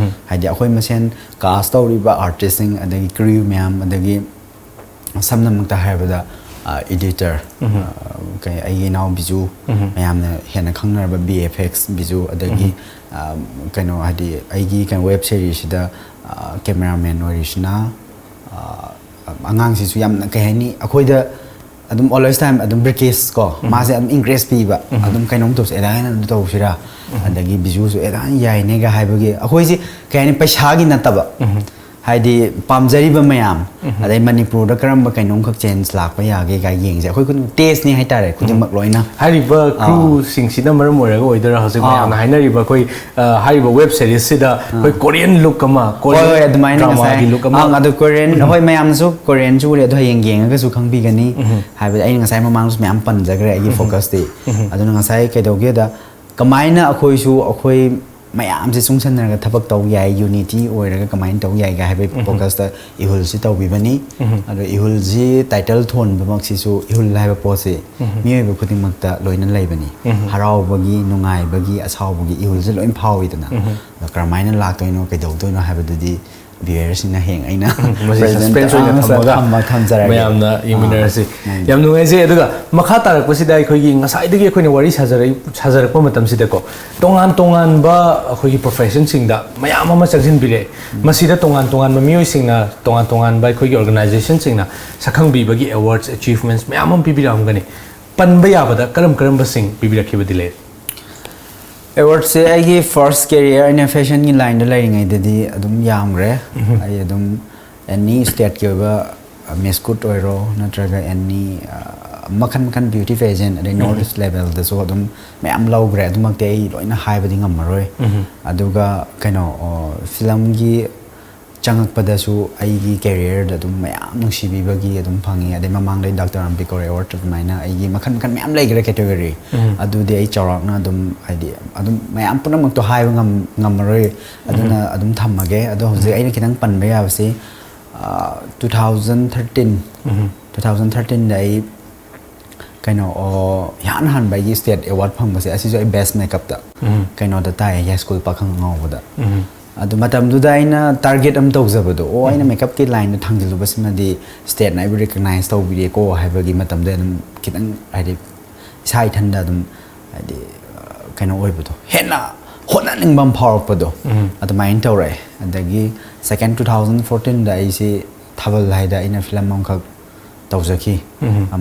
ꯍꯥꯏꯗꯤ ꯑꯩꯈꯣꯏ ꯃꯁꯦꯟ ꯀꯥꯁ ꯇꯧꯔꯤꯕ ꯑꯥꯔꯇꯤꯁꯁꯤꯡ, ꯑꯗꯒꯤ ꯀ꯭ꯔꯤꯌꯨ ꯃꯌꯥꯝ, ꯑꯗꯒꯤ ꯁꯝꯅꯃꯛꯇ ꯍꯥꯏꯔꯕꯗ ꯏꯗꯤꯇꯔ, ꯀꯩ, ꯑꯩꯒꯤ ꯏꯅꯥꯎ ꯕꯤꯖꯨ, ꯃꯌꯥꯝꯅ ꯍꯦꯟꯅ ꯈꯪꯅꯔꯕ ꯕꯤ ꯑꯦꯐ ꯑꯦꯛꯁ ꯕꯤꯖꯨ, ꯑꯗꯒꯤ ꯑ, ꯀꯩꯅꯣ, ꯍꯥꯏꯗꯤ ꯑꯩꯒꯤ ꯀꯩꯅꯣ ꯋꯦꯕ ꯁꯦꯔꯤꯁꯁꯤꯗ ꯀꯦꯃꯦꯔꯥꯃꯦꯟ ꯑꯣꯏꯔꯤꯁꯤꯅ, ꯑ, ꯑꯉꯥꯡꯁꯤꯁꯨ ꯌꯥꯝꯅ, ꯀꯩ ꯍꯥꯏꯅꯤ, ꯑꯩꯈꯣꯏꯗ ꯑꯗꯨꯝ always time ꯑꯗꯨꯝ ꯕ꯭ꯔꯤꯀꯦꯁ ꯀꯣ, ꯃꯥꯁꯦ ꯑꯗꯨꯝ ꯏꯟꯀꯔꯦꯖ ꯄꯤꯕ, ꯑꯗꯨꯝ ꯀꯩꯅꯣꯝ ꯇꯧꯁꯦ, ꯑꯗꯥꯏꯅ ꯑꯗꯨꯝ ꯇꯧꯁꯤꯔꯥ, ꯑꯗꯒꯤ ꯕꯤꯖꯨꯁꯨ ꯑꯗꯥꯏꯅ ꯌꯥꯏꯅꯦꯒ ꯍꯥꯏꯕꯒꯤ, ꯑꯩꯈꯣꯏꯁꯤ ꯀꯩ ꯍꯥꯏꯅꯤ, ꯄꯩꯁꯥꯒꯤ ꯅꯠꯇꯕ, ꯍꯥꯏꯗꯤ ꯄꯥꯝꯖꯔꯤꯕ ꯃꯌꯥꯝ, ꯑꯗꯩ ꯃꯅꯤꯄꯨꯔꯗ ꯀꯔꯝꯕ ꯀꯩꯅꯣꯝꯈꯛ ꯆꯦꯟꯖ ꯂꯥꯛꯄ ꯌꯥꯒꯦ ꯀꯥꯏ ꯌꯦꯡꯁꯦ꯫ ꯑꯩꯈꯣꯏ ꯈꯨꯗꯤꯡꯃꯛ ꯇꯦꯁꯅꯤ ꯍꯥꯏꯇꯥꯔꯦ, ꯈꯨꯗꯤꯡꯃꯛ ꯂꯣꯏꯅ꯫ ꯍꯥꯏꯔꯤꯕ ꯑꯥ꯫ ꯀ꯭ꯔꯨꯁꯤꯡꯁꯤꯅ ꯃꯔꯝ ꯑꯣꯏꯔꯒ ꯑꯣꯏꯗꯣꯏꯔꯥ ꯍꯧꯖꯤꯛ ꯑꯥ꯫ ꯃꯌꯥꯝꯅ ꯍꯥꯏꯅꯔꯤꯕ ꯑꯩꯈꯣꯏ, ꯑ, ꯍꯥꯏꯔꯤꯕ ꯋꯦꯕ ꯁꯦꯔꯤꯁꯁꯤꯗ ꯑꯩꯈꯣꯏ ꯀꯣꯔꯤꯌꯟ ꯂꯨꯛ ꯑꯃ, ꯍꯣꯏ, ꯀꯣꯔꯤꯌꯟ ꯍꯣꯏ, ꯑꯗꯨꯃꯥꯏꯅ ꯗ꯭ꯔꯃꯥꯒꯤ ꯉꯁꯥꯏ, ꯂꯨꯛ ꯑꯃ? ꯑꯪ, ꯑꯗꯨ ꯀꯣꯔꯤꯌꯟ, ꯍꯣꯏ, ꯃꯌꯥꯝꯅꯁꯨ ꯀꯣꯔꯤꯌꯟꯁꯨ ꯎꯔꯦ, ꯑꯗꯣ ꯍꯌꯦꯡ ꯌꯦꯡꯉꯒꯁꯨ ꯈꯪꯕꯤꯒꯅꯤ꯫ ꯍꯥꯏꯕꯗꯤ ꯑꯩꯅ ꯉꯁꯥꯏ ꯃꯃꯥꯡꯗꯁꯨ ꯃꯌꯥꯝ ꯄꯟꯖꯈ꯭ꯔꯦ ꯑꯩꯒꯤ ꯐꯣꯀꯁꯇꯤ꯫ ꯑꯗꯨꯅ ꯉꯁꯥꯏ ꯀꯩꯗꯧꯒꯦꯗ, ꯀꯃꯥꯏꯅ ꯑꯩꯈꯣꯏꯁꯨ ꯑꯩꯈꯣꯏ ꯃꯌꯥꯝꯁꯦ ꯆꯨꯡꯁꯟꯅꯔꯒ ꯊꯕꯛ ꯇꯧ ꯌꯥꯏ, ꯌꯨꯅꯤꯇꯤ ꯑꯣꯏꯔꯒ ꯀꯃꯥꯏꯅ ꯇꯧ ꯌꯥꯏꯒ ꯍꯥꯏꯕꯒꯤ ꯐꯣꯀꯁꯇ ꯏꯍꯨꯜꯁꯤ ꯇꯧꯕꯤꯕꯅꯤ꯫ ꯑꯗꯣ ꯏꯍꯨꯜꯁꯤ ꯇꯥꯏꯇꯜ ꯊꯣꯟꯕꯃꯛꯁꯤꯁꯨ, ꯏꯍꯨꯜ ꯍꯥꯏꯕ ꯄꯣꯠꯁꯤ ꯃꯤꯑꯣꯏꯕ ꯈꯨꯗꯤꯡꯃꯛꯇ ꯂꯣꯏꯅ ꯂꯩꯕꯅꯤ꯫ ꯍꯔꯥꯎꯕꯒꯤ, ꯅꯨꯡꯉꯥꯏꯕꯒꯤ, ꯑꯁꯥꯎꯕꯒꯤ ꯏꯍꯨꯜꯁꯤ ꯂꯣꯏ ꯐꯥꯎꯏꯗꯅ꯫ ꯑꯗꯣ ꯀꯔꯝꯍꯥꯏꯅ ꯂꯥꯛꯇꯣꯏꯅꯣ, ꯀꯩꯗꯧꯗꯣꯏꯅꯣ ꯍꯥꯏꯕꯗꯨꯗꯤ ꯚꯤꯌꯔꯁꯤꯡꯅ ꯍꯌꯦꯡ ꯑꯩꯅ ꯃꯁꯤ present, ꯁꯁꯄꯦꯟꯁ ꯑꯣꯏꯅ ꯑꯥ, ꯊꯝꯃꯒ ꯊꯝꯃ-, ꯊꯝꯖꯔꯒꯦ꯫ ꯃꯌꯥꯝꯅ ꯑꯥ, ꯌꯦꯡꯃꯤꯟꯅꯔꯁꯤ꯫ ꯎꯝ꯫ ꯌꯥꯝ ꯅꯨꯡꯉꯥꯏꯖꯩ꯫ ꯑꯗꯨꯒ ꯃꯈꯥ ꯇꯥꯔꯛꯄꯁꯤꯗ ꯑꯩꯈꯣꯏꯒꯤ ꯉꯁꯥꯏꯗꯒꯤ ꯑꯩꯈꯣꯏꯅ ꯋꯥꯔꯤ ꯁꯥꯖꯔꯛꯏ-, ꯁꯥꯖꯔꯛꯄ ꯃꯇꯝꯁꯤꯗꯀꯣ, ꯇꯣꯉꯥꯟ ꯇꯣꯉꯥꯟꯕ ꯑꯩꯈꯣꯏꯒꯤ ꯄ꯭ꯔꯣꯐꯦꯁꯟꯁꯤꯡꯗ ꯃꯌꯥꯝ ꯑꯃ ꯆꯪꯁꯤꯟꯕꯤꯔꯦ꯫ ꯃꯁꯤꯗ ꯇꯣꯉꯥꯟ ꯇꯣꯉꯥꯟꯕ ꯃꯤꯑꯣꯏꯁꯤꯡꯅ, ꯇꯣꯉꯥꯟ ꯇꯣꯉꯥꯟꯕ ꯑꯩꯈꯣꯏꯒꯤ ꯑꯣꯔꯒꯅꯥꯏꯖꯦꯁꯟꯁꯤꯡꯅ ꯁꯛꯈꯪꯕꯤꯕꯒꯤ ꯑꯦꯋꯥꯔꯗꯁ, ꯑꯦꯆꯤꯚꯃꯦꯟꯠꯁ ꯃꯌꯥꯝ ꯑꯃ ꯄꯤꯕꯤꯔꯛꯑꯝꯒꯅꯤ꯫ ꯄꯟꯕ ꯌꯥꯕꯗ ꯀꯔꯝ ꯀꯔꯝꯕꯁꯤꯡ ꯄꯤꯕꯤꯔꯛꯈꯤꯕꯗꯤ ꯂꯩ? ꯑꯦꯋꯥꯔꯗꯁꯦ ꯑꯩꯒꯤ ꯐꯥꯔꯁ ꯀꯦꯔꯤꯌꯔ ꯑꯩꯅ ꯐꯦꯁꯟꯒꯤ ꯂꯥꯏꯟꯗ ꯂꯩꯔꯤꯉꯩꯗꯗꯤ ꯑꯗꯨꯝ ꯌꯥꯝꯈ꯭ꯔꯦ꯫ ꯑꯩ ꯑꯗꯨꯝ ꯑꯦꯅꯤ ꯁ꯭ꯇꯦꯠꯀꯤ ꯑꯣꯏꯕ, ꯑ, ꯃꯤꯁ ꯀꯨꯠ ꯑꯣꯏꯔꯣ, ꯅꯠꯇ꯭ꯔꯒ ꯑꯦꯅꯤ, ꯑ, ꯃꯈꯟ ꯃꯈꯟ ꯕ꯭ꯌꯨꯇꯤ ꯄꯦꯖꯦꯟ, ꯑꯗꯩ ꯅꯣꯔꯠ ꯏꯁ ꯂꯦꯕꯦꯜꯗꯁꯨ ꯑꯗꯨꯝ ꯃꯌꯥꯝ ꯂꯧꯈ꯭ꯔꯦ꯫ ꯑꯗꯨꯃꯛꯇꯤ ꯑꯩ ꯂꯣꯏꯅ ꯍꯥꯏꯕꯗꯤ ꯉꯝꯃꯔꯣꯏ꯫ ꯑꯗꯨꯒ ꯀꯩꯅꯣ, ꯑꯣ, ꯐꯤꯂꯝꯒꯤ ꯆꯪꯉꯛꯄꯗꯁꯨ ꯑꯩꯒꯤ ꯀꯦꯔꯤꯌꯔꯗ ꯑꯗꯨꯝ ꯃꯌꯥꯝ ꯅꯨꯡꯁꯤꯕꯤꯕꯒꯤ ꯑꯗꯨꯝ ꯐꯪꯉꯤ꯫ ꯑꯗꯩ ꯃꯃꯥꯡꯗꯩ ꯗꯥꯛꯇꯔ ꯑꯝꯕꯤꯀꯣꯔ ꯑꯦꯋꯥꯔꯗ ꯑꯗꯨꯃꯥꯏꯅ ꯑꯩꯒꯤ ꯃꯈꯜ ꯃꯈꯜ ꯃꯌꯥꯝ ꯂꯩꯈ꯭ꯔꯦ ꯀꯦꯇꯦꯒꯣꯔꯤ꯫ ꯑꯗꯨꯗꯤ ꯑꯩ ꯆꯥꯎꯔꯥꯛꯅ ꯑꯗꯨꯝ ꯍꯥꯏꯗꯤ ꯑꯗꯨꯝ ꯃꯌꯥꯝ ꯄꯨꯝꯅꯃꯛꯇꯣ ꯍꯥꯏꯕ ꯉꯝ- ꯉꯝꯃꯔꯣꯏ꯫ ꯑꯗꯨꯅ ꯑꯗꯨꯝ ꯊꯝꯃꯒꯦ꯫ ꯑꯗꯣ ꯍꯧꯖꯤꯛ ꯑꯩꯅ ꯈꯤꯇꯪ ꯄꯟꯕ ꯌꯥꯕꯁꯤ, two thousand thirteen two thousand ꯊꯥꯔꯇꯤꯟꯗ ꯑꯩ ꯀꯩꯅꯣ, ꯑꯣ, ꯏꯍꯥꯟ ꯍꯥꯟꯕ ꯑꯩꯒꯤ ꯁ꯭ꯇꯦꯠ ꯑꯦꯋꯥꯔꯗ ꯐꯪꯕꯁꯦ, ꯑꯁꯤꯁꯨ ꯑꯩ ꯕꯦꯁ ꯃꯦꯀꯞꯇ ꯀꯩꯅꯣꯗ ꯇꯥꯏ, ꯌꯥꯏꯁ꯭ꯀꯨꯜ ꯄꯥꯈꯪ ꯑꯉꯥꯎꯕꯗ꯫ ꯑꯗꯨ ꯃꯇꯝꯗꯨꯗ ꯑꯩꯅ ꯇꯥꯔꯒꯦꯠ ꯑꯃ ꯇꯧꯖꯕꯗꯣ, ꯑꯣ, ꯑꯩꯅ ꯃꯦꯀꯞꯀꯤ ꯂꯥꯏꯟꯗ ꯊꯥꯡꯖꯜꯂꯨꯕꯁꯤꯃꯗꯤ ꯁ꯭ꯇꯦꯠꯅ ꯑꯩꯕꯨ ꯔꯤꯀꯛꯅꯥꯏꯁ ꯇꯧꯕꯤꯔꯦꯀꯣ ꯍꯥꯏꯕꯒꯤ ꯃꯇꯝꯗ ꯑꯗꯨꯝ ꯈꯤꯇꯪ, ꯍꯥꯏꯗꯤ, ꯏꯁꯥ ꯏꯊꯟꯗ ꯑꯗꯨꯝ, ꯍꯥꯏꯗꯤ, ꯑ, ꯀꯩꯅꯣ ꯑꯣꯏꯕꯗꯣ, ꯍꯦꯟꯅ ꯍꯣꯠꯅꯅꯤꯡꯕ ꯑꯃ ꯐꯥꯎꯔꯛꯄꯗꯣ, ꯑꯗꯨꯃꯥꯏꯅ ꯇꯧꯔꯛꯑꯦ꯫ ꯑꯗꯒꯤ ꯁꯦꯀꯦꯟ ꯇꯨ ꯊꯥꯎꯖꯟ ꯐꯣꯔꯇꯤꯟꯗ ꯑꯩꯁꯤ ꯊꯥꯕꯜ ꯍꯥꯏꯗ ꯑꯩꯅ ꯐꯤꯂꯝ ꯑꯃꯈꯛ ꯇꯧꯖꯈꯤ꯫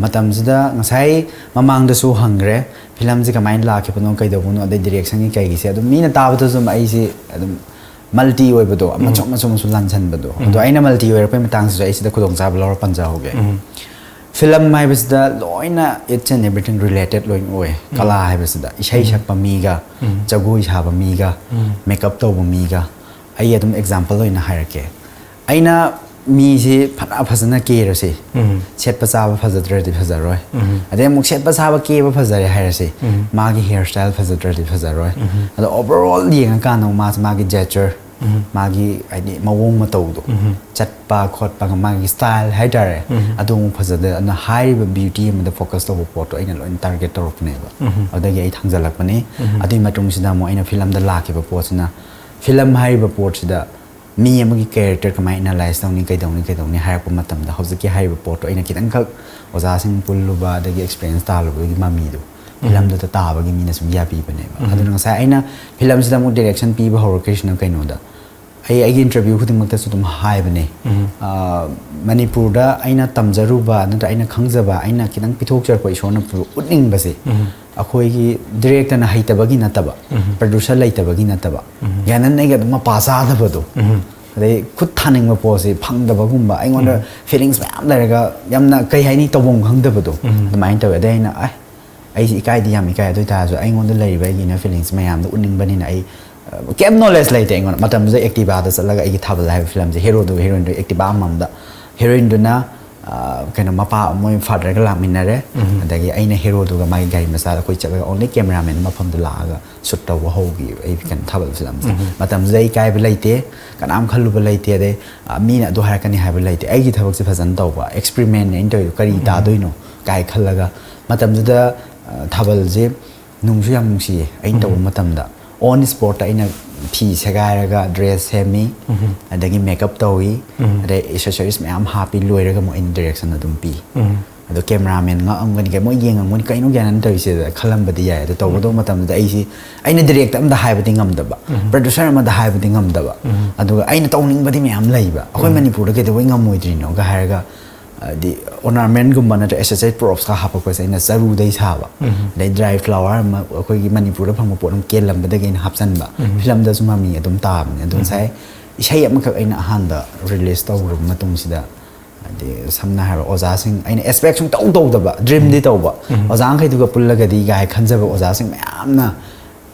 ꯃꯇꯝꯁꯤꯗ ꯉꯁꯥꯏ ꯃꯃꯥꯡꯗꯁꯨ ꯍꯪꯈ꯭ꯔꯦ, ꯐꯤꯂꯝꯁꯦ ꯀꯃꯥꯏꯅ ꯂꯥꯛꯈꯤꯕꯅꯣ, ꯀꯩꯗꯧꯕꯅꯣ, ꯑꯗꯩ ꯗꯤꯔꯦꯛꯁꯟꯒꯤ ꯀꯩꯒꯤꯁꯦ ꯑꯗꯨꯝ ꯃꯤꯅ ꯇꯥꯕꯗꯁꯨ ꯑꯗꯨꯝ ꯑꯩꯁꯦ ꯑꯗꯨꯝ ꯃꯜꯇꯤ ꯑꯣꯏꯕꯗꯣ, ꯑꯃꯁꯨ ꯑꯃꯁꯨ ꯑꯃꯁꯨ ꯂꯥꯟꯁꯟꯕꯗꯣ꯫ ꯑꯗꯣ ꯑꯩꯅ ꯃꯜꯇꯤ ꯑꯣꯏꯔꯛꯄꯩ ꯃꯇꯥꯡꯁꯤꯁꯨ ꯑꯩ ꯁꯤꯗ ꯈꯨꯗꯣꯡꯆꯥꯕ ꯂꯧꯔ ꯄꯟꯖꯍꯧꯒꯦ꯫ ꯐꯤꯂꯝ ꯍꯥꯏꯕꯁꯤꯗ ꯂꯣꯏꯅ, each and everything related ꯂꯣꯏꯅ ꯑꯣꯏ꯫ ꯀꯂꯥ ꯍꯥꯏꯕꯁꯤꯗ ꯏꯁꯩ ꯁꯛꯄ ꯃꯤꯒ, ꯖꯒꯣꯏ ꯁꯥꯕ ꯃꯤꯒ, ꯃꯦꯀꯞ ꯇꯧꯕ ꯃꯤꯒ, ꯑꯩ ꯑꯗꯨꯝ ꯑꯦꯛꯖꯥꯝꯄꯜ ꯑꯣꯏꯅ ꯍꯥꯏꯔꯛꯀꯦ꯫ ꯑꯩꯅ ꯃꯤꯁꯤ ꯐꯅ ꯐꯖꯅ ꯀꯦꯔꯁꯤ, ꯁꯦꯠꯄ ꯆꯥꯕ ꯐꯖꯗ꯭ꯔꯗꯤ ꯐꯖꯔꯣꯏ꯫ ꯑꯗꯩ ꯑꯃꯨꯛ ꯁꯦꯠꯄ ꯆꯥꯕ ꯀꯦꯕ ꯐꯖꯔꯦ ꯍꯥꯏꯔꯁꯤ, ꯃꯥꯒꯤ ꯍꯤꯌꯔ ꯁ꯭ꯇꯥꯏꯜ ꯐꯖꯗ꯭ꯔꯗꯤ ꯐꯖꯔꯣꯏ꯫ ꯑꯗꯣ ꯑꯣꯚꯔꯑꯣꯜ ꯌꯦꯡꯉꯀꯥꯟꯗ ꯑꯃꯨꯛ ꯃꯥꯁꯦ, ꯃꯥꯒꯤ ꯖꯦꯆꯔ, ꯃꯥꯒꯤ, ꯍꯥꯏꯗꯤ, ꯃꯑꯣꯡ ꯃꯇꯧꯗꯣ, ꯆꯠꯄ ꯈꯣꯠꯄ, ꯃꯥꯒꯤ ꯁ꯭ꯇꯥꯏꯜ ꯍꯥꯏꯇꯥꯔꯦ, ꯑꯗꯨ ꯑꯃꯨꯛ ꯐꯖꯗꯦ꯫ ꯑꯗꯨꯅ ꯍꯥꯏꯔꯤꯕ ꯕ꯭ꯌꯨꯇꯤ ꯑꯃꯗ ꯐꯣꯀꯁ ꯇꯧꯕ ꯄꯣꯠꯇꯣ ꯑꯩꯅ ꯂꯣꯏꯅ ꯇꯥꯔꯒꯦꯠ ꯇꯧꯔꯛꯄꯅꯦꯕ꯫ ꯑꯗꯨꯗꯒꯤ ꯑꯩ ꯊꯥꯡꯖꯜꯂꯛꯄꯅꯤ꯫ ꯑꯗꯨꯒꯤ ꯃꯇꯨꯡꯁꯤꯗ ꯑꯃꯨꯛ ꯑꯩꯅ ꯐꯤꯂꯝꯗ ꯂꯥꯛꯈꯤꯕ ꯄꯣꯠꯁꯤꯅ, ꯐꯤꯂꯝ ꯍꯥꯏꯔꯤꯕ ꯄꯣꯠꯁꯤꯗ ꯃꯤ ꯑꯃꯒꯤ ꯀꯦꯔꯦꯛꯇꯔ ꯀꯃꯥꯏꯅ ꯑꯦꯅꯥꯂꯥꯏꯁ ꯇꯧꯅꯤ, ꯀꯩꯗꯧꯅꯤ, ꯀꯩꯗꯧꯅꯤ ꯍꯥꯏꯔꯛꯄ ꯃꯇꯝꯗ, ꯍꯧꯖꯤꯛꯀꯤ ꯍꯥꯏꯔꯤꯕ ꯄꯣꯠꯇꯣ ꯑꯩꯅ ꯈꯤꯇꯪꯈꯛ ꯑꯣꯖꯥꯁꯤꯡ ꯄꯨꯜꯂꯨꯕ ꯑꯗꯒꯤ ꯑꯦꯛꯁꯄꯤꯔꯤꯌꯦꯟꯁ ꯇꯥꯜꯂꯨꯕꯒꯤ ꯃꯃꯤꯗꯣ ꯐꯤꯂꯝꯗꯨꯗ ꯇꯥꯕꯒꯤ ꯃꯤꯅ ꯁꯨꯝ ꯌꯥꯕꯤꯕꯅꯦꯕ꯫ ꯑꯗꯨꯅ ꯉꯁꯥꯏ ꯑꯩꯅ ꯐꯤꯂꯝꯁꯤꯗ ꯑꯃꯨꯛ ꯗꯤꯔꯦꯛꯁꯟ ꯄꯤꯕ ꯍꯧꯔꯛꯈ꯭ꯔꯤꯁꯤꯅ ꯀꯩꯅꯣꯗ, ꯑꯩ ꯑꯩꯒꯤ ꯏꯟꯇꯔꯚ꯭ꯌꯨ ꯈꯨꯗꯤꯡꯃꯛꯇꯁꯨ ꯑꯗꯨꯝ ꯍꯥꯏꯕꯅꯦ, ꯑꯥ, ꯃꯅꯤꯄꯨꯔꯗ ꯑꯩꯅ ꯇꯝꯖꯔꯨꯕ ꯅꯠꯇ꯭ꯔ ꯑꯩꯅ ꯈꯪꯖꯕ, ꯑꯩꯅ ꯈꯤꯇꯪ ꯄꯤꯊꯣꯛꯆꯔꯛꯄ ꯏꯁꯣꯔꯅ ꯎꯠꯅꯤꯡꯕꯁꯦ, ꯑꯩꯈꯣꯏꯒꯤ ꯗꯤꯔꯦꯛꯇꯔꯅ ꯍꯩꯇꯕꯒꯤ ꯅꯠꯇꯕ, ꯄ꯭ꯔꯗ꯭ꯌꯨꯁꯔ ꯂꯩꯇꯕꯒꯤ ꯅꯠꯇꯕ, ꯒ꯭ꯌꯥꯅꯟ ꯑꯩꯒ ꯑꯗꯨꯝ ꯃꯄꯥ ꯆꯥꯗꯕꯗꯣ, ꯑꯗꯩ ꯈꯨꯠ ꯊꯥꯅꯤꯡꯕ ꯄꯣꯠꯁꯦ ꯐꯪꯗꯕꯒꯨꯝꯕ, ꯑꯩꯉꯣꯟꯗ ꯐꯤꯂꯤꯡꯁ ꯃꯌꯥꯝ ꯂꯩꯔꯒ ꯌꯥꯝꯅ, ꯀꯩ ꯍꯥꯏꯅꯤ, ꯇꯧꯐꯝ ꯈꯪꯗꯕꯗꯣ ꯑꯗꯨꯃꯥꯏꯅ ꯇꯧꯋꯦ꯫ ꯑꯗꯩ ꯑꯩꯅ, ꯑꯦ, ꯑꯩꯁꯦ ꯏꯀꯥꯏꯗꯤ ꯌꯥꯝ ꯏꯀꯥꯏ, ꯑꯗꯨ ꯑꯣꯏꯇꯥꯔꯁꯨ ꯑꯩꯉꯣꯟꯗ ꯂꯩꯔꯤꯕ ꯑꯩꯒꯤ ꯏꯟꯅꯔ ꯐꯤꯂꯤꯡꯁ ꯃꯌꯥꯝꯗꯣ ꯎꯠꯅꯤꯡꯕꯅꯤꯅ ꯑꯩ ꯀꯩꯝ ꯅꯣꯂꯦꯖ ꯂꯩꯇꯦ ꯑꯩꯉꯣꯟꯗ꯫ ꯃꯇꯝꯗꯨꯗ ꯑꯦꯛꯇꯤꯚꯥꯗ ꯆꯠꯂꯒ ꯑꯩꯒꯤ ꯊꯥꯕꯜ ꯍꯥꯏꯕ ꯐꯤꯂꯝꯁꯦ, ꯍꯦꯔꯣꯗꯨ ꯍꯦꯔꯣꯏꯟꯗꯨ ꯑꯦꯛꯇꯤꯚꯥ ꯑꯃꯃꯝꯗ, ꯍꯦꯔꯣꯏꯟꯗꯨꯅ ꯑ, ꯀꯩꯅꯣ, ꯃꯄꯥ ꯃꯣꯏ ꯐꯥꯗꯔꯒ ꯂꯥꯛꯃꯤꯟꯅꯔꯦ꯫ ꯑꯗꯒꯤ ꯑꯩꯅ ꯍꯦꯔꯣꯗꯨꯒ ꯃꯥꯒꯤ ꯒꯥꯔꯤ ꯃꯆꯥꯗ ꯑꯩꯈꯣꯏ ꯆꯠꯂꯒ ꯑꯣꯟꯂꯤ ꯀꯦꯃꯦꯔꯥꯃꯦꯟ ꯃꯐꯝꯗꯨ ꯂꯥꯛꯑꯒ ꯁꯨꯠ ꯇꯧꯕ ꯍꯧꯈꯤꯕ ꯑꯩ ꯀꯩꯅꯣ ꯊꯥꯕꯜ ꯐꯤꯂꯝꯁꯦ꯫ ꯃꯇꯝꯗꯨꯗ ꯑꯩ ꯏꯀꯥꯏꯕ ꯂꯩꯇꯦ, ꯀꯅꯥꯝ ꯈꯜꯂꯨꯕ ꯂꯩꯇꯦ꯫ ꯑꯗꯩ ꯑ, ꯃꯤꯅ ꯑꯗꯨ ꯍꯥꯏꯔꯛꯀꯅꯤ ꯍꯥꯏꯕ ꯂꯩꯇꯦ꯫ ꯑꯩꯒꯤ ꯊꯕꯛꯁꯦ ꯐꯖꯅ ꯇꯧꯕ, ꯑꯦꯛꯁꯄ꯭ꯔꯤꯃꯦꯟꯅꯦ ꯑꯩꯅ ꯇꯧꯔꯤꯗꯣ, ꯀꯔꯤ ꯇꯥꯗꯣꯏꯅꯣ ꯀꯥꯏ ꯈꯜꯂꯒ꯫ ꯃꯇꯝꯗꯨꯗ ꯑ, ꯊꯥꯕꯜꯁꯦ ꯅꯨꯡꯁꯨ ꯌꯥꯝ ꯅꯨꯡꯁꯤꯌꯦ ꯑꯩꯅ ꯇꯧꯕ ꯃꯇꯝꯗ꯫ ꯑꯣꯟ ꯁ꯭ꯄꯣꯠꯇ ꯑꯩꯅ ꯐꯤ ꯁꯦꯒꯥꯏꯔꯒ ꯗ꯭ꯔꯦꯁ ꯁꯦꯝꯃꯤ, ꯑꯗꯒꯤ ꯃꯦꯀꯞ ꯇꯧꯏ, ꯑꯗꯩ ꯑꯦꯁꯦꯁꯔꯤꯁ ꯃꯌꯥꯝ ꯍꯥꯞꯄꯤ, ꯂꯣꯏꯔꯒ ꯑꯃꯨꯛ ꯑꯩꯅ ꯗꯤꯔꯦꯛꯁꯟ ꯑꯗꯨꯝ ꯄꯤ꯫ ꯑꯗꯣ ꯀꯦꯃꯦꯔꯥꯃꯦꯟ ꯉꯛꯑꯝꯒꯅꯤ, ꯀꯩ ꯃꯣꯏ ꯌꯦꯡꯉꯝꯒꯅꯤ, "ꯀꯩꯅꯣ ꯒ꯭ꯌꯥꯅꯟ ꯇꯧꯔꯤꯁꯦ?" ꯈꯜꯂꯝꯕꯗꯤ ꯌꯥꯏ꯫ ꯑꯗꯣ ꯇꯧꯒꯗꯧꯕ ꯃꯇꯝꯗꯨꯗ ꯑꯩꯁꯤ, ꯑꯩꯅ ꯗꯤꯔꯦꯛꯇꯔ ꯑꯃꯗ ꯍꯥꯏꯕꯗꯤ ꯉꯝꯗꯕ, ꯄ꯭ꯔꯗ꯭ꯌꯨꯁꯔ ꯑꯃꯗ ꯍꯥꯏꯕꯗꯤ ꯉꯝꯗꯕ꯫ ꯑꯗꯨꯒ ꯑꯩꯅ ꯇꯧꯅꯤꯡꯕꯗꯤ ꯃꯌꯥꯝ ꯂꯩꯕ꯫ ꯑꯩꯈꯣꯏ ꯃꯅꯤꯄꯨꯔꯗ ꯀꯩꯗꯧꯕꯩ ꯉꯝꯃꯣꯏꯗ꯭ꯔꯤꯅꯣꯒ ꯍꯥꯏꯔꯒ, ꯍꯥꯏꯗꯤ ꯑꯣꯔꯅꯥꯃꯦꯟꯒꯨꯝꯕ ꯅꯠꯇ꯭ꯔꯒ ꯑꯦꯁꯦꯁꯔꯤ ꯄ꯭ꯔꯣꯞꯁꯀ ꯍꯥꯞꯄꯛꯄꯁꯦ ꯑꯩꯅ ꯆꯔꯨꯗꯩ ꯁꯥꯕ, ꯑꯗꯩ ꯗ꯭ꯔꯥꯏ ꯐ꯭ꯂꯥꯋꯔ ꯑꯃ ꯑꯩꯈꯣꯏꯒꯤ ꯃꯅꯤꯄꯨꯔꯗ ꯐꯪꯕ ꯄꯣꯠ ꯑꯃ ꯀꯦꯜꯂꯝꯕꯗꯒꯤ ꯑꯩꯅ ꯍꯥꯞꯆꯟꯕ꯫ ꯐꯤꯂꯝꯗꯁꯨ ꯃꯃꯤ ꯑꯗꯨꯝ ꯇꯥꯕꯅꯦ꯫ ꯑꯗꯣ ꯉꯁꯥꯏ ꯏꯁꯩ ꯑꯃꯈꯛ ꯑꯩꯅ ꯑꯍꯥꯟꯕ ꯔꯤꯂꯤꯁ ꯇꯧꯔꯕ ꯃꯇꯨꯡꯁꯤꯗ, ꯍꯥꯏꯗꯤ ꯁꯝꯅ ꯍꯥꯏꯔꯕ ꯑꯣꯖꯥꯁꯤꯡ, ꯑꯩꯅ ꯑꯦꯛꯁꯄꯦꯛ ꯁꯨꯡꯇꯧ ꯇꯧꯗꯕ, ꯗ꯭ꯔꯤꯝꯗꯤ ꯇꯧꯕ, ꯑꯣꯖꯥꯈꯩꯗꯨꯒ ꯄꯨꯜꯂꯒꯗꯤ ꯀꯥꯏ ꯈꯟꯖꯕ ꯑꯣꯖꯥꯁꯤꯡ ꯃꯌꯥꯝꯅ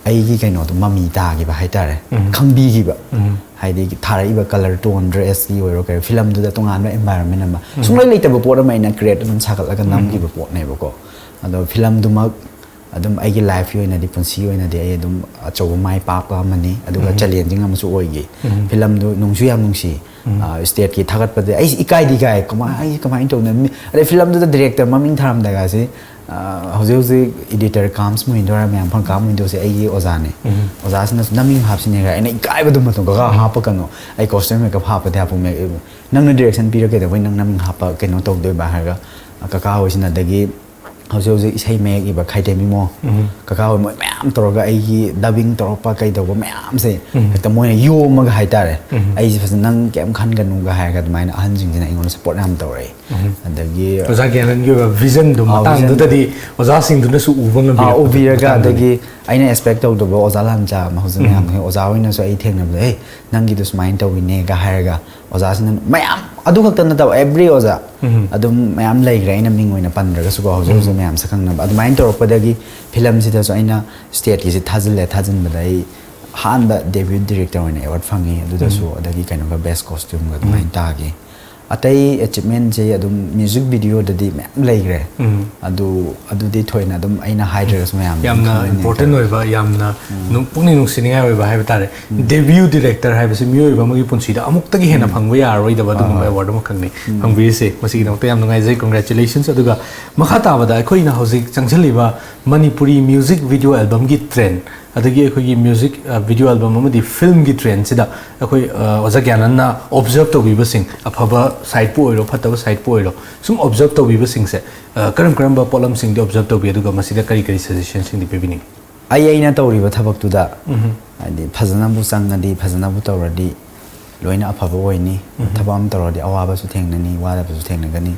ꯑꯩꯒꯤ ꯀꯩꯅꯣꯗꯣ ꯃꯃꯤ ꯇꯥꯈꯤꯕ ꯍꯥꯏꯇꯥꯔꯦ, ꯈꯪꯕꯤꯈꯤꯕ꯫ ꯍꯥꯏꯗꯤ ꯊꯥꯔꯛꯏꯕ ꯀꯂꯔ ꯇꯣꯟ, ꯗ꯭ꯔꯦꯁꯀꯤ ꯑꯣꯏꯔꯣ ꯀꯩꯔꯣ, ꯐꯤꯂꯝꯗꯨꯗ ꯇꯣꯉꯥꯟꯕ ꯑꯦꯟꯚꯥꯏꯔꯣꯟꯃꯦꯟ ꯑꯃ ꯁꯨꯡꯂꯩ ꯂꯩꯇꯕ ꯄꯣꯠ ꯑꯃ ꯑꯩꯅ ꯀ꯭ꯔꯤꯌꯦꯠ ꯑꯗꯨꯝ ꯁꯥꯒꯠꯂꯒ ꯅꯝꯈꯤꯕ ꯄꯣꯠꯅꯦꯕꯀꯣ꯫ ꯑꯗꯣ ꯐꯤꯂꯝꯗꯨꯃꯛ ꯑꯗꯨꯝ ꯑꯩꯒꯤ ꯂꯥꯏꯐꯀꯤ ꯑꯣꯏꯅꯗꯤ, ꯄꯨꯟꯁꯤꯒꯤ ꯑꯣꯏꯅꯗꯤ ꯑꯩ ꯑꯗꯨꯝ ꯑꯆꯧꯕ ꯃꯥꯏ ꯄꯥꯛꯄ ꯑꯃꯅꯤ, ꯑꯗꯨꯒ ꯆꯦꯂꯦꯟꯖꯤꯡ ꯑꯃꯁꯨ ꯑꯣꯏꯈꯤ꯫ ꯐꯤꯂꯝꯗꯨ ꯅꯨꯡꯁꯨ ꯌꯥꯝ ꯅꯨꯡꯁꯤ꯫ ꯑ, ꯁ꯭ꯇꯦꯠꯀꯤ ꯊꯥꯒꯠꯄꯗ ꯑꯩꯁꯤ ꯏꯀꯥꯏꯗꯤ ꯏꯀꯥꯏ, ꯀꯃꯥꯏ, ꯑꯩ ꯀꯃꯥꯏꯅ ꯇꯧꯅꯤ? ꯃꯤ-, ꯑꯗꯩ ꯐꯤꯂꯝꯗꯨꯗ ꯗꯤꯔꯦꯛꯇꯔ ꯃꯃꯤꯡ ꯊꯥꯔꯝꯗꯥꯏꯒꯁꯤ, ꯑ, ꯍꯧꯖꯤꯛ ꯍꯧꯖꯤꯛ ꯏꯗꯤꯇꯔ ꯀꯥꯝꯁ ꯃꯣꯍꯤꯟꯗꯣ ꯍꯥꯏꯔ ꯃꯌꯥꯝ ꯐꯪ, ꯀꯥꯝ ꯃꯣꯍꯤꯟꯗꯣꯁꯦ ꯑꯩꯒꯤ ꯑꯣꯖꯥꯅꯦ꯫ ꯑꯣꯖꯥꯁꯤꯅꯁꯨ "ꯅꯃꯤꯡ ꯍꯥꯞꯁꯤꯅꯦ" ꯍꯥꯏꯔꯒ ꯑꯩꯅ ꯏꯀꯥꯏꯕꯗꯨ ꯃꯇꯝ, "ꯀꯀꯥ ꯍꯥꯞꯄꯛꯀꯅꯨ, ꯑꯩ ꯀꯣꯁꯇ꯭ꯌꯨꯝ ꯃꯦꯀꯞ ꯍꯥꯞꯄꯗꯤ ꯍꯥꯞꯄꯨ, ꯃꯦ-, ꯅꯪꯅ ꯗꯤꯔꯦꯛꯁꯟ ꯄꯤꯔ ꯀꯩꯗꯧꯕꯩ ꯅꯪ ꯅꯃꯤꯡ ꯍꯥꯞꯄ ꯀꯩꯅꯣ ꯇꯧꯗꯣꯏꯕ?" ꯍꯥꯏꯔꯒ, ꯑ, ꯀꯀꯥ ꯍꯣꯏꯁꯤꯅ, ꯑꯗꯒꯤ ꯍꯧꯖꯤꯛ ꯍꯧꯖꯤꯛ ꯏꯁꯩ ꯃꯌꯦꯛ ꯏꯕ ꯈꯥꯏꯗꯦꯝ ꯏꯃꯣ, ꯀꯀꯥ ꯍꯣꯏ ꯃꯣꯏ ꯃꯌꯥꯝ ꯇꯧꯔꯒ ꯑꯩꯒꯤ ꯗꯕꯤꯡ ꯇꯧꯔꯛꯄ ꯀꯩꯗꯧꯕ ꯃꯌꯥꯝꯁꯦ ꯍꯦꯛꯇ ꯃꯣꯏꯅ ꯌꯣꯝꯃꯒ ꯍꯥꯏꯇꯥꯔꯦ, ꯑꯩꯁꯦ ꯐꯖꯅ "ꯅꯪ ꯀꯩꯝ ꯈꯟꯒꯅꯨꯒ" ꯍꯥꯏꯔꯒ ꯑꯗꯨꯃꯥꯏꯅ ꯑꯍꯟꯁꯤꯡꯁꯤꯅ ꯑꯩꯉꯣꯟꯗ ꯁꯞꯄꯣꯔꯠ ꯌꯥꯝ ꯇꯧꯔꯛꯑꯦ꯫ ꯑꯗꯒꯤ ꯑꯣꯖꯥ ꯒ꯭ꯌꯥꯅꯟꯒꯤ ꯑꯣꯏꯕ ꯚꯤꯖꯟꯗꯣ ꯑꯥ, ꯚꯤꯖꯟꯗꯣ꯫ ꯃꯇꯥꯡꯗꯨꯗꯗꯤ ꯑꯣꯖꯥꯁꯤꯡꯗꯨꯅꯁꯨ ꯎꯕ ꯉꯝꯕꯤꯔꯛꯄ ꯑꯥ, ꯎꯕꯤꯔꯒ ꯃꯇꯥꯡꯗꯨꯅꯤ꯫ ꯑꯗꯒꯤ ꯑꯩꯅ ꯑꯦꯛꯁꯄꯦꯛ ꯇꯧꯗꯕ ꯑꯣꯖꯥ ꯂꯥꯟꯆꯥ ꯍꯧꯖꯤꯛ ꯃꯌꯥꯝ, ꯑꯣꯖꯥ ꯍꯣꯏꯅꯁꯨ ꯑꯩ ꯊꯦꯡꯅꯕꯗ, "ꯑꯦ, ꯅꯪꯒꯤꯗꯣ ꯁꯨꯃꯥꯏꯅ ꯇꯧꯋꯤꯅꯦꯒ" ꯍꯥꯏꯔꯒ ꯑꯣꯖꯥꯁꯤꯡꯅ ꯃꯌꯥꯝ, ꯑꯗꯨ ꯈꯛꯇ ꯅꯠꯇꯕ ꯑꯦꯕ꯭ꯔꯤ ꯑꯣꯖꯥ ꯑꯗꯨꯝ ꯃꯌꯥꯝ ꯂꯩꯈ꯭ꯔꯦ, ꯑꯩꯅ ꯃꯤꯡ ꯑꯣꯏꯅ ꯄꯟꯗ꯭ꯔꯒꯁꯨꯀꯣ, ꯍꯧꯖꯤꯛ ꯍꯧꯖꯤꯛ ꯃꯌꯥꯝ ꯁꯛꯈꯪꯅꯕ꯫ ꯑꯗꯨꯃꯥꯏꯅ ꯇꯧꯔꯛꯄꯗꯒꯤ ꯐꯤꯂꯝꯁꯤꯗꯁꯨ ꯑꯩꯅ ꯁ꯭ꯇꯦꯠꯀꯤꯁꯤ ꯊꯥꯖꯤꯜꯂꯦ꯫ ꯊꯥꯖꯤꯟꯕꯗ ꯑꯩ ꯑꯍꯥꯟꯕ ꯗꯦꯕ꯭ꯌꯨ ꯗꯤꯔꯦꯛꯇꯔ ꯑꯣꯏꯅ ꯑꯦꯋꯥꯔꯗ ꯐꯪꯉꯤ, ꯑꯗꯨꯗꯁꯨ, ꯑꯗꯒꯤ ꯀꯩꯅꯣꯒ ꯕꯦꯁ ꯀꯣꯁꯇ꯭ꯌꯨꯝꯒ ꯑꯗꯨꯃꯥꯏꯅ ꯇꯥꯈꯤ꯫ ꯑꯇꯩ ꯑꯦꯆꯤꯞꯃꯦꯟꯁꯦ ꯑꯗꯨꯝ ꯃ꯭ꯌꯨꯖꯤꯛ ꯚꯤꯗꯤꯑꯣꯗꯗꯤ ꯃꯌꯥꯝ ꯂꯩꯈ꯭ꯔꯦ꯫ ꯑꯗꯨ, ꯑꯗꯨꯗꯤ ꯊꯣꯏꯅ ꯑꯗꯨꯝ ꯑꯩꯅ ꯍꯥꯏꯗ꯭ꯔꯒꯁꯨ ꯃꯌꯥꯝ ꯑꯗꯨꯝ ꯌꯥꯝꯅ ꯈꯪꯉꯅꯤ ꯏꯝꯄꯣꯔꯇꯦꯟ ꯍꯥꯏꯇꯥꯔꯦ꯫ ꯑꯣꯏꯕ, ꯌꯥꯝꯅ ꯅꯨꯡ- ꯄꯨꯛꯅꯤꯡ ꯅꯨꯡꯁꯤꯅꯤꯡꯉꯥꯏ ꯑꯣꯏꯕ ꯍꯥꯏꯕ ꯇꯥꯔꯦ꯫ ꯗꯦꯕ꯭ꯌꯨ ꯗꯤꯔꯦꯛꯇꯔ ꯍꯥꯏꯕꯁꯤ ꯃꯤꯑꯣꯏꯕ ꯑꯃꯒꯤ ꯄꯨꯟꯁꯤꯗ ꯑꯃꯨꯛꯇꯒꯤ ꯍꯦꯟꯅ ꯐꯪꯕ ꯌꯥꯔꯔꯣꯏꯗꯕ ꯑꯗꯨꯒꯨꯝꯕ ꯑꯦꯋꯥꯔꯗ ꯑꯃꯈꯛꯅꯤ ꯐꯪꯕꯤꯔꯤꯁꯦ꯫ ꯃꯁꯤꯒꯤꯗꯃꯛꯇ ꯌꯥꯝ ꯅꯨꯡꯉꯥꯏꯖꯩ, ꯀꯣꯡꯒ꯭ꯔꯦꯆꯨꯂꯦꯁꯟꯁ꯫ ꯑꯗꯨꯒ ꯃꯈꯥ ꯇꯥꯕꯗ ꯑꯩꯈꯣꯏꯅ ꯍꯧꯖꯤꯛ ꯆꯪꯁꯤꯜꯂꯤꯕ ꯃꯅꯤꯄꯨꯔꯤ ꯃ꯭ꯌꯨꯖꯤꯛ ꯚꯤꯗꯤꯑꯣ ꯑꯦꯜꯕꯝꯒꯤ ꯇ꯭ꯔꯦꯟ, ꯑꯗꯒꯤ ꯑꯩꯈꯣꯏꯒꯤ ꯃ꯭ꯌꯨꯖꯤꯛ ꯚꯤꯗꯤꯑꯣ ꯑꯦꯜꯕꯝ ꯑꯃꯗꯤ ꯐꯤꯜꯝꯒꯤ ꯇ꯭ꯔꯦꯟꯁꯤꯗ ꯑꯩꯈꯣꯏ, ꯑ, ꯑꯣꯖꯥ ꯒ꯭ꯌꯥꯅꯟꯅ ꯑꯣꯕꯖꯔꯕ ꯇꯧꯕꯤꯕꯁꯤꯡ, ꯑꯐꯕ ꯁꯥꯏꯠꯄꯨ ꯑꯣꯏꯔꯣ, ꯐꯠꯇꯕ ꯁꯥꯏꯠꯄꯨ ꯑꯣꯏꯔꯣ, ꯁꯨꯝ ꯑꯣꯕꯖꯔꯕ ꯇꯧꯕꯤꯕꯁꯤꯡꯁꯦ, ꯑ, ꯀꯔꯝ ꯀꯔꯝꯕ ꯄꯣꯠꯂꯝꯁꯤꯡꯗꯤ ꯑꯣꯕꯖꯔꯕ ꯇꯧꯕꯤ, ꯑꯗꯨꯒ ꯃꯁꯤꯗ ꯀꯔꯤ ꯀꯔꯤ ꯁꯖꯦꯁꯟꯁꯤꯡꯗꯤ ꯄꯤꯕꯤꯅꯤꯡꯉꯤ? ꯑꯩ ꯑꯩꯅ ꯇꯧꯔꯤꯕ ꯊꯕꯛꯇꯨꯗ ꯍꯥꯏꯗꯤ ꯐꯖꯅꯕꯨ ꯆꯪꯉꯗꯤ, ꯐꯖꯅꯕꯨ ꯇꯧꯔꯗꯤ ꯂꯣꯏꯅ ꯑꯐꯕ ꯑꯣꯏꯅꯤ꯫ ꯊꯕꯛ ꯑꯃ ꯇꯧꯔꯗꯤ ꯑꯋꯥꯕꯁꯨ ꯊꯦꯡꯅꯅꯤ, ꯋꯥꯗꯕꯁꯨ ꯊꯦꯡꯅꯒꯅꯤ꯫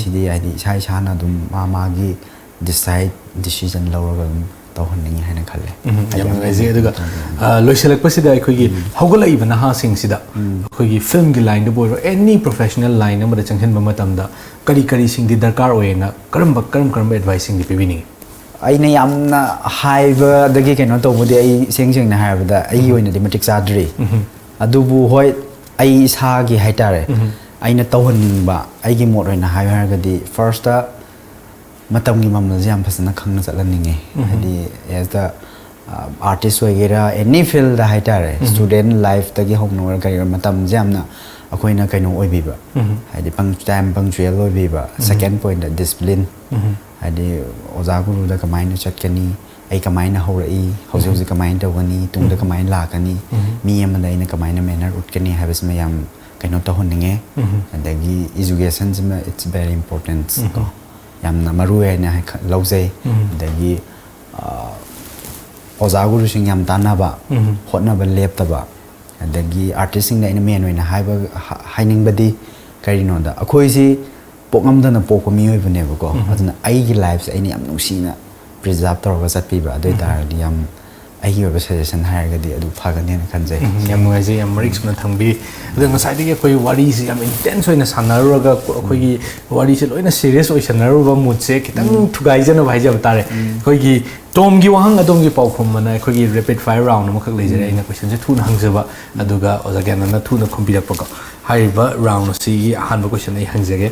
ꯁꯤꯗꯤ ꯍꯥꯏꯗꯤ ꯏꯁꯥ ꯏꯁꯥꯅ ꯑꯗꯨꯝ ꯃꯥ ꯃꯥꯒꯤ ꯗꯤꯁꯥꯏꯠ, ꯗꯤꯁꯤꯖꯟ ꯂꯧꯔꯒ ꯑꯗꯨꯝ ꯇꯧꯍꯟꯅꯤꯡꯉꯤ ꯍꯥꯏꯅ ꯈꯜꯂꯦ꯫ ꯎꯝ, ꯍꯥꯏꯗꯤ ꯌꯥꯝ ꯑꯃ ꯅꯨꯡꯉꯥꯏꯖꯩ꯫ ꯑꯗꯨꯒ, ꯇꯧꯕꯤꯔꯝꯃꯣ꯫ ꯑ, ꯂꯣꯏꯁꯤꯜꯂꯛꯄꯁꯤꯗ ꯑꯩꯈꯣꯏꯒꯤ ꯍꯧꯒꯠꯂꯛꯏꯕ ꯅꯍꯥꯁꯤꯡꯁꯤꯗ ꯑꯩꯈꯣꯏꯒꯤ ꯐꯤꯜꯝꯒꯤ ꯂꯥꯏꯟꯗꯕꯨ ꯑꯣꯏꯔꯣ, ꯑꯦꯅꯤ ꯄ꯭ꯔꯣꯐꯦꯁꯅꯦꯜ ꯂꯥꯏꯟ ꯑꯃꯗ ꯆꯪꯁꯤꯟꯕ ꯃꯇꯝꯗ ꯀꯔꯤ ꯀꯔꯤꯁꯤꯡꯗꯤ ꯗꯔꯀꯥꯔ ꯑꯣꯏꯌꯦꯅ, ꯀꯔꯝꯕ, ꯀꯔꯝ ꯀꯔꯝꯕ ꯑꯦꯗꯚꯥꯏꯁꯁꯤꯡꯗꯤ ꯄꯤꯕꯤꯅꯤꯡꯉꯤ? ꯑꯩꯅ ꯌꯥꯝꯅ ꯍꯥꯏꯕꯗꯒꯤ ꯀꯩꯅꯣ ꯇꯧꯕꯗꯤ, ꯑꯩ ꯏꯁꯦꯡ ꯁꯦꯡꯅ ꯍꯥꯏꯔꯕꯗ ꯑꯩꯒꯤ ꯑꯣꯏꯅꯗꯤ ꯃꯇꯤꯛ ꯆꯥꯗ꯭ꯔꯤ꯫ ꯑꯗꯨꯕꯨ ꯍꯣꯏ, ꯑꯩ ꯏꯁꯥꯒꯤ ꯍꯥꯏꯇꯥꯔꯦ, ꯑꯩꯅ ꯇꯧꯍꯟꯅꯤꯡꯕ, ꯑꯩꯒꯤ ꯃꯣꯠ ꯑꯣꯏꯅ ꯍꯥꯏꯌꯨ ꯍꯥꯏꯔꯒꯗꯤ, ꯐꯥꯔꯁꯇ ꯃꯇꯝꯒꯤ ꯃꯃꯜꯁꯦ ꯌꯥꯝ ꯐꯖꯅ ꯈꯪꯅ ꯆꯠꯍꯟꯅꯤꯡꯉꯦ꯫ ꯍꯥꯏꯗꯤ ꯑꯦꯁ ꯗ ꯑꯥꯔꯇꯤꯁ ꯑꯣꯏꯒꯦꯔꯥ, ꯑꯦꯅꯤ ꯐꯤꯜꯗ ꯍꯥꯏꯇꯥꯔꯦ, ꯁ꯭ꯇꯨꯗꯦꯟ ꯂꯥꯏꯐꯇꯒꯤ ꯍꯧꯅ ꯑꯣꯏꯔ ꯀꯔꯤ ꯑꯣꯏꯔ ꯃꯇꯝꯁꯦ ꯌꯥꯝꯅ ꯑꯩꯈꯣꯏꯅ ꯀꯩꯅꯣ ꯑꯣꯏꯕꯤꯕ, ꯍꯥꯏꯗꯤ ꯇꯥꯏꯝ ꯄꯪꯆꯨꯌꯦꯜ ꯑꯣꯏꯕꯤꯕ꯫ ꯁꯦꯀꯦꯟ ꯄꯣꯏꯟꯠꯇ ꯗꯤꯁꯤꯄ꯭ꯂꯤꯟ, ꯍꯥꯏꯗꯤ ꯑꯣꯖꯥ ꯒꯨꯔꯨꯗ ꯀꯃꯥꯏꯅ ꯆꯠꯀꯅꯤ, ꯑꯩ ꯀꯃꯥꯏꯅ ꯍꯧꯔꯛꯏ, ꯍꯧꯖꯤꯛ ꯍꯧꯖꯤꯛ ꯀꯃꯥꯏꯅ ꯇꯧꯒꯅꯤ, ꯇꯨꯡꯗ ꯀꯃꯥꯏꯅ ꯂꯥꯛꯀꯅꯤ, ꯃꯤ ꯑꯃꯗ ꯑꯩꯅ ꯀꯃꯥꯏꯅ ꯃꯦꯅꯔ ꯎꯠꯀꯅꯤ ꯍꯥꯏꯕꯁꯤꯃ ꯌꯥꯝ ꯀꯩꯅꯣ ꯇꯧꯍꯟꯅꯤꯡꯉꯦ꯫ ꯑꯗꯒꯤ ꯏꯖꯨꯀꯦꯁꯟꯁꯤꯃ, it's very important ꯀꯣ, ꯌꯥꯝꯅ ꯃꯔꯨ ꯑꯣꯏ ꯍꯥꯏꯅ ꯍꯥꯏ-, ꯂꯧꯖꯩ꯫ ꯑꯗꯒꯤ ꯑ, ꯑꯣꯖꯥ ꯒꯨꯔꯨꯁꯤꯡ ꯌꯥꯝ ꯇꯥꯟꯅꯕ, ꯍꯣꯠꯅꯕ ꯂꯦꯞꯇꯕ, ꯑꯗꯒꯤ ꯑꯥꯔꯇꯤꯁꯁꯤꯡꯗ ꯑꯩꯅ ꯃꯦꯟ ꯑꯣꯏꯅ ꯍꯥꯏꯕ, ꯍꯥ-, ꯍꯥꯏꯅꯤꯡꯕꯗꯤ ꯀꯔꯤꯅꯣꯗ, ꯑꯩꯈꯣꯏꯁꯤ ꯄꯣꯛꯉꯝꯗꯅ ꯄꯣꯛꯄ ꯃꯤꯑꯣꯏꯕꯅꯦꯕꯀꯣ꯫ ꯑꯗꯨꯅ ꯑꯩꯒꯤ ꯂꯥꯏꯐꯁꯦ ꯑꯩꯅ ꯌꯥꯝ ꯅꯨꯡꯁꯤꯅ ꯄ꯭ꯔꯤꯖꯥꯕ ꯇꯧꯔꯒ ꯆꯠꯄꯤꯕ, ꯑꯗꯨ ꯑꯣꯏ ꯇꯥꯔꯒꯗꯤ ꯌꯥꯝ ꯑꯩꯒꯤ ꯑꯣꯏꯕ ꯁꯖꯦꯁꯟ ꯍꯥꯏꯔꯒꯗꯤ ꯑꯗꯨ ꯐꯒꯅꯦꯅ ꯈꯟꯖꯩ꯫ ꯎꯝ, ꯌꯥꯝ ꯅꯨꯡꯉꯥꯏꯖꯩ, ꯌꯥꯝ ꯃꯔꯤꯛ ꯆꯨꯝꯅ ꯊꯝꯕꯤ꯫ ꯑꯗꯣ ꯉꯁꯥꯏꯗꯒꯤ ꯑꯩꯈꯣꯏ ꯋꯥꯔꯤꯁꯤ ꯌꯥꯝ ꯏꯟꯇꯦꯟꯁ ꯑꯣꯏꯅ ꯁꯥꯟꯅꯔꯨꯔꯒ ꯑꯩꯈꯣꯏꯒꯤ ꯋꯥꯔꯤꯁꯤ ꯂꯣꯏꯅ ꯁꯤꯔꯤꯌꯁ ꯑꯣꯏꯁꯟꯅꯔꯨꯕ ꯃꯨꯠꯁꯦ ꯈꯤꯇꯪ ꯊꯨꯒꯥꯏꯖꯅꯕ ꯍꯥꯏꯖꯕ ꯇꯥꯔꯦ꯫ ꯑꯩꯈꯣꯏꯒꯤ ꯇꯣꯝꯒꯤ ꯋꯥꯍꯪ ꯑꯗꯣꯝꯒꯤ ꯄꯥꯎꯈꯨꯝ ꯑꯅ ꯑꯩꯈꯣꯏꯒꯤ ꯔꯦꯄꯤꯗ ꯐꯥꯏꯌꯔ ꯔꯥꯎꯟ ꯑꯃꯈꯛ ꯂꯩꯖꯔꯦ꯫ ꯑꯩꯅ ꯀꯣꯏꯁꯟꯁꯦ ꯊꯨꯅ ꯍꯪꯖꯕ, ꯑꯗꯨꯒ ꯑꯣꯖꯥ ꯒ꯭ꯌꯥꯅꯟꯅ ꯊꯨꯅ ꯈꯨꯝꯕꯤꯔꯛꯄꯀꯣ꯫ ꯍꯥꯏꯔꯤꯕ ꯔꯥꯎꯟ ꯑꯁꯤꯒꯤ ꯑꯍꯥꯟꯕ ꯀꯣꯏꯁꯟ ꯑꯩ ꯍꯪꯖꯒꯦ꯫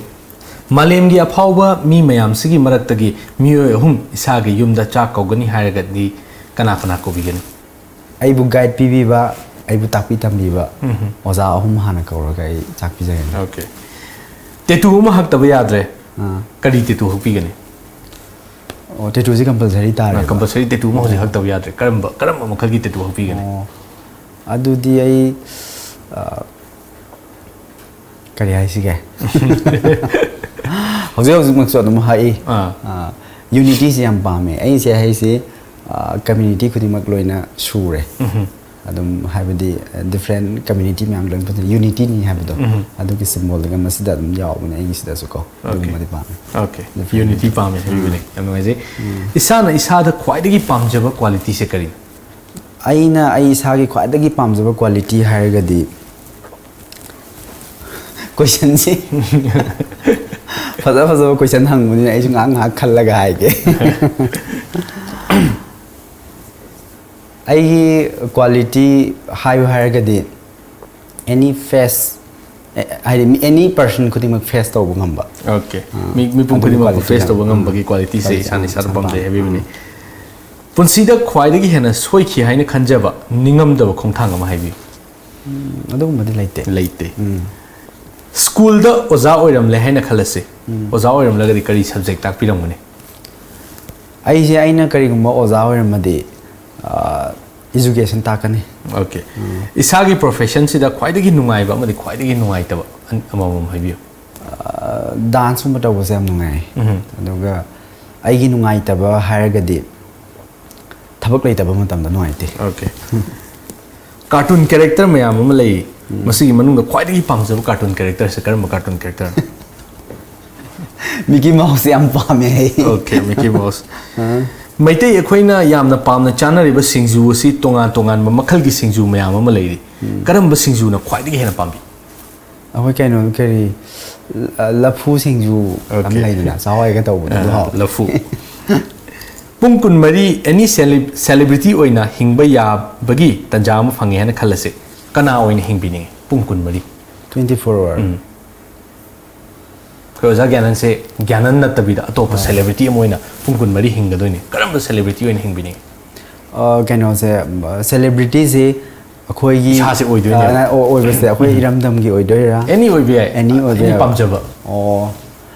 ꯃꯥꯂꯦꯝꯒꯤ ꯑꯐꯥꯎꯕ ꯃꯤ ꯃꯌꯥꯝꯁꯤꯒꯤ ꯃꯔꯛꯇꯒꯤ ꯃꯤꯑꯣꯏ ꯑꯍꯨꯝ ꯏꯁꯥꯒꯤ ꯌꯨꯝꯗ ꯆꯥꯛ ꯀꯧꯒꯅꯤ ꯍꯥꯏꯔꯒꯗꯤ ꯀꯅꯥ ꯀꯅꯥ ꯀꯧꯕꯤꯒꯅꯤ? ꯑꯩꯕꯨ ꯒꯥꯏꯗ ꯄꯤꯕꯤꯕ, ꯑꯩꯕꯨ ꯇꯥꯛꯄꯤ ꯇꯝꯕꯤꯕ ꯑꯣꯖꯥ ꯑꯍꯨꯝ ꯍꯥꯟꯅ ꯀꯧꯔꯒ ꯑꯩ ꯆꯥꯛ ꯄꯤꯖꯒꯅꯤ꯫ ꯑꯣꯀꯦ꯫ ꯇꯦꯇꯨ ꯑꯃ ꯍꯛꯇꯕ ꯌꯥꯗ꯭ꯔꯦ꯫ ꯑꯥ, ꯀꯔꯤ ꯇꯦꯇꯨ ꯍꯛꯄꯤꯒꯅꯤ? ꯑꯣ, ꯇꯦꯇꯨꯁꯤ ꯀꯝꯄꯜꯁꯔꯤ ꯇꯥꯔꯦ꯫ ꯀꯝꯄꯜꯁꯔꯤ ꯇꯦꯇꯨ ꯑꯃ ꯍꯧꯖꯤꯛ ꯍꯛꯇꯕ ꯌꯥꯗ꯭ꯔꯦ꯫ ꯀꯔꯝꯕ, ꯀꯔꯝꯕ ꯃꯈꯜꯒꯤ ꯇꯦꯇꯨ ꯍꯛꯄꯤꯒꯅꯤ? ꯑꯣ, ꯑꯗꯨꯗꯤ ꯑꯩ, ꯑ, ꯀꯔꯤ ꯍꯥꯏꯁꯤꯒꯦ? ꯍꯧꯖꯤꯛ ꯍꯧꯖꯤꯛꯃꯛꯁꯨ ꯑꯗꯨꯝ ꯍꯛꯏ꯫ ꯑꯥ꯫ ꯑ, ꯌꯨꯅꯤꯇꯤꯁꯤ ꯌꯥꯝ ꯄꯥꯝꯃꯦ꯫ ꯑꯩꯁꯦ ꯍꯥꯏꯁꯤ, ꯑ, ꯀꯝꯃ꯭ꯌꯨꯅꯤꯇꯤ ꯈꯨꯗꯤꯡꯃꯛ ꯂꯣꯏꯅ ꯁꯨꯔꯦ꯫ ꯑꯗꯨꯝ ꯍꯥꯏꯕꯗꯤ ꯗꯤꯐ꯭ꯔꯦꯟ ꯀꯝꯃ꯭ꯌꯨꯅꯤꯇꯤ ꯃꯌꯥꯝ ꯂꯣꯏꯅ ꯄꯨꯟꯁꯤꯟꯅ ꯌꯨꯅꯤꯇꯤꯅꯤ ꯍꯥꯏꯕꯗꯣ, ꯑꯗꯨꯒꯤ ꯁꯤꯝꯕꯣꯜꯗꯨꯒ ꯃꯁꯤꯗ ꯑꯗꯨꯝ ꯌꯥꯎꯕꯅꯦ ꯑꯩꯒꯤꯁꯤꯗꯁꯨ ꯀꯣ꯫ ꯑꯗꯨꯒꯨꯝꯕꯗꯤ ꯄꯥꯝꯃꯦ꯫ ꯑꯣꯀꯦ꯫ ꯌꯨꯅꯤꯇꯤ ꯄꯥꯝꯃꯦ ꯍꯥꯏꯕꯤꯕꯅꯦ꯫ ꯌꯥꯝ ꯅꯨꯡꯉꯥꯏꯖꯩ꯫ ꯏꯁꯥꯅ ꯏꯁꯥꯗ ꯈ꯭ꯋꯥꯏꯗꯒꯤ ꯄꯥꯝꯖꯕ ꯀ꯭ꯋꯥꯂꯤꯇꯤꯁꯦ ꯀꯔꯤꯅꯣ? ꯑꯩꯅ ꯑꯩ ꯏꯁꯥꯒꯤ ꯈ꯭ꯋꯥꯏꯗꯒꯤ ꯄꯥꯝꯖꯕ ꯀ꯭ꯋꯥꯂꯤꯇꯤ ꯍꯥꯏꯔꯒꯗꯤ ꯀꯣꯏꯁꯟꯁꯤ ꯐꯖ ꯐꯖꯕ ꯀꯣꯏꯁꯟ ꯍꯪꯕꯅꯤꯅ ꯑꯩꯁꯨ ꯉꯥꯏꯍꯥꯛ ꯉꯥꯏꯍꯥꯛ ꯈꯜꯂꯒ ꯍꯥꯏꯒꯦ꯫ ꯑꯩꯒꯤ ꯀ꯭ꯋꯥꯂꯤꯇꯤ ꯍꯥꯏꯌꯨ ꯍꯥꯏꯔꯒꯗꯤ ꯑꯦꯅꯤ ꯐꯦꯁ, ꯍꯥꯏꯗꯤ ꯑꯦꯅꯤ ꯄꯔꯁꯟ ꯈꯨꯗꯤꯡꯃꯛ ꯐꯦꯁ ꯇꯧꯕ ꯉꯝꯕ꯫ ꯑꯣꯀꯦ꯫ ꯃꯤ, ꯃꯤꯄꯨꯝ ꯑꯗꯨꯒꯤ ꯈꯨꯗꯤꯡꯃꯛꯄꯨ ꯀ꯭ꯋꯥꯂꯤꯇꯤ ꯐꯦꯁ ꯌꯥꯝ ꯇꯧꯕ ꯉꯝꯕꯒꯤ ꯀ꯭ꯋꯥꯂꯤꯇꯤꯁꯦ ꯏꯁꯥꯅ ꯏꯁꯥꯗ ꯄꯥꯝꯖꯩ ꯍꯥꯏꯕꯤꯕꯅꯤ꯫ ꯄꯨꯟꯁꯤꯗ ꯈ꯭ꯋꯥꯏꯗꯒꯤ ꯍꯦꯟꯅ ꯁꯣꯏꯈꯤ ꯍꯥꯏꯅ ꯈꯟꯖꯕ, ꯅꯤꯡꯉꯝꯗꯕ ꯈꯣꯡꯊꯥꯡ ꯑꯃ ꯍꯥꯏꯕꯤꯌꯨ꯫ ꯎꯝ, ꯑꯗꯨꯒꯨꯝꯕꯗꯤ ꯂꯩꯇꯦ꯫ ꯂꯩꯇꯦ꯫ ꯎꯝ꯫ ꯁ꯭ꯀꯨꯜꯗ ꯑꯣꯖꯥ ꯑꯣꯏꯔꯝꯂꯦ ꯍꯥꯏꯅ ꯈꯜꯂꯁꯤ꯫ ꯑꯣꯖꯥ ꯑꯣꯏꯔꯝꯂꯒꯗꯤ ꯀꯔꯤ ꯁꯕꯖꯦꯛ ꯇꯥꯛꯄꯤꯔꯝꯒꯅꯤ? ꯑꯩꯁꯦ, ꯑꯩꯅ ꯀꯔꯤꯒꯨꯝꯕ ꯑꯣꯖꯥ ꯑꯣꯏꯔꯝꯃꯗꯤ, ꯑ, ꯏꯖꯨꯀꯦꯁꯟ ꯇꯥꯛꯀꯅꯤ꯫ ꯑꯣꯀꯦ꯫ ꯏꯁꯥꯒꯤ ꯄ꯭ꯔꯣꯐꯦꯁꯟꯁꯤꯗ ꯈ꯭ꯋꯥꯏꯗꯒꯤ ꯅꯨꯡꯉꯥꯏꯕ ꯑꯃꯗꯤ ꯈ꯭ꯋꯥꯏꯗꯒꯤ ꯅꯨꯡꯉꯥꯏꯇꯕ ꯑꯟ-, ꯑꯃꯃꯝ ꯍꯥꯏꯕꯤꯌꯨ꯫ ꯑꯣꯀꯦ꯫ ꯀꯥꯔꯇꯨꯟ ꯀꯦꯔꯦꯛꯇꯔ ꯃꯌꯥꯝ ꯑꯃ ꯂꯩ꯫ ꯃꯁꯤꯒꯤ ꯃꯅꯨꯡꯗ ꯈ꯭ꯋꯥꯏꯗꯒꯤ ꯄꯥꯝꯖꯕ ꯀꯥꯔꯇꯨꯟ ꯀꯦꯔꯦꯛꯇꯔꯁꯦ ꯀꯔꯝꯕ ꯀꯥꯔꯇꯨꯟ ꯀꯦꯔꯦꯛꯇꯔꯅꯣ? ꯃꯤꯀꯤ ꯃꯥꯎꯁ ꯌꯥꯝ ꯄꯥꯝꯃꯦ ꯑꯩ꯫ Okay, ꯃꯤꯀꯤ mouse. ꯃꯩꯇꯩ ꯑꯩꯈꯣꯏꯅ ꯌꯥꯝꯅ ꯄꯥꯝꯅ ꯆꯥꯅꯔꯤꯕ ꯁꯤꯡꯖꯨ ꯑꯁꯤ ꯇꯣꯉꯥꯟ ꯇꯣꯉꯥꯟꯕ ꯃꯈꯜꯒꯤ ꯁꯤꯡꯖꯨ ꯃꯌꯥꯝ ꯑꯃ ꯂꯩꯔꯤ꯫ ꯀꯔꯝꯕ ꯁꯤꯡꯖꯨꯅ ꯈ꯭ꯋꯥꯏꯗꯒꯤ ꯍꯦꯟꯅ ꯄꯥꯝꯕꯤ? ꯑꯩꯈꯣꯏ ꯀꯩꯅꯣ ꯀꯔꯤ, ꯂꯐꯨ ꯁꯤꯡꯖꯨ ꯑꯃ Okay. ꯂꯩꯗꯅ, ꯆꯍꯋꯥꯏꯒ ꯇꯧꯕꯗꯣ, ꯑꯗꯨ ꯍꯥꯎ꯫ ꯂꯐꯨ꯫ ꯄꯨꯡ ꯀꯨꯟꯃꯔꯤ ꯑꯦꯅꯤ ꯁꯦꯂꯤꯕ꯭ꯔꯤꯇꯤ ꯑꯣꯏꯅ ꯍꯤꯡꯕ ꯌꯥꯕꯒꯤ ꯇꯥꯟꯖꯥ ꯑꯃ ꯐꯪꯉꯦ ꯍꯥꯏꯅ ꯈꯜꯂꯁꯦ, ꯀꯅꯥ ꯑꯣꯏꯅ ꯍꯤꯡꯕꯤꯅꯤꯡꯉꯤ ꯄꯨꯡ ꯀꯨꯟꯃꯔꯤ? Twenty four hour. ꯎꯝ꯫ ꯑꯩꯈꯣꯏ ꯑꯣꯖꯥ ꯒ꯭ꯌꯥꯅꯟꯁꯦ ꯒ꯭ꯌꯥꯅꯟ ꯅꯠꯇꯕꯤꯗ ꯑꯇꯣꯞꯄ ꯁꯦꯂꯤꯕ꯭ꯔꯤꯇꯤ ꯑꯃ ꯑꯣꯏꯅ ꯄꯨꯡ ꯀꯨꯟꯃꯔꯤ ꯍꯤꯡꯒꯗꯣꯏꯅꯤ꯫ ꯀꯔꯝꯕ ꯁꯦꯂꯤꯕ꯭ꯔꯤꯇꯤ ꯑꯣꯏꯅ ꯍꯤꯡꯕꯤꯅꯤꯡꯉꯤ? ꯑ, ꯀꯩꯅꯣꯁꯦ, ꯁꯦꯂꯤꯕ꯭ꯔꯤꯇꯤꯁꯦ ꯑꯩꯈꯣꯏꯒꯤ, ꯏꯁꯥꯁꯦ ꯑꯣꯏꯗꯣꯏꯅꯦꯕ꯫ ꯑ, ꯑꯣ-, ꯑꯣꯏꯕꯁꯦ ꯑꯩꯈꯣꯏ ꯏꯔꯝꯗꯝꯒꯤ ꯑꯣꯏꯗꯣꯏꯔꯥ? ꯑꯦꯅꯤ ꯑꯣꯏꯕ ꯌꯥꯏ꯫ ꯑꯦꯅꯤ ꯑꯣꯏꯕ ꯑꯩꯅ ꯌꯥꯏ꯫ ꯄꯥꯝꯖꯕ꯫ ꯑꯣ,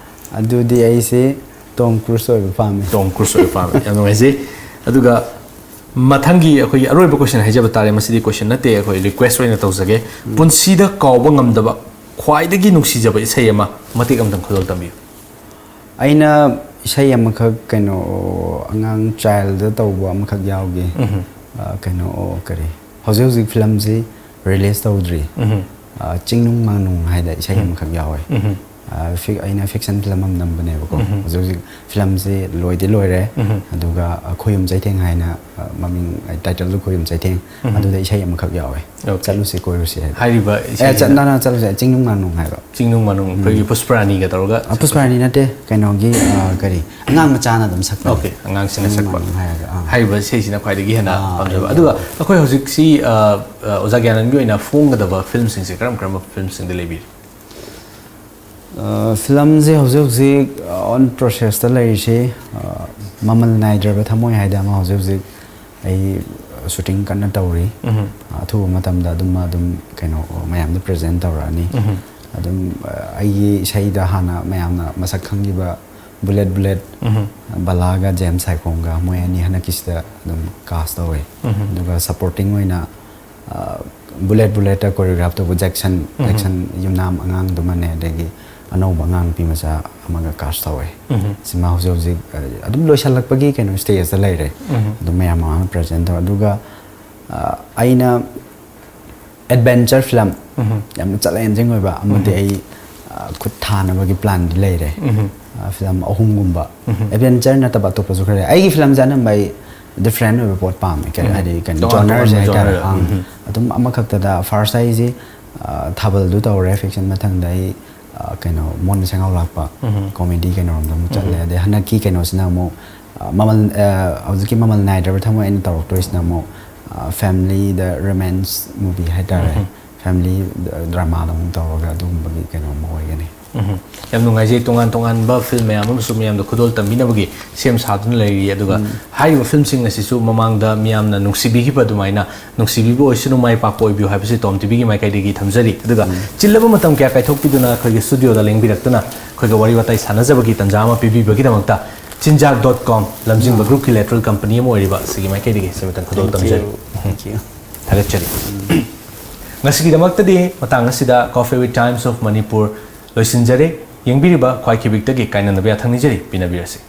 ꯑꯗꯨꯗꯤ ꯑꯩꯁꯦ ꯇꯣꯝ ꯀ꯭ꯔꯨꯁ ꯑꯣꯏꯕ ꯄꯥꯝꯃꯦ꯫ ꯇꯣꯝ ꯀ꯭ꯔꯨꯁ ꯑꯣꯏꯕ ꯄꯥꯝꯃꯦ꯫ ꯌꯥꯝ ꯅꯨꯡꯉꯥꯏꯖꯩ꯫ ꯑꯗꯨꯒ ꯃꯊꯪꯒꯤ ꯑꯩꯈꯣꯏꯒꯤ ꯑꯔꯣꯏꯕ ꯀꯣꯏꯁꯟ ꯍꯥꯏꯖꯕ ꯇꯥꯔꯦ꯫ ꯃꯁꯤꯗꯤ ꯀꯣꯏꯁꯟ ꯅꯠꯇꯦ, ꯑꯩꯈꯣꯏ ꯔꯤꯀ꯭ꯋꯦꯁ ꯑꯣꯏꯅ ꯇꯧꯖꯒꯦ꯫ ꯄꯨꯟꯁꯤꯗ ꯀꯥꯎꯕ ꯉꯝꯗꯕ ꯈ꯭ꯋꯥꯏꯗꯒꯤ ꯅꯨꯡꯁꯤꯖꯕ ꯏꯁꯩ ꯑꯃ ꯃꯇꯦꯛ ꯑꯃꯇꯪ ꯈꯨꯗꯣꯜ ꯇꯝꯕꯤꯌꯨ꯫ ꯑꯩꯅ ꯏꯁꯩ ꯑꯃꯈꯛ, ꯀꯩꯅꯣ, ꯑꯉꯥꯡ ꯆꯥꯏꯜꯗ ꯇꯧꯕ ꯑꯃꯈꯛ ꯌꯥꯎꯈꯤ꯫ ꯑ, ꯀꯩꯅꯣ, ꯑꯣ, ꯀꯔꯤ, ꯍꯧꯖꯤꯛ ꯍꯧꯖꯤꯛ ꯐꯤꯂꯝꯁꯤ ꯔꯤꯂꯤꯁ ꯇꯧꯗ꯭ꯔꯤ꯫ ꯑ, ꯆꯤꯡꯅꯨꯡ ꯃꯥꯅꯨꯡ ꯍꯥꯏꯗ ꯏꯁꯩ ꯑꯃꯈꯛ ꯌꯥꯎꯋꯦ꯫ ꯑ, ꯐꯤ-, ꯑꯩꯅ ꯐꯤꯛꯁꯟ ꯐꯤꯂꯝ ꯑꯃ ꯅꯝꯕꯅꯦꯕꯀꯣ꯫ ꯍꯧꯖꯤꯛ ꯍꯧꯖꯤꯛ ꯐꯤꯂꯝꯁꯤ ꯂꯣꯏꯗꯤ ꯂꯣꯏꯔꯦ꯫ ꯑꯗꯨꯒ, ꯑ, ꯈꯣꯌꯨꯝ ꯆꯩꯊꯦꯡ ꯍꯥꯏꯅ, ꯑ, ꯃꯃꯤꯡ, ꯇꯥꯏꯇꯜꯗꯨ ꯈꯣꯌꯨꯝ ꯆꯩꯊꯦꯡ꯫ ꯑꯗꯨꯗ ꯏꯁꯩ ꯑꯃꯈꯛ ꯌꯥꯎꯋꯦ꯫ Okay. ꯆꯠꯂꯨꯁꯤ ꯀꯣꯏꯔꯨꯁꯤ ꯍꯥꯏꯗ꯫ ꯍꯥꯏꯔꯤꯕ ꯑꯦ, ꯏꯁꯩꯁꯤꯅ ꯆꯠ-, no, no, ꯆꯠꯂꯨꯁꯦ꯫ ꯆꯤꯡꯅꯨꯡ ꯃꯥꯅꯨꯡ ꯍꯥꯏꯕ꯫ ꯆꯤꯡꯅꯨꯡ ꯃꯥꯅꯨꯡ ꯑꯩꯈꯣꯏꯒꯤ ꯄꯨꯁꯄꯔꯥꯅꯤꯒ ꯇꯧꯔꯒ ꯑ, ꯄꯨꯁꯄꯔꯥꯅꯤ ꯅꯠꯇꯦ, ꯀꯩꯅꯣꯒꯤ, ꯑ, ꯀꯔꯤ, ꯑꯉꯥꯡ ꯃꯆꯥꯅ ꯑꯗꯨꯝ ꯁꯛꯄ꯫ Okay, ꯑꯉꯥꯡꯁꯤꯡꯅ ꯆꯤꯡꯅꯨꯡ ꯁꯛꯄ꯫ ꯃꯥꯅꯨꯡ ꯍꯥꯏꯔꯒ, ꯑꯥ꯫ ꯍꯥꯏꯔꯤꯕ ꯏꯁꯩꯁꯤꯅ ꯈ꯭ꯋꯥꯏꯗꯒꯤ ꯍꯦꯟꯅ ꯑꯥ, ꯄꯥꯝꯖꯕ꯫ ꯑꯩ ꯑꯗꯨꯒ ꯑꯩꯈꯣꯏ ꯍꯧꯖꯤꯛꯁꯤ, ꯑ, ꯑ, ꯑꯣꯖꯥ ꯒ꯭ꯌꯥꯅꯟꯒꯤ ꯑꯣꯏꯅ ꯐꯣꯡꯒꯗꯕ ꯐꯤꯂꯝꯁꯤꯡꯁꯦ ꯀꯔꯝ ꯀꯔꯝꯕ ꯐꯤꯂꯝꯁꯤꯡꯗ ꯂꯩꯕꯤꯔꯤ? ꯑ, ꯐꯤꯂꯝꯁꯦ ꯍꯧꯖꯤꯛ ꯍꯧꯖꯤꯛ, ꯑ, on process ꯇ ꯂꯩꯔꯤꯁꯤ, ꯑ, ꯃꯃꯜ ꯅꯥꯏꯗ꯭ꯔꯕ ꯊꯃꯣꯏ ꯍꯥꯏꯗꯅ ꯑꯃ ꯍꯧꯖꯤꯛ ꯍꯧꯖꯤꯛ ꯑꯩ ꯁꯨꯇꯤꯡ ꯀꯟꯅ ꯇꯧꯔꯤ꯫ ꯑꯊꯨꯕ ꯃꯇꯝꯗ ꯑꯗꯨꯝ, ꯑꯗꯨꯝ ꯀꯩꯅꯣ, ꯃꯌꯥꯝꯗ ꯄ꯭ꯔꯖꯦꯟ ꯇꯧꯔꯛꯑꯅꯤ꯫ ꯑꯗꯨꯝ, ꯑ, ꯑꯩꯒꯤ ꯏꯁꯩꯗ ꯍꯥꯟꯅ ꯃꯌꯥꯝꯅ ꯃꯁꯛ ꯈꯪꯈꯤꯕ ꯕꯨꯂꯦꯠ ꯕꯨꯂꯦꯠ, ꯕꯂꯥꯒ ꯖꯦꯝꯁ ꯁꯥꯏꯈꯣꯝꯒ, ꯃꯣꯏ ꯑꯅꯤ ꯍꯟꯗꯛꯀꯤꯁꯤꯗ ꯑꯗꯨꯝ ꯀꯥꯁ ꯇꯧꯋꯦ꯫ ꯑꯗꯨꯒ ꯁꯄꯣꯔꯇꯤꯡ ꯑꯣꯏꯅ, ꯑ, ꯕꯨꯂꯦꯠ ꯕꯨꯂꯦꯠꯇ ꯀꯣꯔꯤꯌꯣꯒ꯭ꯔꯥꯐ ꯇꯧꯕ ꯖꯦꯛꯁꯟ, ꯖꯦꯛꯁꯟ ꯌꯨꯝꯅꯥꯝ ꯑꯉꯥꯡꯗꯨꯃꯅꯦ, ꯑꯗꯒꯤ ꯑꯅꯧꯕ ꯑꯉꯥꯡ ꯅꯨꯄꯤ ꯃꯆꯥ ꯑꯃꯒ ꯀꯥꯁ ꯇꯧꯋꯦ꯫ ꯁꯤꯃ ꯍꯧꯖꯤꯛ ꯍꯧꯖꯤꯛ, ꯑ, ꯑꯗꯨꯝ ꯂꯣꯏꯁꯤꯜꯂꯛꯄꯒꯤ ꯀꯩꯅꯣ ꯁ꯭ꯇꯦꯖꯇ ꯂꯩꯔꯦ꯫ ꯑꯗꯨꯝ ꯃꯌꯥꯝ ꯃꯃꯥꯡꯗ ꯄ꯭ꯔꯖꯦꯟ ꯇꯧꯔꯦ꯫ ꯑꯗꯨꯒ, ꯑ, ꯑꯩꯅ ꯑꯦꯗꯚꯦꯟꯆꯔ ꯐꯤꯂꯝ, ꯌꯥꯝꯅ ꯆꯦꯂꯦꯟꯖꯤꯡ ꯑꯣꯏꯕ ꯑꯃꯗꯤ ꯑꯩ, ꯑ, ꯈꯨꯠ ꯊꯥꯅꯕꯒꯤ ꯄ꯭ꯂꯥꯟꯗꯤ ꯂꯩꯔꯦ꯫ ꯐꯤꯂꯝ ꯑꯍꯨꯝꯒꯨꯝꯕ, ꯑꯦꯗꯚꯦꯟꯆꯔ ꯅꯠꯇꯕ ꯑꯇꯣꯞꯄꯁꯨ ꯈꯔ ꯂꯩ꯫ ꯑꯩꯒꯤ ꯐꯤꯂꯝꯁꯦ ꯑꯅꯝꯕ ꯑꯩ ꯗꯤꯐ꯭ꯔꯦꯟ ꯑꯣꯏꯕ ꯄꯣꯠ ꯄꯥꯝꯃꯦ, ꯀꯩ ꯍꯥꯏꯗꯤ ꯀꯩꯅꯣ, ꯇꯣꯉꯥꯟ ꯖꯣꯅꯔꯁꯦ ꯇꯣꯉꯥꯟꯕ ꯍꯥꯏꯇꯥꯔꯦ꯫ genre꯫ ꯑꯪ꯫ ꯑꯗꯨꯝ ꯑꯃꯈꯛꯇꯗ ꯐꯥꯔꯁ ꯑꯩꯁꯤ ꯑ, ꯊꯥꯕꯜꯗꯨ ꯇꯧꯔꯦ ꯐꯤꯛꯁꯟ, ꯃꯊꯪꯗ ꯑꯩ ꯑ, ꯀꯩꯅꯣ, ꯃꯣꯟ ꯃꯁꯦꯡ ꯍꯧꯂꯥꯛꯄ, ꯀꯣꯃꯦꯗꯤ ꯀꯩꯅꯣꯔꯣꯝꯗ ꯑꯃꯨꯛ ꯆꯠꯂꯦ꯫ ꯑꯗꯩ ꯍꯟꯗꯛꯀꯤ ꯀꯩꯅꯣꯁꯤꯅ ꯑꯃꯨꯛ ꯑ, ꯃꯃꯜ ꯑ, ꯍꯧꯖꯤꯛꯀꯤ ꯃꯃꯜ ꯅꯥꯏꯗ꯭ꯔꯕ ꯊꯃꯣꯏ ꯑꯩꯅ ꯇꯧꯔꯛꯇꯣꯏꯁꯤꯅ ꯑꯃꯨꯛ ꯐꯦꯃꯤꯂꯤꯗ ꯔꯣꯃꯦꯟꯁ ꯃꯨꯚꯤ ꯍꯥꯏꯇꯥꯔꯦ꯫ ꯐꯦꯃꯤꯂꯤ ꯗ꯭ꯔꯃꯥꯗ ꯑꯃꯨꯛ ꯇꯧꯔꯒ ꯑꯗꯨꯒꯨꯝꯕꯒꯤ ꯀꯩꯅꯣ ꯑꯃ ꯑꯣꯏꯒꯅꯤ꯫ ꯎꯝ, ꯌꯥꯝ ꯅꯨꯡꯉꯥꯏꯖꯩ꯫ ꯇꯣꯉꯥꯟ ꯇꯣꯉꯥꯟꯕ ꯐꯤꯂꯝ ꯃꯌꯥꯝ ꯑꯃꯁꯨ ꯃꯌꯥꯝꯗ ꯈꯨꯗꯣꯜ ꯇꯝꯕꯤꯅꯕꯒꯤ ꯁꯦꯝ ꯁꯥꯗꯨꯅ ꯂꯩꯔꯤ꯫ ꯑꯗꯨꯒ ꯍꯥꯏꯔꯤꯕ ꯐꯤꯂꯝꯁꯤꯡ ꯑꯁꯤꯁꯨ ꯃꯃꯥꯡꯗ ꯃꯤꯌꯥꯝꯅ ꯅꯨꯡꯁꯤꯕꯤꯈꯤꯕ ꯑꯗꯨꯃꯥꯏꯅ ꯅꯨꯡꯁꯤꯕꯤꯕ ꯑꯣꯏꯁꯅꯨ, ꯃꯥꯏ ꯄꯥꯛꯄ ꯑꯣꯏꯕꯤꯌꯨ ꯍꯥꯏꯕꯁꯤ ꯇꯣꯝ ꯇꯤꯚꯤꯒꯤ ꯃꯥꯏꯀꯩꯗꯒꯤ ꯊꯝꯖꯔꯤ꯫ ꯑꯗꯨꯒ ꯆꯤꯜꯂꯕ ꯃꯇꯝ ꯀꯌꯥ ꯀꯥꯏꯊꯣꯛꯄꯤꯗꯨꯅ ꯑꯩꯈꯣꯏꯒꯤ ꯁ꯭ꯇꯨꯗꯤꯑꯣꯗ ꯂꯦꯡꯕꯤꯔꯛꯇꯨꯅ ꯑꯩꯈꯣꯏꯒ ꯋꯥꯔꯤ ꯋꯥꯇꯥꯏ ꯁꯥꯟꯅꯖꯕꯒꯤ ꯇꯟꯖꯥ ꯑꯃ ꯄꯤꯕꯤꯕꯒꯤꯗꯃꯛꯇ ꯆꯤꯟꯖꯥꯛ ꯗꯣꯠ ꯀꯣꯝ ꯂꯝꯖꯤꯡꯕ ꯒ꯭ꯔꯨꯞꯀꯤ ꯂꯦꯇꯔꯦꯜ ꯀꯝꯄꯅꯤ ꯑꯃ ꯑꯣꯏꯔꯤꯕ ꯑꯁꯤꯒꯤ ꯃꯥꯏꯀꯩꯗꯒꯤ ꯁꯦꯟꯃꯤꯇꯟ ꯈꯨꯗꯣꯜ ꯇꯝꯖꯔꯤ꯫ ꯊꯥꯒꯠꯆꯔꯤ꯫ ꯉꯁꯤꯒꯤꯗꯃꯛꯇꯗꯤ ꯃꯇꯥꯡ ꯑꯁꯤꯗ Coffee with Times of Manipur ꯂꯣꯏꯁꯤꯟꯖꯔꯦ꯫ ꯌꯦꯡꯕꯤꯔꯤꯕ ꯈ꯭ꯋꯥꯏꯈꯤꯕꯤꯛꯇꯒꯤ ꯀꯥꯏꯅꯅꯕ ꯌꯥꯊꯪ ꯅꯤꯖꯔꯤ꯫ ꯄꯤꯅꯕꯤꯔꯁꯤ꯫